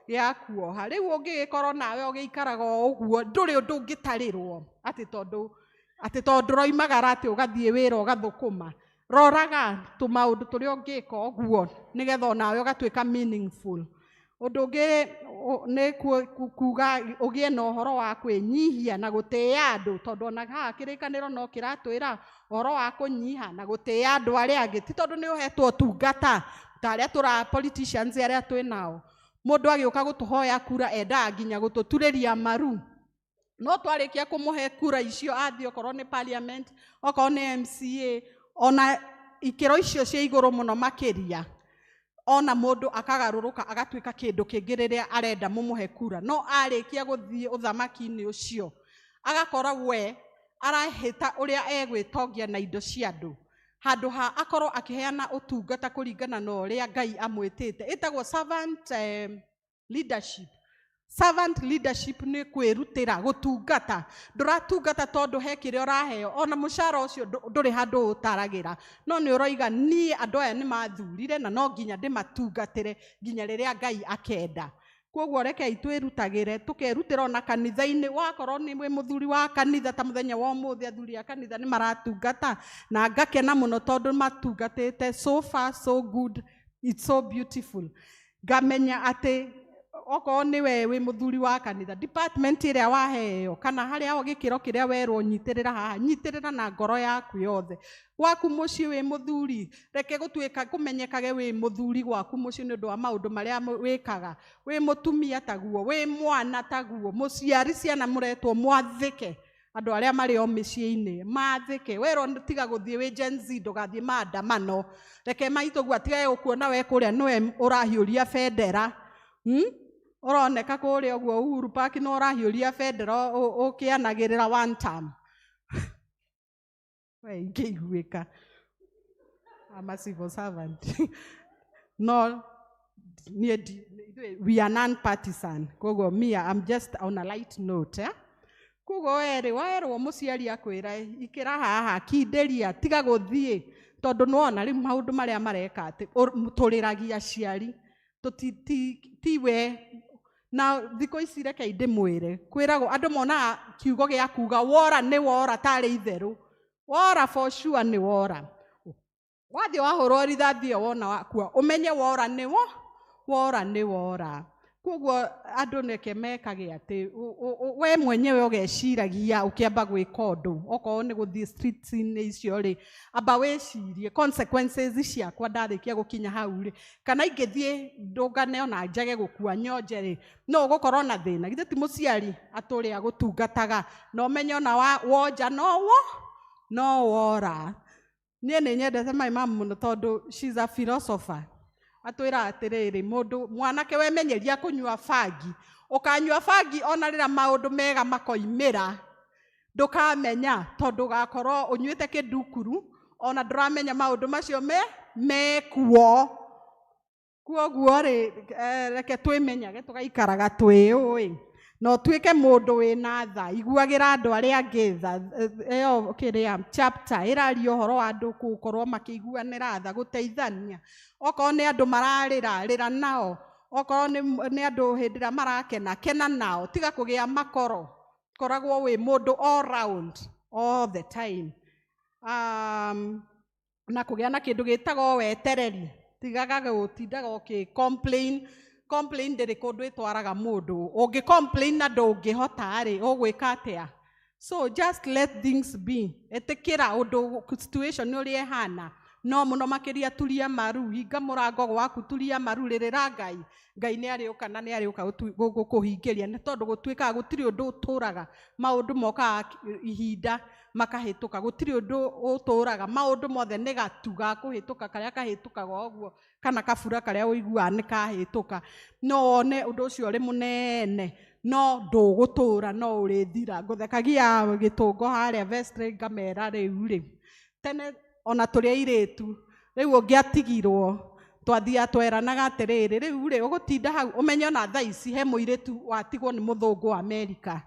gĩa kuoha. Rĩu ũngĩgĩkorwo nawe ũgĩikaraga o ũguo, ndũrĩ ũndũ ũngĩtarĩrwo atĩ tondũ ũroimagara atĩ ũgathiĩ wĩra ũgathũkũma. Roraga tũmaũndũ tũrĩa ũngĩka ũguo nĩgetha onawe ũgatuĩka meaningful. Ũndũ ũngĩ nĩ kuga ũgĩe na ũhoro wa kwĩnyihia na gũtĩĩa andũ, tondũ ona haha kĩrĩkanĩro no kĩratwĩra ũhoro wa kũnyiha na gũtĩĩa andũ arĩa angĩ, ti tondũ nĩ ũhetwo ũtungata ta arĩa tũra politicians arĩa twĩ nao. Mũndũ agĩũka gũtũhoya kura endaga nginya gũtũturĩria maru, no twarĩkia kũmũhe kura icio athiĩ okorwo nĩ parliament, okorwo nĩ MCA, ona ikĩro icio cia igũrũ mũno makĩria, ona mũndũ akagarũrũka agatuĩka kĩndũ kĩngĩ rĩrĩa arenda mũmũhe kura. No arĩkia gũthiĩ ũthamaki-inĩ ũcio, agakora we Arahĩta ũrĩa egwĩtongia na indo cia andũ handũ ha akorwo akĩheana ũtungata kũringana na ũrĩa Ngai amwĩtĩte. Ĩtagwo servant leadership. Servant leadership nĩ kwĩrutĩra gũtungata. Ndũratungata tondũ he kĩrĩa ũraheo, ona mũcara ũcio ndũrĩ handũ ũtaragĩra, no nĩ ũroiga niĩ andũ aya nĩ mathurire na no nginya ndĩmatungatĩre nginya rĩrĩa Ngai akenda. Koguo rekei twĩrutagĩre, tũkerutĩra ona kanitha-inĩ. Wakorwo nĩ wĩ mũthuri wa kanitha, ta mũthenya wa ũmũthĩ athuri a kanitha nĩ maratungata na ngakena mũno tondũ matungatĩte, so far so good, it's so beautiful. Ngamenya atĩ okorwo nĩ we wĩ mũthuri wa kanitha, department ĩrĩa waheo kana harĩa gĩkĩro kĩrĩa werwo nyitĩrĩra haha, nyitĩrĩra na ngoro yaku yothe. Gwaku mũciĩ wĩ mũthuri, reke gũtuĩka kũmenyekage wĩ mũthuri gwaku mũciĩ nĩ ũndũ wa maũndũ marĩa wĩkaga. Wĩ mũtumia taguo, wĩ mwana taguo, mũciari ciana mũretwo mwathĩke, andũ arĩa marĩ o mĩciĩ-inĩ mathĩke. Werwo tiga gũthiĩ wĩ Gen Z, ndũgathiĩ maandamano, reke maitũ guo atigage gũkuona we kũrĩa nĩwe ũrahiũria bendera. Ũroneka kũrĩa ũguo Uhuru Park no ũrahiũria bendera ũkĩanagĩrĩra one term. We ingĩiguĩka. I'm a civil servant. No, niĩ we are non-partisan. Koguo me, I'm just on a light note. Eh? Koguo werĩ, werwo mũciari akwĩra ikĩra haha, kindĩria, tiga gũthiĩ, tondũ nĩwona rĩu maũndũ marĩa mareka atĩ tũrĩragia aciari. Ti we. Na thikũ ici reke ndĩmwĩre, kwĩragwo andũ monaga kiugo gĩa kuga wora nĩ wora tarĩ itherũ. Wora for sure nĩ wora. Wathiĩ wahũrwo rithathi ĩyo wona wakua, ũmenye wora nĩ wo, wora nĩ wora. Koguo andũ neke mekage atĩ we mwenyewe ũgeciragia ũkĩamba gwĩka ũndũ, okorwo nĩ gũthiĩ streets-inĩ icio rĩ, amba wĩcirie consequences ciakwa ndarĩkia gũkinya hau rĩ, kana ingĩthiĩ ndũngane ona njage gũkua nyonje rĩ, no ũgũkorwo na thĩna. Githĩ ti mũciari atũrĩa agũtungataga, na ũmenye ona wonja no wo, no wora. Niĩ nĩ nyendete my mom mũno tondũ she's a philosopher. Atwĩraga atĩrĩrĩ, mũndũ mwanake wemenyeria kũnyua bangi, ũkanyua bangi ona rĩrĩa maũndũ mega makoimĩra, ndũkamenya tondũ ũgakorwo ũnyuĩte kĩndukuru, ona ndũramenya maũndũ macio mekuo. Kwoguo rĩ, reke twĩmenyage tũgaikaraga twĩũĩ, na ũtuĩke mũndũ wĩna tha, iguagĩra andũ arĩa angĩ tha. Ĩyo kĩrĩa chapter ĩraria ũhoro wa andũ gũkorwo makĩiguanĩra tha, gũteithania. Okorwo nĩ andũ mararĩra, rĩra nao. Okorwo nĩ andũ hĩndĩ ĩrĩa marakena, kena nao. Tiga kũgĩa makoro, koragwo wĩ mũndũ all round all the time. Na kũgĩa na kĩndũ gĩtagwo wetereri, tigaga gũtindaga ũkĩ complain. Complain ndĩrĩ kũndũ ĩtwaraga mũndũ. Ũngĩ complain na ndũngĩhota rĩ, ũgwĩka atĩa? So just let things be. Ĩtĩkĩra ũndũ situation ũrĩa ĩhana. No mũno makĩria turia maru, hinga mũrango gwaku, turia maru, rĩrĩra Ngai. Ngai nĩ arĩũka na nĩ arĩũka gũkũhingĩria, nĩ tondũ gũtuĩkaga gũtirĩ ũndũ ũtũraga. Maũndũ mokaga ihinda makahĩtũka, gũtirĩ ũndũ ũtũraga. Maũndũ mothe nĩ gatu ga kũhĩtũka, karĩa kahĩtũkaga ũguo, kana kabura karĩa ũiguaga nĩ kahĩtũka. No wone ũndũ ũcio ũrĩ mũnene, no ndũgũtũra, no ũrĩthira. Ngũthekagia gĩtũngo harĩa vestry ngamera rĩu rĩ, tene ona tũrĩ airĩtu, rĩu ũngĩatigirwo, twathiaga tweranaga atĩrĩrĩ, rĩu rĩ, ũgũtinda hau, ũmenye ona thaa ici he mũirĩtu watigwo nĩ mũthũngũ wa Amerika.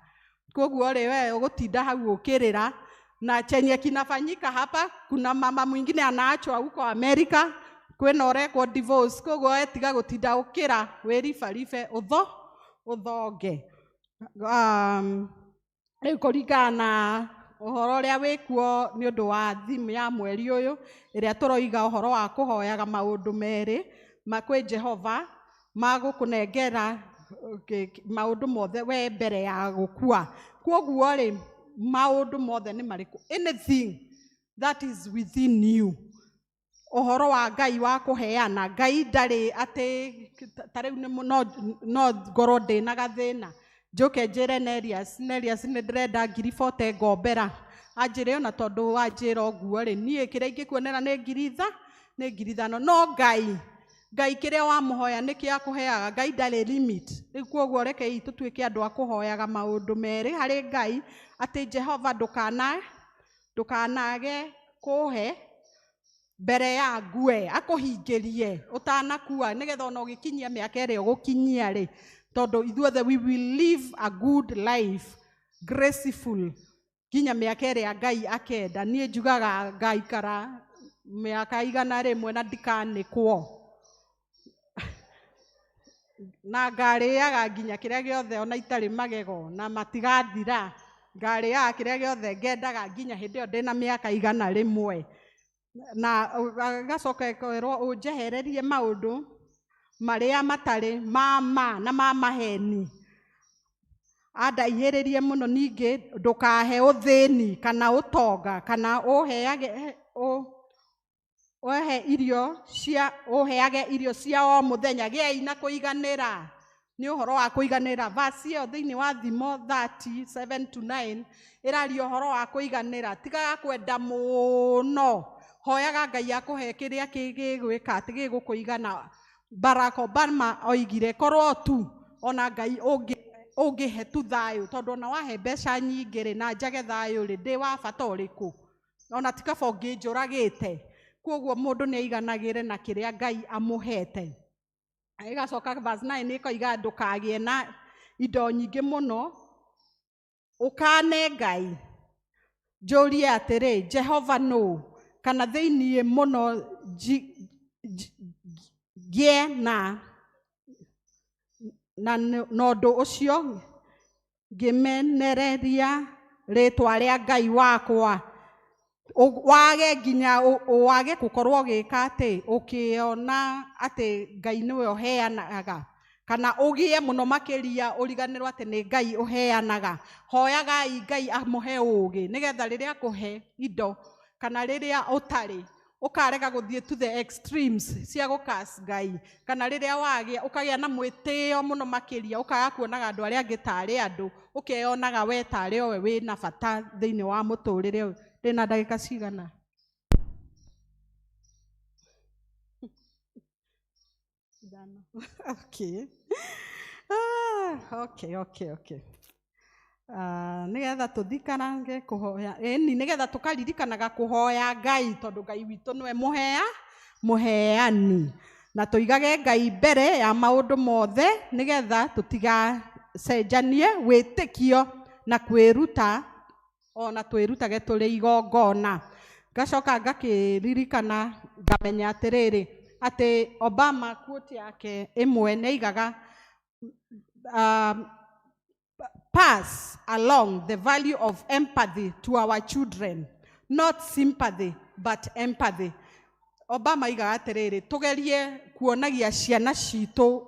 Koguo rĩ, we ũgũtinda hau ũkĩrĩra, na chenye kinafanyika hapa, kuna mama mwingine anaachwa huko Amerika, kwĩna ũrekwo divorce. Koguo we tiga gũtinda ũkĩra, wĩribaribe, ũthonge. Rĩu kũringana na ũhoro ũrĩa wĩkuo nĩ ũndũ wa theme ya mweri ũyũ, ĩrĩa tũroiga ũhoro wa kũhoyaga maũndũ merĩ ma kwĩ Jehova, ma gũkũnengera maũndũ mothe we mbere ya gũkua. Kwoguo rĩ, maũndũ mothe nĩ marĩkũ? Anything that is within you. Ũhoro wa Ngai wa kũheana, Ngai ndarĩ atĩ ta rĩu nĩ no ngorwo ndĩna gathĩna, njũke njĩre Nerias, Nerias nĩ ndĩrenda ngiri 40 ngombera. Anjĩre ona tondũ wanjĩra ũguo rĩ, niĩ kĩrĩa ingĩkuonera nĩ ngiri nĩ ngiri ithano. No Ngai Ngai kĩrĩa wamũhoya nĩkĩo akũheaga. Ngai ndarĩ limit. Rĩu koguo rekei tũtuĩke andũ a kũhoyaga maũndũ merĩ harĩ Ngai, atĩ Jehova ndũkanage kũhe mbere ya ngue, akũhingĩrie ũtanakua, nĩgetha ona ũgĩkinyia mĩaka ĩrĩa ũgũkinyia rĩ, tondũ ithuothe we will live a good life graceful nginya mĩaka ĩrĩa Ngai akenda. Niĩ njugaga ngaikara mĩaka 100 na ndikanĩkwo, na ngarĩaga nginya kĩrĩa gĩothe ona itarĩ magego na matigathira, ngarĩaga kĩrĩa gĩothe ngendaga nginya hĩndĩ ĩyo ndĩna mĩaka 100. Na agacoka ĩkerwo ũnjehererie maũndũ marĩa matarĩ ma ma na ma maheni, andaihĩrĩrie mũno. Ningĩ ndũkahe ũthĩni kana ũtonga, kana ũheage ũhe irio cia ũheage irio cia o mũthenya. Gĩai na kũiganĩra, nĩ ũhoro wa kũiganĩra. Verse ĩyo thĩinĩ wa Thimo 37-9 ĩraria ũhoro wa kũiganĩra. Tigaga kwenda mũno, hoyaga Ngai akũhe kĩrĩa gĩgwĩka atĩ gĩgũkũigana. Barack Obama oigire korwo tu ona Ngai ũngĩhe tu thayũ, tondũ ona wahe mbeca nyingĩ rĩ na njage thayũ rĩ, ndĩ wa bata ũrĩkũ? Ona ti kaba ũngĩnjũragĩte. Koguo mũndũ nĩ aiganagĩre na kĩrĩa Ngai amũhete. Ĩgacoka verse 9 ĩkoiga ndũkagĩe na indo nyingĩ mũno, ũkane Ngai. Njũrie atĩrĩ, Jehova nũ? Kana thĩinĩ mũno ngĩe na na ũndũ ũcio ngĩmenereria rĩtwa rĩa Ngai wakwa. Wage nginya wage gũkorwo ũgĩka atĩ ũkĩona atĩ Ngai nĩwe ũheanaga, kana ũgĩe mũno makĩria ũriganĩrwo atĩ nĩ Ngai ũheanaga. Hoyagai Ngai amũhe ũũgĩ, nĩgetha rĩrĩa akũhe indo kana rĩrĩa ũtarĩ ũkarega gũthiĩ to the extremes cia gũcurse Ngai, kana rĩrĩa wagĩa ũkagĩa na mwĩtĩo mũno makĩria, ũkaga kuonaga andũ arĩa angĩ tarĩ andũ, ũkeyonaga we tarĩ o we wĩna bata thĩinĩ wa mũtũrĩre ũyũ. Ndĩna ndagĩka cigana? Ithano. Okay. Okay. Nĩgetha tũthikarange kũhoya, ĩni nĩgetha tũkaririkanaga kũhoya Ngai, tondũ Ngai witũ nĩwe mũheani, na tũigage Ngai mbere ya maũndũ mothe, nĩgetha tũtigacenjanie wĩtĩkio na kwĩruta, ona twĩrutage tũrĩ igongona. Ngacoka ngakĩririkana ngamenya atĩrĩrĩ, atĩ Obama quote yake ĩmwe nĩ aigaga, pass along the value of empathy to our children, not sympathy but empathy. Obama aigaga atĩrĩrĩ, tũgerie kuonagia ciana citũ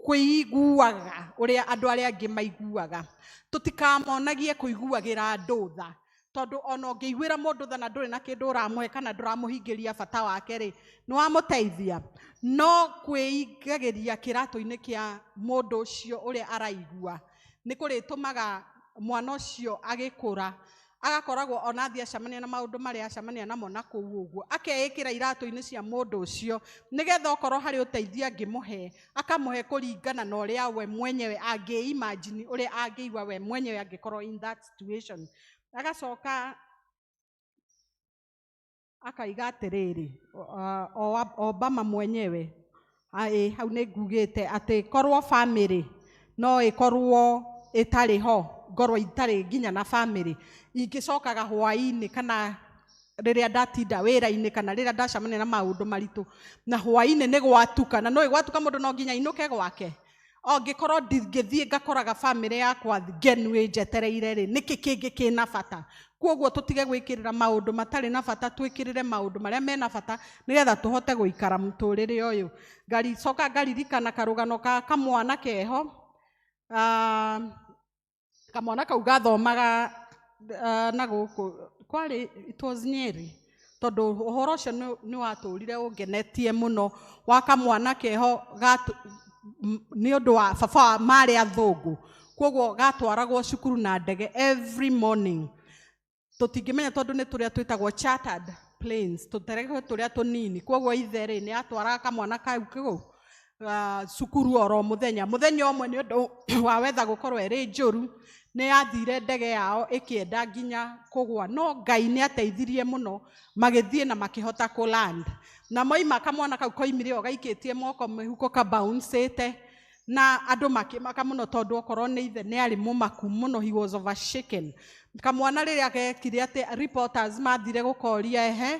kũiguaga ũrĩa andũ arĩa angĩ maiguaga, tũtikamonagie kũiguagĩra andũ tha, tondũ ona ũngĩiguĩra mũndũ tha na ndũrĩ na kĩndũ ũramũhe kana ndũramũhingĩria bata wake rĩ, nĩ wamũteithia. No kwĩingagĩria kĩratũ-inĩ kĩa mũndũ ũcio ũrĩa araigua nĩ kũrĩtũmaga mwana ũcio agĩkũra agakoragwo ona athiĩ acemania na maũndũ marĩa acemania namo na kũu ũguo, akeĩkĩra iratũ-inĩ cia mũndũ ũcio, nĩgetha okorwo harĩ ũteithio angĩmũhe, akamũhe kũringana na ũrĩa we mwenyewe angĩ-imagine, ũrĩa angĩigua we mwenyewe angĩkorwo in that situation. Agacoka akaiga atĩrĩrĩ, Obama mwenyewe, hau nĩ ngugĩte atĩ korwo family no ĩkorwo ĩtarĩ ho, ngorwo itarĩ nginya na family, ingĩcokaga hwaĩ-inĩ kana rĩrĩa ndatinda wĩra-inĩ kana rĩrĩa ndacemania na maũndũ maritũ, na hwaĩ-inĩ nĩ gwatuka, na nĩũĩ gwatuka mũndũ no nginya ainũke gwake. Angĩkorwo ndingĩthiĩ ngakoraga family yakwa ngenu ĩnjetereire rĩ, nĩkĩ kĩngĩ kĩna bata? Koguo tũtige gwĩkĩrĩra maũndũ matarĩ na bata, twĩkĩrĩre maũndũ marĩa mena bata, nĩgetha tũhote gũikara mũtũrĩre ũyũ. Ngaricoka ngaririkana karũgano ka kamwana keho. Kamwana kau gathomaga na gũkũ kwarĩ, it was Nyeri, tondũ ũhoro ũcio nĩ watũrire ũngenetie mũno, wa kamwana keho nĩ ũndũ wa baba wa marĩ athũngũ, koguo gatwaragwo cukuru na ndege every morning. Tũtingĩmenya tondũ nĩ tũrĩa twĩtagwo chartered planes, tũterege tũrĩa tũnini. Koguo ithe rĩ nĩ atwaraga kamwana kau kũ cukuru oro mũthenya. Mũthenya ũmwe nĩ ũndũ wa wetha gũkorwo ĩrĩ njũru, nĩ yathire ndege yao ĩkĩenda nginya kũgwa, no Ngai nĩ ateithirie mũno, magĩthiĩ na makĩhota kũland. Na moima kamwana kau koimire o gaikĩtie moko mĩhuko kabouncĩte, na andũ makĩmaka mũno tondũ okorwo nĩ ithe nĩ arĩ mũmaku mũno, he was overshaken. Kamwana rĩrĩa gekire atĩ reporters mathire gũkoria, ehe,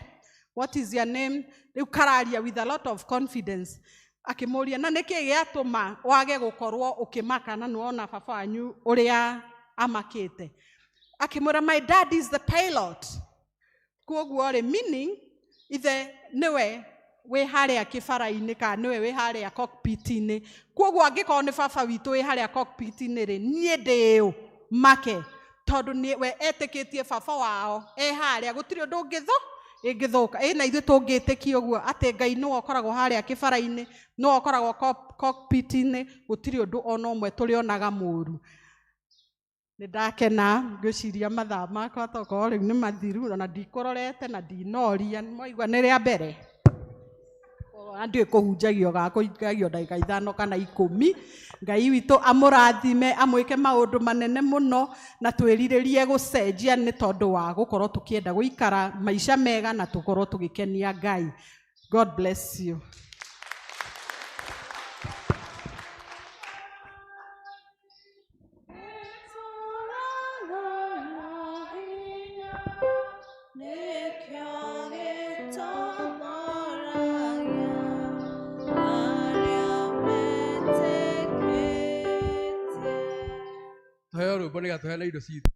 what is your name? Rĩu kararia with a lot of confidence, akĩmũria na nĩkĩ gĩatũma wage gũkorwo ũkĩmaka na nĩwona baba wanyu ũrĩa amakĩte. Akĩmwĩra, my dad is the pilot. Koguo rĩ, meaning ithe nĩwe wĩ harĩa kĩbara-inĩ kana nĩwe wĩ harĩa cockpit-inĩ. Koguo angĩkorwo nĩ baba witũ wĩ harĩa cockpit-inĩ rĩ, niĩ ndĩũ make, tondũ we etĩkĩtie baba wao e harĩa, gũtirĩ ũndũ ũngĩthũka. Ĩ na ithuĩ tũngĩtĩkia ũguo atĩ Ngai nĩwe ũkoragwo harĩa kĩbara-inĩ, nĩwe ũkoragwo cockpit-inĩ, gũtirĩ ũndũ ona ũmwe tũrĩonaga mũru. Nĩ ndakena, ngwĩciria mathaa makwa tokorwo rĩu nĩ mathiru, ona ndikũrorete na ndinoria, nĩmwaigua nĩ rĩa mbere. Ndiũĩ kũhunjagio gakũhunjagio ndagĩka 5 kana 10. Ngai witũ amũrathime, amwĩke maũndũ manene mũno, na twĩrirĩrie gũcenjia nĩ tondũ wa gũkorwo tũkĩenda gũikara maica mega na tũkorwo tũgĩkenia Ngai. God bless you. Tuheo rwĩmbo nĩgetha tũheane indo citũ.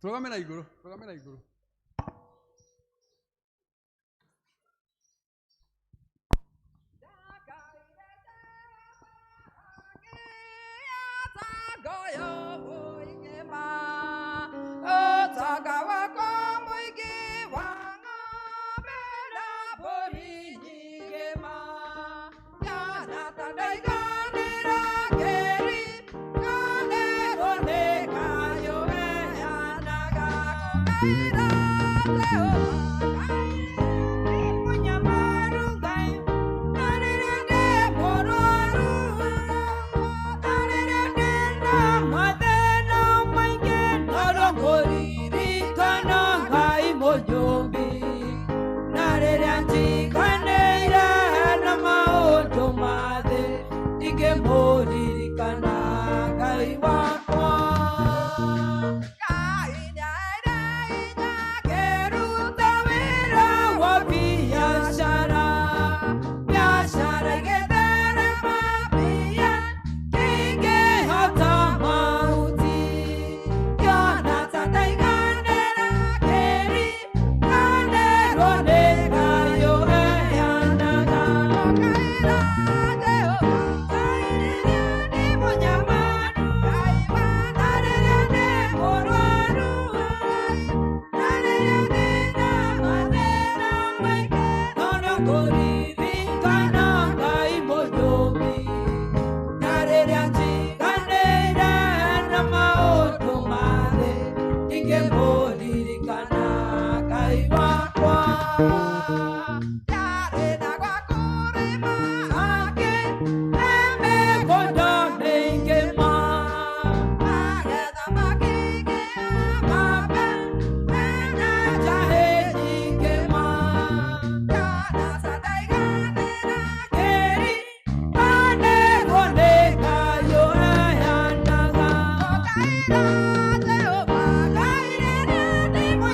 Tũrũgame na igũrũ, tũrũgame na igũrũ.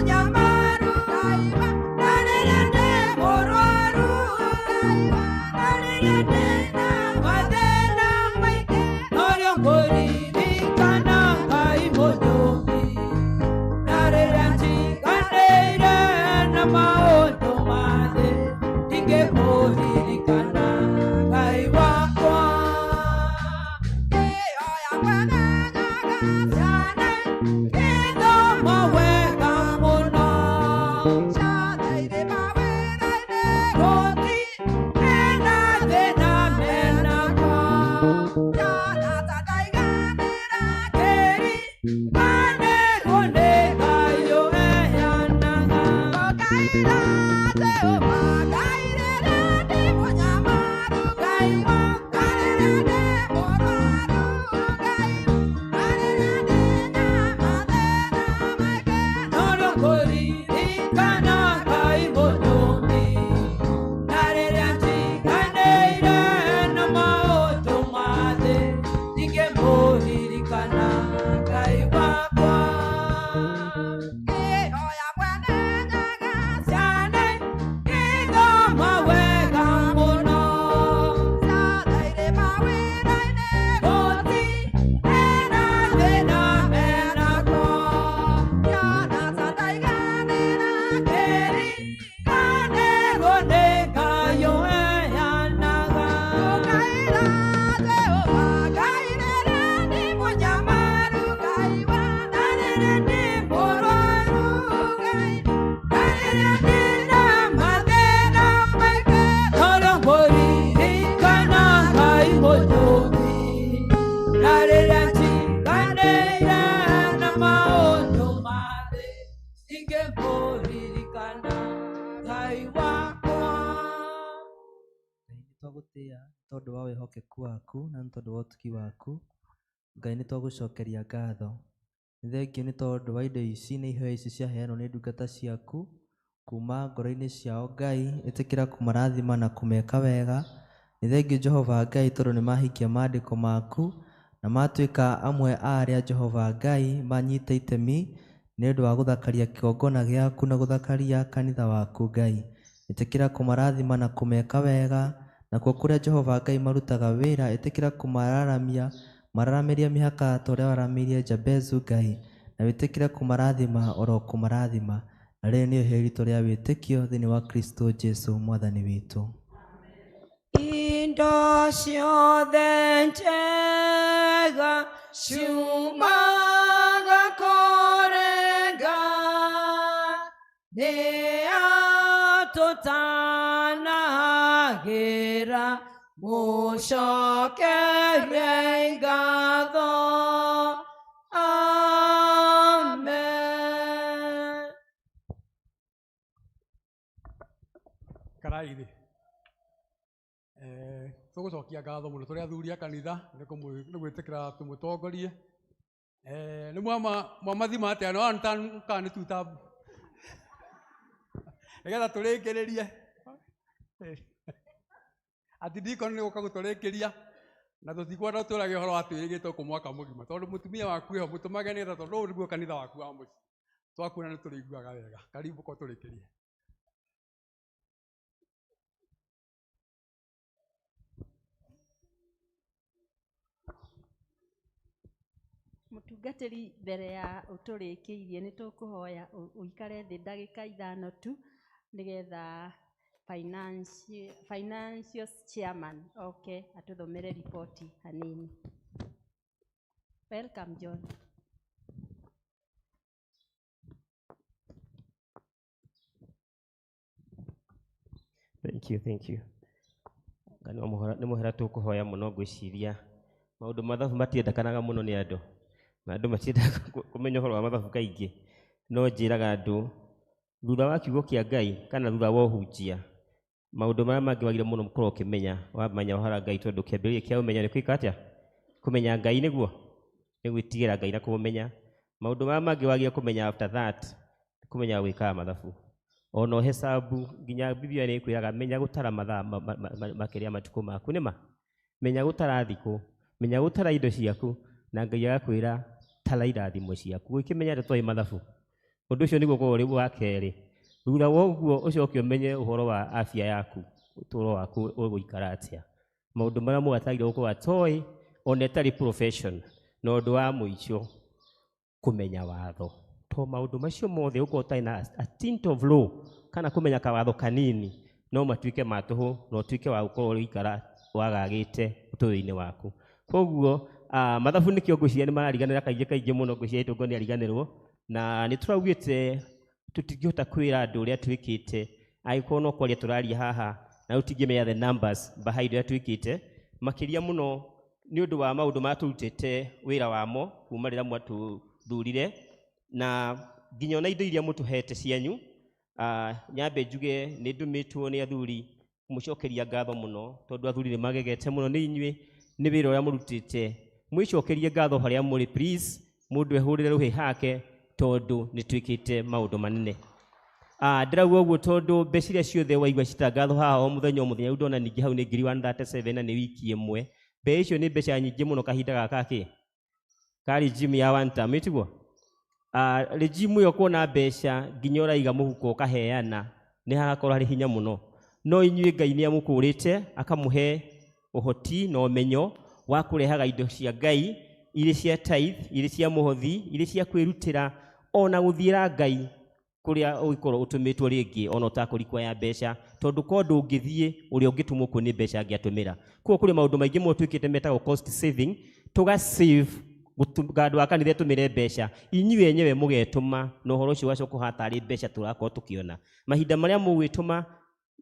Nyamaru, Tondu wa wihokeku waku na tondu wa utugi waku Ngai nĩ twagũcokeria ngatho. Nĩ thengiũ nĩ tondũ wa indo ici na iheo ici ciaheanwo nĩ ndungata ciaku kuma ngoro-inĩ ciao Ngai, ĩtĩkĩra kũmarathima na kũmeka wega. Nĩ thengiũ Jehova Ngai tondũ nĩ mahingia maandĩko maku na matuĩka amwe a arĩa Jehova Ngai manyita itemi nĩ ũndũ wa gũthakaria kĩgongona gĩaku na gũthakaria kanitha waku Ngai. Ĩtĩkĩra kũmarathima na kũmeka wega, nakuo kũrĩa Jehova Ngai marutaga wĩra ĩtĩkĩra kũmararamia, mararamĩrie mĩhaka ta ũrĩa waramĩirie Jabezu Ngai, na wĩtĩkĩre kũmarathima oro kũmarathima. Na rĩrĩ nĩ iheo ritũ rĩa wĩtĩkio thĩinĩ wa Kristo Jesu mwathani witũ. Indo ciothe njega ciumaga kũrĩ Ngai, nĩ atũtanagĩra mũcokerie ngatho. Amen. Karai thĩ. Tũgũcokia ngatho mũno tũrĩ athuri a kanitha nĩ gwĩtĩkĩra tũmũtongorie. Nĩ mwamathima atĩa? No kana nĩ tuta nĩgetha tũrĩkĩrĩrie. Ati deacon nĩ gũka gũtũrĩkĩria na tũtikwenda tũrage ũhoro wa twĩrĩgĩte gũkũ mwaka mũgima tondũ mũtumia waku eho mũtũmage nĩgetha tondũ ũyũ nĩguo kanitha waku wa mũciĩ. Twakuona nĩ tũrĩiguaga wega. Karibu ko tũrĩkĩrie. Mũtungatĩri mbere ya ũtũrĩkĩirie nĩ tũkũhoya ũikare thĩ ndagĩka 5 tu nĩgetha financial chairman oke atũthomere riboti hanini. Welcome John. Thank you, thank you. Ngai nĩ mũhera tũkũhoya mũno ngwĩciria maũndũ mathabu matiendekanaga mũno nĩ andũ, na andũ matiendaga kũmenya ũhoro wa mathabu kaingĩ. No njĩraga andũ thutha wa kiugo kĩa Ngai kana thutha wa ũhunjia maũndũ marĩa mangĩ wagĩrĩire mũno gũkorwo ũkĩmenya wamenya ũhoro wa Ngai, tondũ kĩambĩrĩria kĩa ũmenyo nĩ kwĩka atĩa? Kũmenya Ngai nĩguo nĩ gwĩtigĩra Ngai na kũmũmenya. Maũndũ marĩa mangĩ wagĩrĩire kũmenya after that nĩ kũmenya gwĩkaga mathabu ona hesabu. Nginya Biblia nĩ ĩkwĩraga menya gũtara mathaa makĩria matukũ maku, nĩma menya gũtara thikũ, menya gũtara indo ciaku, na Ngai agakwĩra tara irathimo ciaku. Ũkĩmenya atĩ toĩ mathabu, ũndũ ũcio nĩguo ũkorwo ũrĩ wa kerĩ. Thutha wa ũguo ũcoke ũmenye ũhoro wa afya yaku, ũtũũro waku ũgũikara atĩa, maũndũ marĩa mũgatagĩrĩirwo gũkorwo atoĩ ona ĩtarĩ profession. Na ũndũ wa mũico kũmenya watho, to maũndũ macio mothe ũkorwo ũtarĩ na a tint of law kana kũmenya kawatho kanini no matuĩke ma tũhũ na ũtuĩke wa gũkorwo ũgĩikara wagagĩte ũtũũro-inĩ waku. Koguo mathabu nĩkĩo ngwĩciria nĩ marariganĩra kaingĩ kaingĩ mũno, ngwĩciria Gĩtũngũ nĩ ariganĩrwo, na nĩ tũraugĩte tũtingĩhota kwĩra andũ ũrĩa twĩkĩte angĩkorwo no kwaria tũraria haha na tũtingĩmenya the numbers behind ũrĩa twĩkĩte, makĩria mũno nĩ ũndũ wa maũndũ marĩa tũrutĩte wĩra wamo kuma rĩrĩa mwatũthurire, na nginya ona indo iria mũtũhete cianyu Nyambe njuge nĩ ndũmĩtwo nĩ athuri kũmũcokeria ngatho mũno, tondũ athuri nĩ magegete mũno nĩ inyuĩ nĩ wĩra ũrĩa mũrutĩte. Mwĩcokerie ngatho harĩa mũrĩ, please, mũndũ ehũrĩre rũhĩ hake, tondũ nĩ twĩkĩte maũndũ manene. Ndĩrauga ũguo tondũ mbeca iria ciothe waigua citangathwo haha o mũthenya o mũthenya, rĩu ndona ningĩ hau nĩ ngiri 137 na nĩ wiki ĩmwe. Mbeca icio nĩ mbeca nyingĩ mũno kahinda gaka kĩ ka regime ya one term, ĩtiguo? Regime ĩyo kuona mbeca nginya ũraiga mũhuko ũkaheana nĩ harakorwo harĩ hinya mũno. No inyuĩ Ngai nĩ amũkũrĩte akamũhe ũhoti na ũmenyo wa kũrehaga indo cia Ngai irĩ cia tithe, irĩ cia mũhothi, irĩ cia kwĩrutĩra, ona gũthiĩra Ngai kũrĩa ũgĩkorwo ũtũmĩtwo rĩngĩ ona ũtakũrikwa ya mbeca, tondũ ko ndũngĩthiĩ ũrĩa ũngĩtũmwo kuo nĩ mbeca angĩatũmĩra. Koguo kũrĩ maũndũ maingĩ mũno twĩkĩte metagwo cost saving, tũga save andũ a kanitha ĩtũmĩre mbeca, inyuĩ enyewe mũgetũma, na ũhoro ũcio ũgacoka ũhana tarĩ mbeca tũrakorwo tũkĩona. Mahinda marĩa mũgwĩtũma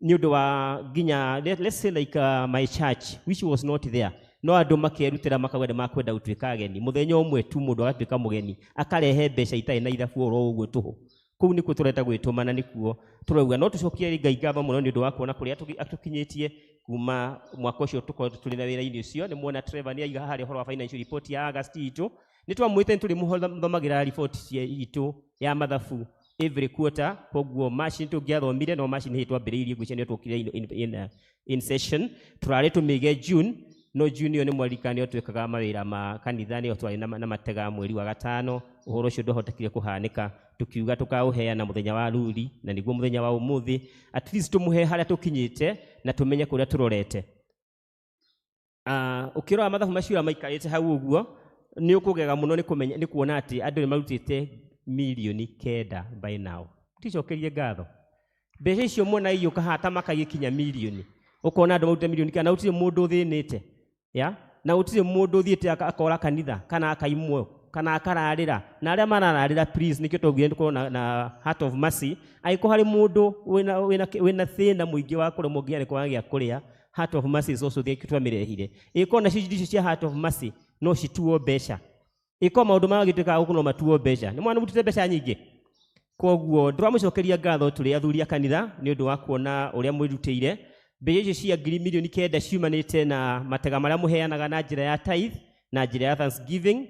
nĩ ũndũ wa nginya let's say like my church which was not there, no andũ makerutĩra makauga nĩ makwenda gũtuĩka ageni. Mũthenya ũmwe tu mũndũ agatuĩka mũgeni akarehe mbeca itarĩ na ithabu oro ũguo tũhũ. Kũu nĩkuo tũrenda gwĩtũma na nĩkuo tũrauga no tũcokie Ngai ngatho mũno nĩ ũndũ wa kuona kũrĩa atũkinyĩtie kuma mwaka ũcio tũkoretwo tũrĩ na wĩra-inĩ ũcio. Nĩ muona Trevor nĩ aiga haha ũhoro wa financial report ya August itũ, nĩ twamwĩte nĩ tũrĩmũthomagĩra report itũ ya mathabu every quarter. Koguo March tũngĩathomire, no March nĩ twambĩrĩirie ngwĩciria nĩ twokire in session, tũrarĩ tũmĩige June, no June ĩyo nĩ mwaririkana nĩyo twĩkaga mawĩra ma kanitha, nĩyo twarĩ na matega mweri wa gatano. Ũhoro ũcio ndwahotekire kũhanĩka, tukiuga tukaũheana mũthenya wa ruri, na nĩguo mũthenya wa ũmũthĩ, at least tũmũhe harĩa tũkinyĩte na tũmenye kũrĩa tũrorete. Ũkĩrora mathabu macio ũrĩa maikarĩte hau ũguo, nĩ ũkũgega mũno nĩ kũmenya, nĩ kuona atĩ andũ nĩ marutĩte 9 million by now. Ticokerie ngatho. Mbeca icio muona igĩũka haha ta makagĩkinya mirioni, ũkona andũ marutĩte 9 million, na gũtirĩ mũndũ ũthĩnĩte ya, na gũtirĩ mũndũ ũthiĩte akora kanitha kana akaimwo kana akararĩra, na arĩa marararĩra, please, nĩkĩo twaugire tũkorwo na Heart of Mercy. Angĩkorwo harĩ mũndũ wĩna thĩna mũingĩ wa kũremwo nginya nĩ kwaga gĩa kũrĩa, Heart of Mercy is also there, twamĩrehire. Ĩkorwo nacio icio cia Heart of Mercy no cituo mbeca, ĩkorwo maũndũ marĩa magĩtuĩkaga gũkũ no matuo mbeca, nĩ mwana mũrutĩte mbeca nyingĩ. Koguo ndĩramũcokeria ngatho tũrĩ athuri a kanitha nĩ ũndũ wa kuona ũrĩa mwĩrutĩire. Mbeca icio cia ngiri 9 million ciumanĩte na matega marĩa mũheanaga na njĩra ya tithe na njĩra ya thanksgiving,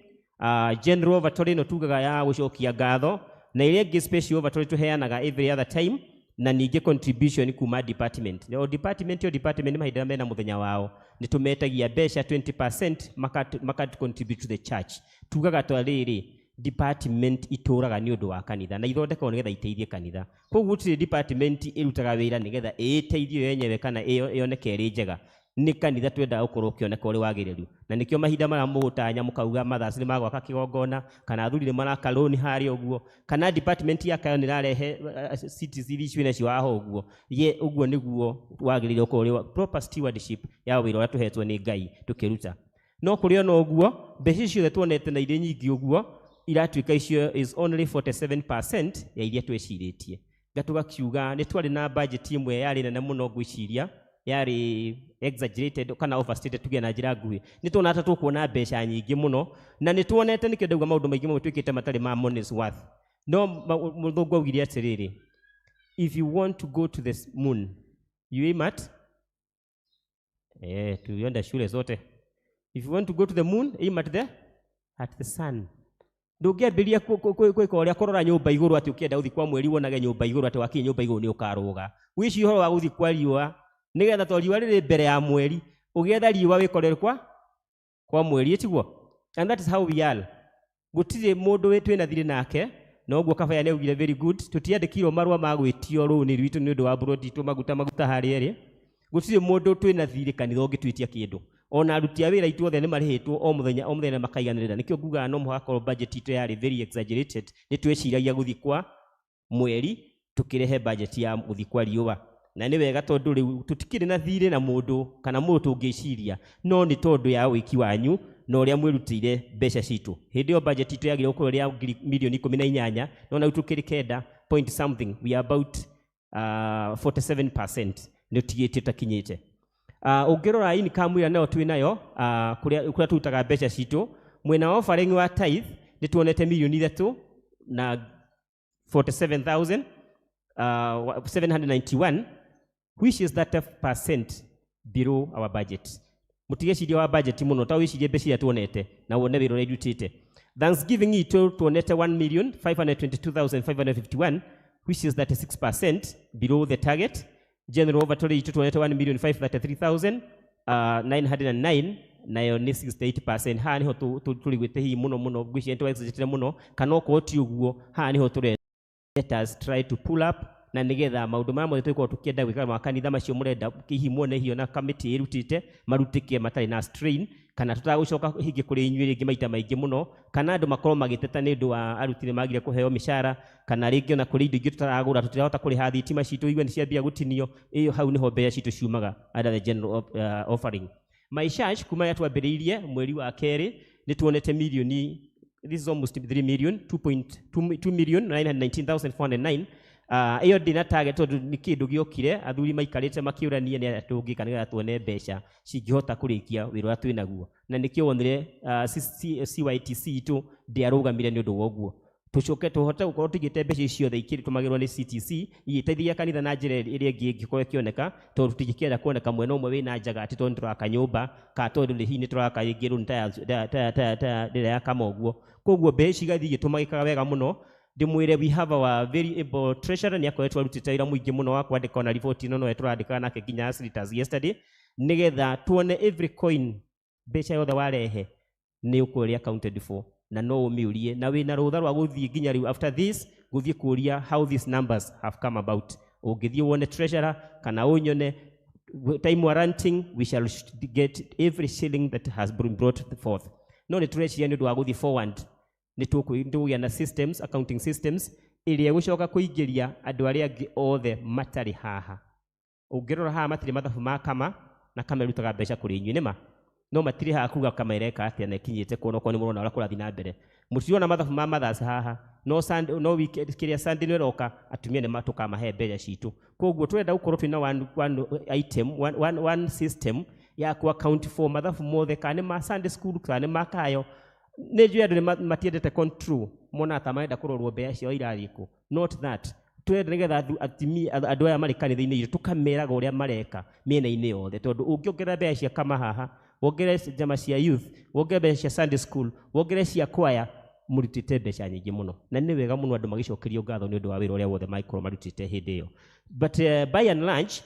general offertory ĩno tugaga ya gũcokia ngatho, na ĩrĩa ĩngĩ special offertory tũheanaga every other time, na ningĩ contribution kuma department o department o department mahinda mena mũthenya wao nĩ tũmetagia mbeca 20% maka contribute to the church. Tugaga twa rĩrĩ, department itũraga nĩ ũndũ wa kanitha na ithondekagwo nĩgetha iteithie kanitha. Koguo gũtirĩ department ĩrutaga wĩra nĩgetha ĩĩteithie yo yenyewe kana ĩyoneke ĩrĩ njega. Nĩ kanitha twendaga gũkorwo ũkĩoneka ũrĩ wagĩrĩru, na nĩkĩo mahinda marĩa mũgũtanya mũkauga Mothers nĩ magwaka kĩgongona, kana athuri nĩ maraka rũni harĩa ũguo, kana department ya kayo nĩ ĩrarehe cities iria ciĩ nacio haha ũguo ye ũguo, nĩguo wagĩrĩire gũkorwo ũrĩ proper stewardship ya wĩra ũrĩa tũhetwo nĩ Ngai tũkĩruta. No kũrĩ ona ũguo, mbeca icio ciothe tuonete na irĩ nyingĩ ũguo iratuĩka icio is only 47% ya iria twecirĩtie. Tũgakiuga nĩ twarĩ na budget ĩmwe yarĩ nene mũno, ngwĩciria yarĩ exaggerated kana overstated, tuge na njĩra nguhĩ. Nĩ tuona ta tũkuona mbeca nyingĩ mũno na nĩ tuonete, nĩkĩo ndauga maũndũ maingĩ mũno twĩkĩte matarĩ ma money's worth. No mũthũngũ augire atĩrĩrĩ, "If you want to go to the moon, you aim at," tulienda shule zote, "If you want to go to the moon, aim at the sun." Ndũngĩambĩrĩria gwĩka ũrĩa kũrora nyũmba igũrũ atĩ ũkĩenda gũthiĩ kwa mweri wonage nyũmba igũrũ atĩ wakinya nyũmba igũrũ nĩ ũkarũga. Wĩcirie ũhoro wa gũthiĩ kwa riũa, nĩgetha to riũa rĩrĩ mbere ya mweri, ũgĩetha riũa wĩkorere kwa mweri, ĩtiguo? And that is how we are. Gũtirĩ mũndũ twĩna thirĩ nake, na ũguo Kabaya nĩ augire very good, tũtiandĩkirwo marũa ma gwĩtio rũni rwitũ nĩ ũndũ wa buroti itũ maguta maguta harĩa ĩrĩ. Gũtirĩ mũndũ twĩna thirĩ kanitha ũngĩtwĩtia kĩndũ. Ona aruti a wĩra itũ othe nĩ marĩhĩtwo o mũthenya o mũthenya makaiganĩrĩra. Nĩkĩo ngugaga no mũhaka korwo budget itũ yarĩ very exaggerated. Nĩ tweciragia gũthiĩ kwa mweri tũkĩrehe budget ya gũthiĩ kwa riũa, na nĩ wega tondũ rĩu tũtikĩrĩ na thirĩ na mũndũ kana mũndũ tũngĩciria, no nĩ tondũ ya wĩki wanyu na ũrĩa mwĩrutĩire mbeca citũ. Hĩndĩ ĩyo budget itũ yagĩrĩirwo gũkorwo ĩrĩ ya ngiri 18 million, no na rĩu tũkĩrĩ kenda point something. We are about 47% nĩ ũtigĩtie tũtakinyĩte. Ũngĩrora income ĩrĩa nayo twĩ nayo, kũrĩa tũrutaga mbeca citũ mwena wa offering wa tithe, nĩ tuonete 3 million na 47,000. 791, which is 30% below our budget. Mutigeciria wa budget muno ta wicirie mbeca iria tuonete na wone wira uria irutite. Thanksgiving itu tuonete 1,522,551, which is 36% below the target. General overtory itu tuonete 1,533,909, nayo nĩ 68%. Haha niho tũrigwĩte hihi mũno mũno, ngwĩciria nĩtũexaggerate mũno, kana okorwo ti ũguo, haha niho tũre. Let us try to pull up na nigetha maũndũ marĩa mothe tũgĩkorwo tũkĩenda gwĩka makanitha macio mũrenda hihi muone hiyo na kamĩtĩ ĩrutĩte marutĩke matarĩ na strain, kana tũtagũcoka hingĩ kũrĩ inyuĩ rĩngĩ maita maingĩ mũno, kana andũ makorwo magĩteta nĩ ũndũ wa aruti nĩ magire kũheo mĩcara, kana rĩngĩ ona kũrĩ indo ingĩ tũtaragũra, tũtirahota kũrĩha thitima citũ, igue nĩ ciambia gũtinio. Ĩyo hau nĩho mbeca citũ ciumaga under the general offering. My church kuma rĩrĩa twambĩrĩirie mweri wa kerĩ nĩ tuonete milioni, this is almost 3 million, 2.2,919,409. Ĩyo ndĩna target tondũ nĩ kĩndũ gĩokire athuri maikarĩte makĩũrania nĩ atĩa tũngĩka nĩgetha tuone mbeca cingĩhota kũrĩkia wĩra ũrĩa twĩ naguo, na nĩkĩo wonire CYTC itũ ndĩarũgamire nĩ ũndũ wa ũguo. Tũcoke tũhote gũkorwo tũigĩte mbeca ici ciothe ikĩtũmagĩrwo nĩ CTC igĩteithagia kanitha na njĩra ĩrĩa ĩngĩ ĩngĩkorwo ĩkĩoneka, tondũ tũtingĩkĩenda kuoneka mwena ũmwe wĩna njaga atĩ tondũ nĩtũraka nyũmba, kana tondũ hihi nĩtũraka rĩngĩ rũni ta ĩrĩa ya kama ũguo. Koguo mbeca ici igathiĩ igĩtũmagĩkaga wega mũno. Ndĩmwĩre we have our very able treasurer, nĩ akoretwo arutĩte wĩra mũingĩ mũno wa kwandĩka ona riboti ĩno nowe tũrandĩkaga nake nginya as late as yesterday, nĩgetha tuone every coin mbeca yothe warehe nĩ ũkũrĩa ĩrĩ accounted for, na no ũmĩũrie na wĩna rũtha rwa gũthiĩ nginya rĩu after this gũthiĩ kũũria how these numbers have come about. Ũngĩthiĩ wone treasurer kana ũnyone time warranting, we shall get every shilling that has been brought forth. No nĩ tũreciria nĩ ũndũ wa gũthiĩ forward nĩ tũkũgĩa na systems, accounting systems ĩrĩa ĩgũcoka kũingĩria andũ arĩa angĩ othe matarĩ haha. Ũngĩrora haha matirĩ mathabu ma kama, na kama ĩrutaga mbeca kũrĩ inyuĩ nĩma, no matirĩ haha kuga kama ĩreka atĩa na ĩkinyĩte kuona okorwo nĩ mũrona ũrĩa kũrathiĩ na mbere. Mũtirona mathabu ma mothers haha, no Sunday, no weekend kĩrĩa Sunday nĩ ĩroka atumia nĩ tũkamahe mbeca citũ. Koguo tũrenda gũkorwo twĩna one item, one system ya ku account for mathabu mothe, kana nĩ ma Sunday school kana nĩ ma kayo. Nĩ njũĩ andũ nĩ matiendete control, mona ta marenda kũrorwo mbeca ciao irathiĩ kũ. Not that twende nĩgetha atumia andũ aya marĩ kanitha-inĩ itũ tũkameraga ũrĩa mareka mĩena-inĩ yothe, tondũ ũngĩongerera mbeca cia kama haha, wongerere njama cia youth, wongerere mbeca cia Sunday school, wongerere cia choir, mũrutĩte mbeca nyingĩ mũno, na nĩ wega mũno andũ magĩcokerio ngatho nĩ ũndũ wa wĩra ũrĩa wothe mangĩkorwo marutĩte hĩndĩ ĩyo. But by and large,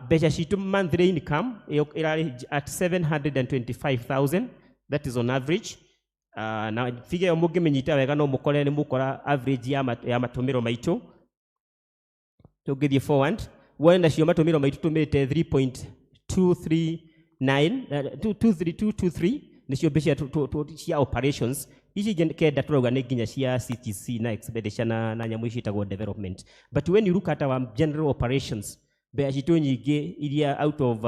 mbeca citũ monthly income ĩrarĩ at 725,000, that is on average. Na figure ĩyo mũngĩmĩnyita wega no mũkore nĩ mũkora average ya matũmĩro maitũ. Tũngĩthiĩ forward wone nacio matũmĩro maitũ tũmĩte 3.239, 23223 nĩcio mbeca cia operations. Ici ingĩ kenda tũrauga nĩ nginya cia CTC na expenditure na nyamũ ici ciĩtagwo development. But when you look at our general operations, mbeca citũ nyingĩ iria out of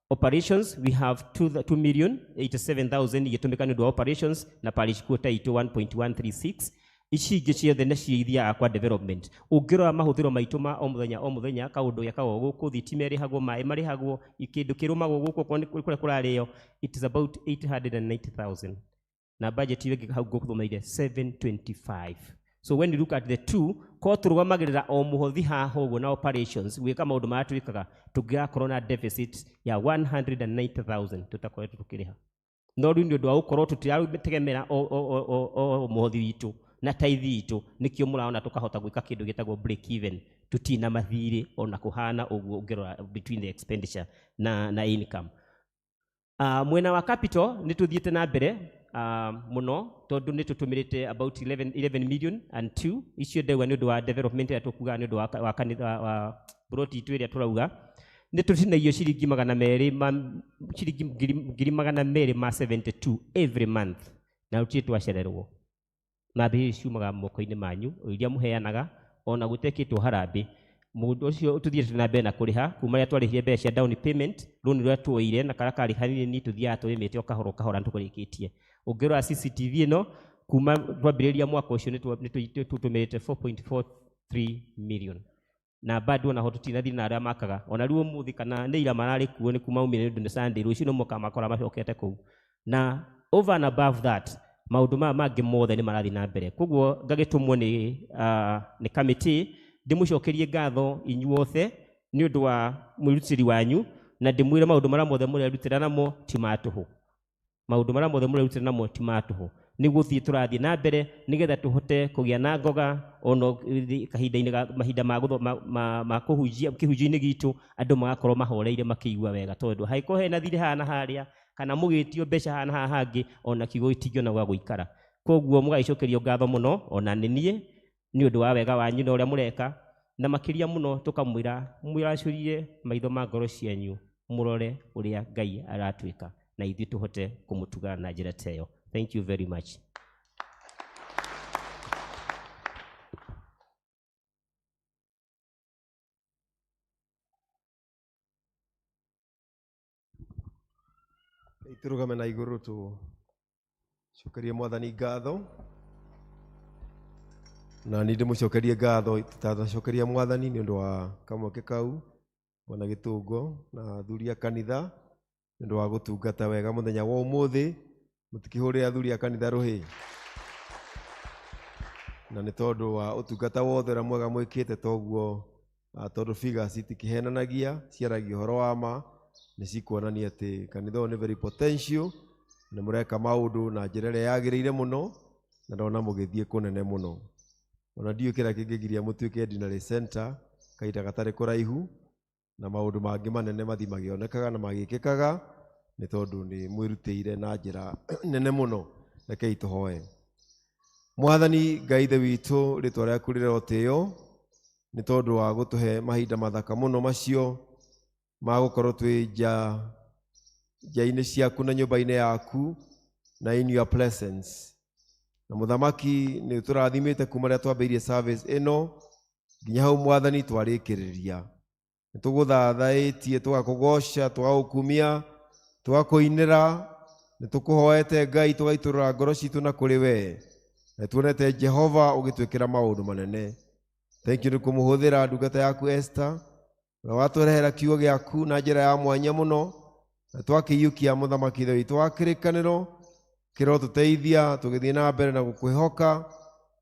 operations, we have 2,087,000 igĩtũmĩka nĩ ũndũ wa operations, na parish quota itũ 1.136. Ici ingĩ ciothe nacio ithiaga kwa development. Ũngĩrora mahũthĩro maitũ ma o mũthenya o mũthenya, kaũndũ gĩakagwo gũkũ, thitima ĩrĩhagwo, maĩ marĩhagwo, kĩndũ kĩrũmagwo gũkũ, okorwo nĩ kũrĩa kũrarĩo, it is about 890,000. Na budget ĩyo ĩngĩ hau ngũthomeire 725. So when you look at the two, korwo tũrũgamagĩrĩra o mũhothi haha ũguo na operations, gwĩka maũndũ marĩa twĩkaga, tũngĩgakorwo na deficit ya 190,000 tũtakoretwo tũkĩrĩha. No rĩu nĩ ũndũ wa gũkorwo tũtirategemera o mũhothi witũ na tithe itũ, nĩkĩo mũraona tũkahota gwĩka kĩndũ gĩtagwo break even. Tũtirĩ na mathirĩ ona kũhana ũguo ũngĩrora between the expenditure na income. Mwena wa capital nĩ tũthiĩte na mbere mũno, tondũ nĩ tũtũmĩrĩte about 11 million and 2. Icio ndauga nĩ ũndũ wa development ĩrĩa tũkugaga nĩ ũndũ wa kanitha wa plot itũ ĩrĩa tũrauga. Nĩ tũtinagio ciringi magana merĩ ma ciringi ngiri magana merĩ ma 72 every month, na tũtirĩ twacererwo. Na mbeca ici ciumaga moko-inĩ manyu iria mũheanaga ona gũtekĩtwo harambĩ. Mũndũ ũcio tũthiĩte na mbere na kũrĩha kuma rĩrĩa twarĩhire mbeca cia down payment, loan rũrĩa tuoire na karĩa karĩ hanini tũthiaga tũrĩmĩte o kahora o kahora nĩtũkũrĩkĩtie. Ũngĩrora CCTV ĩno kuma twambĩrĩria mwaka ũcio nĩ tũtũmĩrĩte 4.43 million. Na bado ona ho tũtinathiĩ na arĩa makaga ona rĩu ũmũthĩ kana nĩ ira mararĩ kuo nĩ kuma aumire nĩ ũndũ nĩ Sunday, rũciũ nĩ mũkamakora macokete kũu. Na over and above that, maũndũ maya mangĩ mothe nĩ marathiĩ na mbere. Koguo ngagĩtũmwo nĩ kamĩtĩ Ndĩmũcokerie ngatho inyuothe nĩ ũndũ wa mwĩrutĩri wanyu, na ndĩmwĩre maũndũ marĩa mothe mũrerutĩra namo ti ma tũhũ. Maũndũ marĩa mothe mũrerutĩra namo ti ma tũhũ. Nĩ gũthiĩ tũrathiĩ na mbere nĩgetha tũhote kũgĩa na ngoga ona kahinda-inĩ ga mahinda ma ma kũhunjia kĩhunjio-inĩ gitũ, andũ magakorwo mahoreire makĩigua wega, tondũ hangĩkorwo hena thirĩ haha na harĩa kana mũgĩtio mbeca haha na haha hangĩ, ona kiugo gĩtingĩona gwa gũikara. Koguo mũgagĩcokerio ngatho mũno ona nĩ niĩ nĩ ũndũ wa wega wanyu na ũrĩa mũreka, na makĩria mũno tũkamwĩra mwĩracũrie maitho ma ngoro cianyu mũrore ũrĩa Ngai aratwĩka na ithuĩ tũhote kũmũtuga na njĩra ta ĩyo. Thank you very much. Tũrũgame na igũrũ tũcokerie Mwathani ngatho, na niĩ ndĩmũcokerie ngatho tũtanacokeria Mwathani nĩ ũndũ wa kamweke kau, Bwana Gĩtũngo na athuri a kanitha nĩ ũndũ wa gũtungata wega mũthenya wa ũmũthĩ. Mũtikĩhũrĩre athuri a kanitha rũhĩ, na nĩ tondũ wa ũtungata wothe ũrĩa mwega mwĩkĩte, toguo tondũ figures itikĩhenanagia, ciaragia ũhoro wa ma, nĩ cikuonania atĩ kanitha ũyũ nĩ very potential, na mũreka maũndũ na njĩra ĩrĩa yagĩrĩire mũno, na ndona mũgĩthiĩ kũnene mũno. Ona ndiũĩ kĩrĩa kĩngĩgiria mũtuĩke ordinary center kahinda gatarĩ kũraihu, na maũndũ mangĩ manene mathiĩ magĩonekaga na magĩkĩkaga, nĩ tondũ nĩ mwĩrutĩire na njĩra nene mũno. Rekei tũhoe. Mwathani Ngai Ithe witũ, rĩtwa rĩaku rĩrotĩo nĩ tondũ wa gũtũhe mahinda mathaka mũno macio ma gũkorwo twĩ nja-inĩ ciaku na nyũmba-inĩ yaku na in your presence. Na mũthamaki nĩ ũtũrathimĩte kuma rĩrĩa twambĩrĩirie service ĩno nginya hau Mwathani twarĩkĩrĩria. Nĩ tũgũthathaĩtie, tũgakũgoca, tũgagũkumia, tũgakũinĩra, nĩ tũkũhoete Ngai tũgaitũrũra ngoro citũ na kũrĩ we. Na tuonete Jehova ũgĩtwĩkĩra maũndũ manene. Thank you nĩ kũmũhũthĩra ndungata yaku Esther, na watũrehera kiugo gĩaku na njĩra ya mwanya mũno, na twakĩiyũkia mũthamaki Ithe witũ wa kĩrĩkanĩro, kĩrotũteithia tũgĩthiĩ na mbere na gũkwĩhoka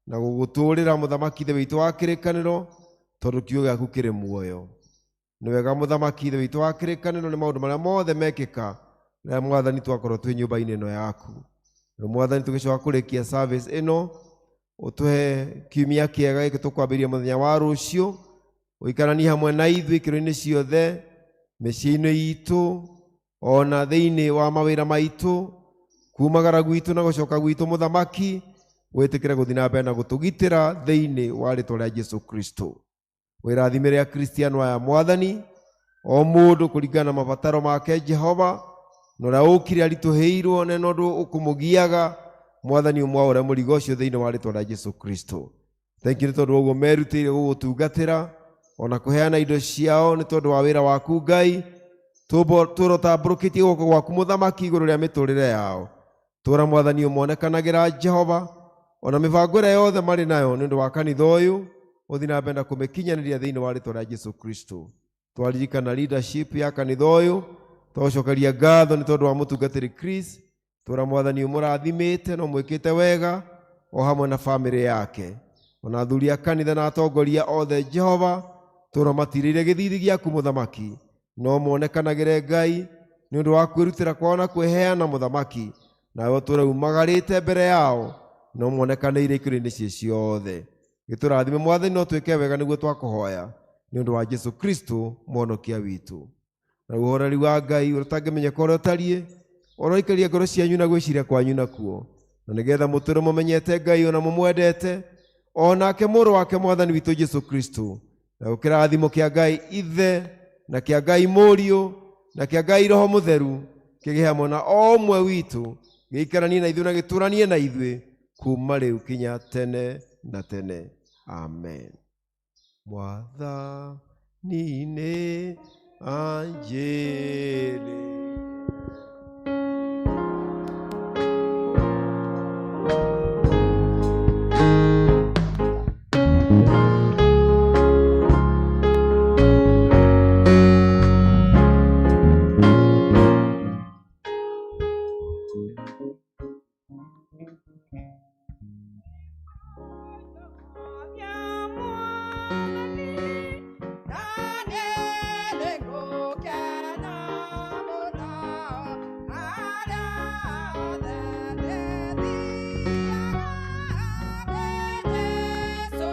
na gũgũtũũrĩra mũthamaki Ithe witũ wa kĩrĩkanĩro, tondũ kiugo gĩaku kĩrĩ muoyo. Nĩ wega mũthamaki Ithe witũ wa kĩrĩkanĩro nĩ maũndũ marĩa mothe mekĩka rĩrĩa Mwathani twakorwo twĩ nyũmba-inĩ ĩno yaku. Rĩu Mwathani tũgĩcoka kũrĩkia service ĩno, ũtũhe kiumia kĩega gĩkĩ tũkwambĩrĩria mũthenya wa rũciũ, ũikaranie hamwe na ithuĩ ikĩro-inĩ ciothe, mĩciĩ-inĩ itũ, ona thĩinĩ wa mawĩra maitũ, kumagara gwitũ na gũcoka gwitũ mũthamaki, wĩtĩkĩre gũthiĩ na mbere na gũtũgitĩra thĩinĩ wa rĩtwa rĩa Jesũ Kristo. Wĩrathimĩre Akristiano aya Mwathani, o mũndũ kũringana na mabataro make Jehova, na ũrĩa ũkire aritũhĩirwo na ũndũ ũkũmũgiaga, Mwathani ũmwaũre mũrigo ũcio thĩinĩ wa rĩtwa rĩa Jesũ Kristo. Thank you nĩ tondũ wa ũguo merutĩire gũgũtungatĩra, ona kũheana indo ciao nĩ tondũ wa wĩra waku Ngai. Tũrotambũrũkĩtie guoko gwaku mũthamaki igũrũ rĩa mĩtũrĩre yao. Tũra Mwathani ũmonekanagĩra Jehova, ona mĩbango ĩrĩa yothe marĩ nayo nĩ ũndũ wa kanitha ũyũ, ũthiĩ na mbere na kũmĩkinyanĩria thĩinĩ wa rĩtwa rĩa Jesũ Kristo. Twaririkana leadership ya kanitha ũyũ, twacokeria ngatho nĩ tondũ wa mũtungatĩri Chris. Tũra Mwathani ũmũrathimĩte na ũmwĩkĩte wega o hamwe na famĩlĩ yake, ona athuri a kanitha na atongoria othe Jehova, tũra matirĩire gĩthithi gĩaku mũthamaki, no monekanagĩre Ngai nĩ ũndũ wa kwĩrutĩra kwao na kwĩheana mũthamaki, nawe ũtũre umagarĩte mbere yao, no monekanĩire ikĩro-inĩ ciĩ ciothe. Gĩtũrathime Mwathani, no twĩke wega nĩguo twakũhoya nĩ ũndũ wa Jesũ Kristo mũhonokia witũ. Na ũhoreri wa Ngai ũrĩa ũtangĩmenyeka ũrĩa ũtariĩ, ũroikaria ngoro cianyu na gwĩciria kwanyu nakuo, na nĩgetha mũtũre mũmenyete Ngai ona mũmwendete, o nake mũrũ wake Mwathani witũ Jesũ Kristo. Na kĩrathimo kĩa Ngai Ithe na kĩa Ngai Mũriũ na kĩa Ngai Roho Mũtheru kĩgĩe hamwe na o ũmwe witũ, gĩikaranie na ithuĩ na gĩtũranie na ithuĩ kuma rĩu kinya tene na tene. Amen. Mwathani nĩ anjĩrĩte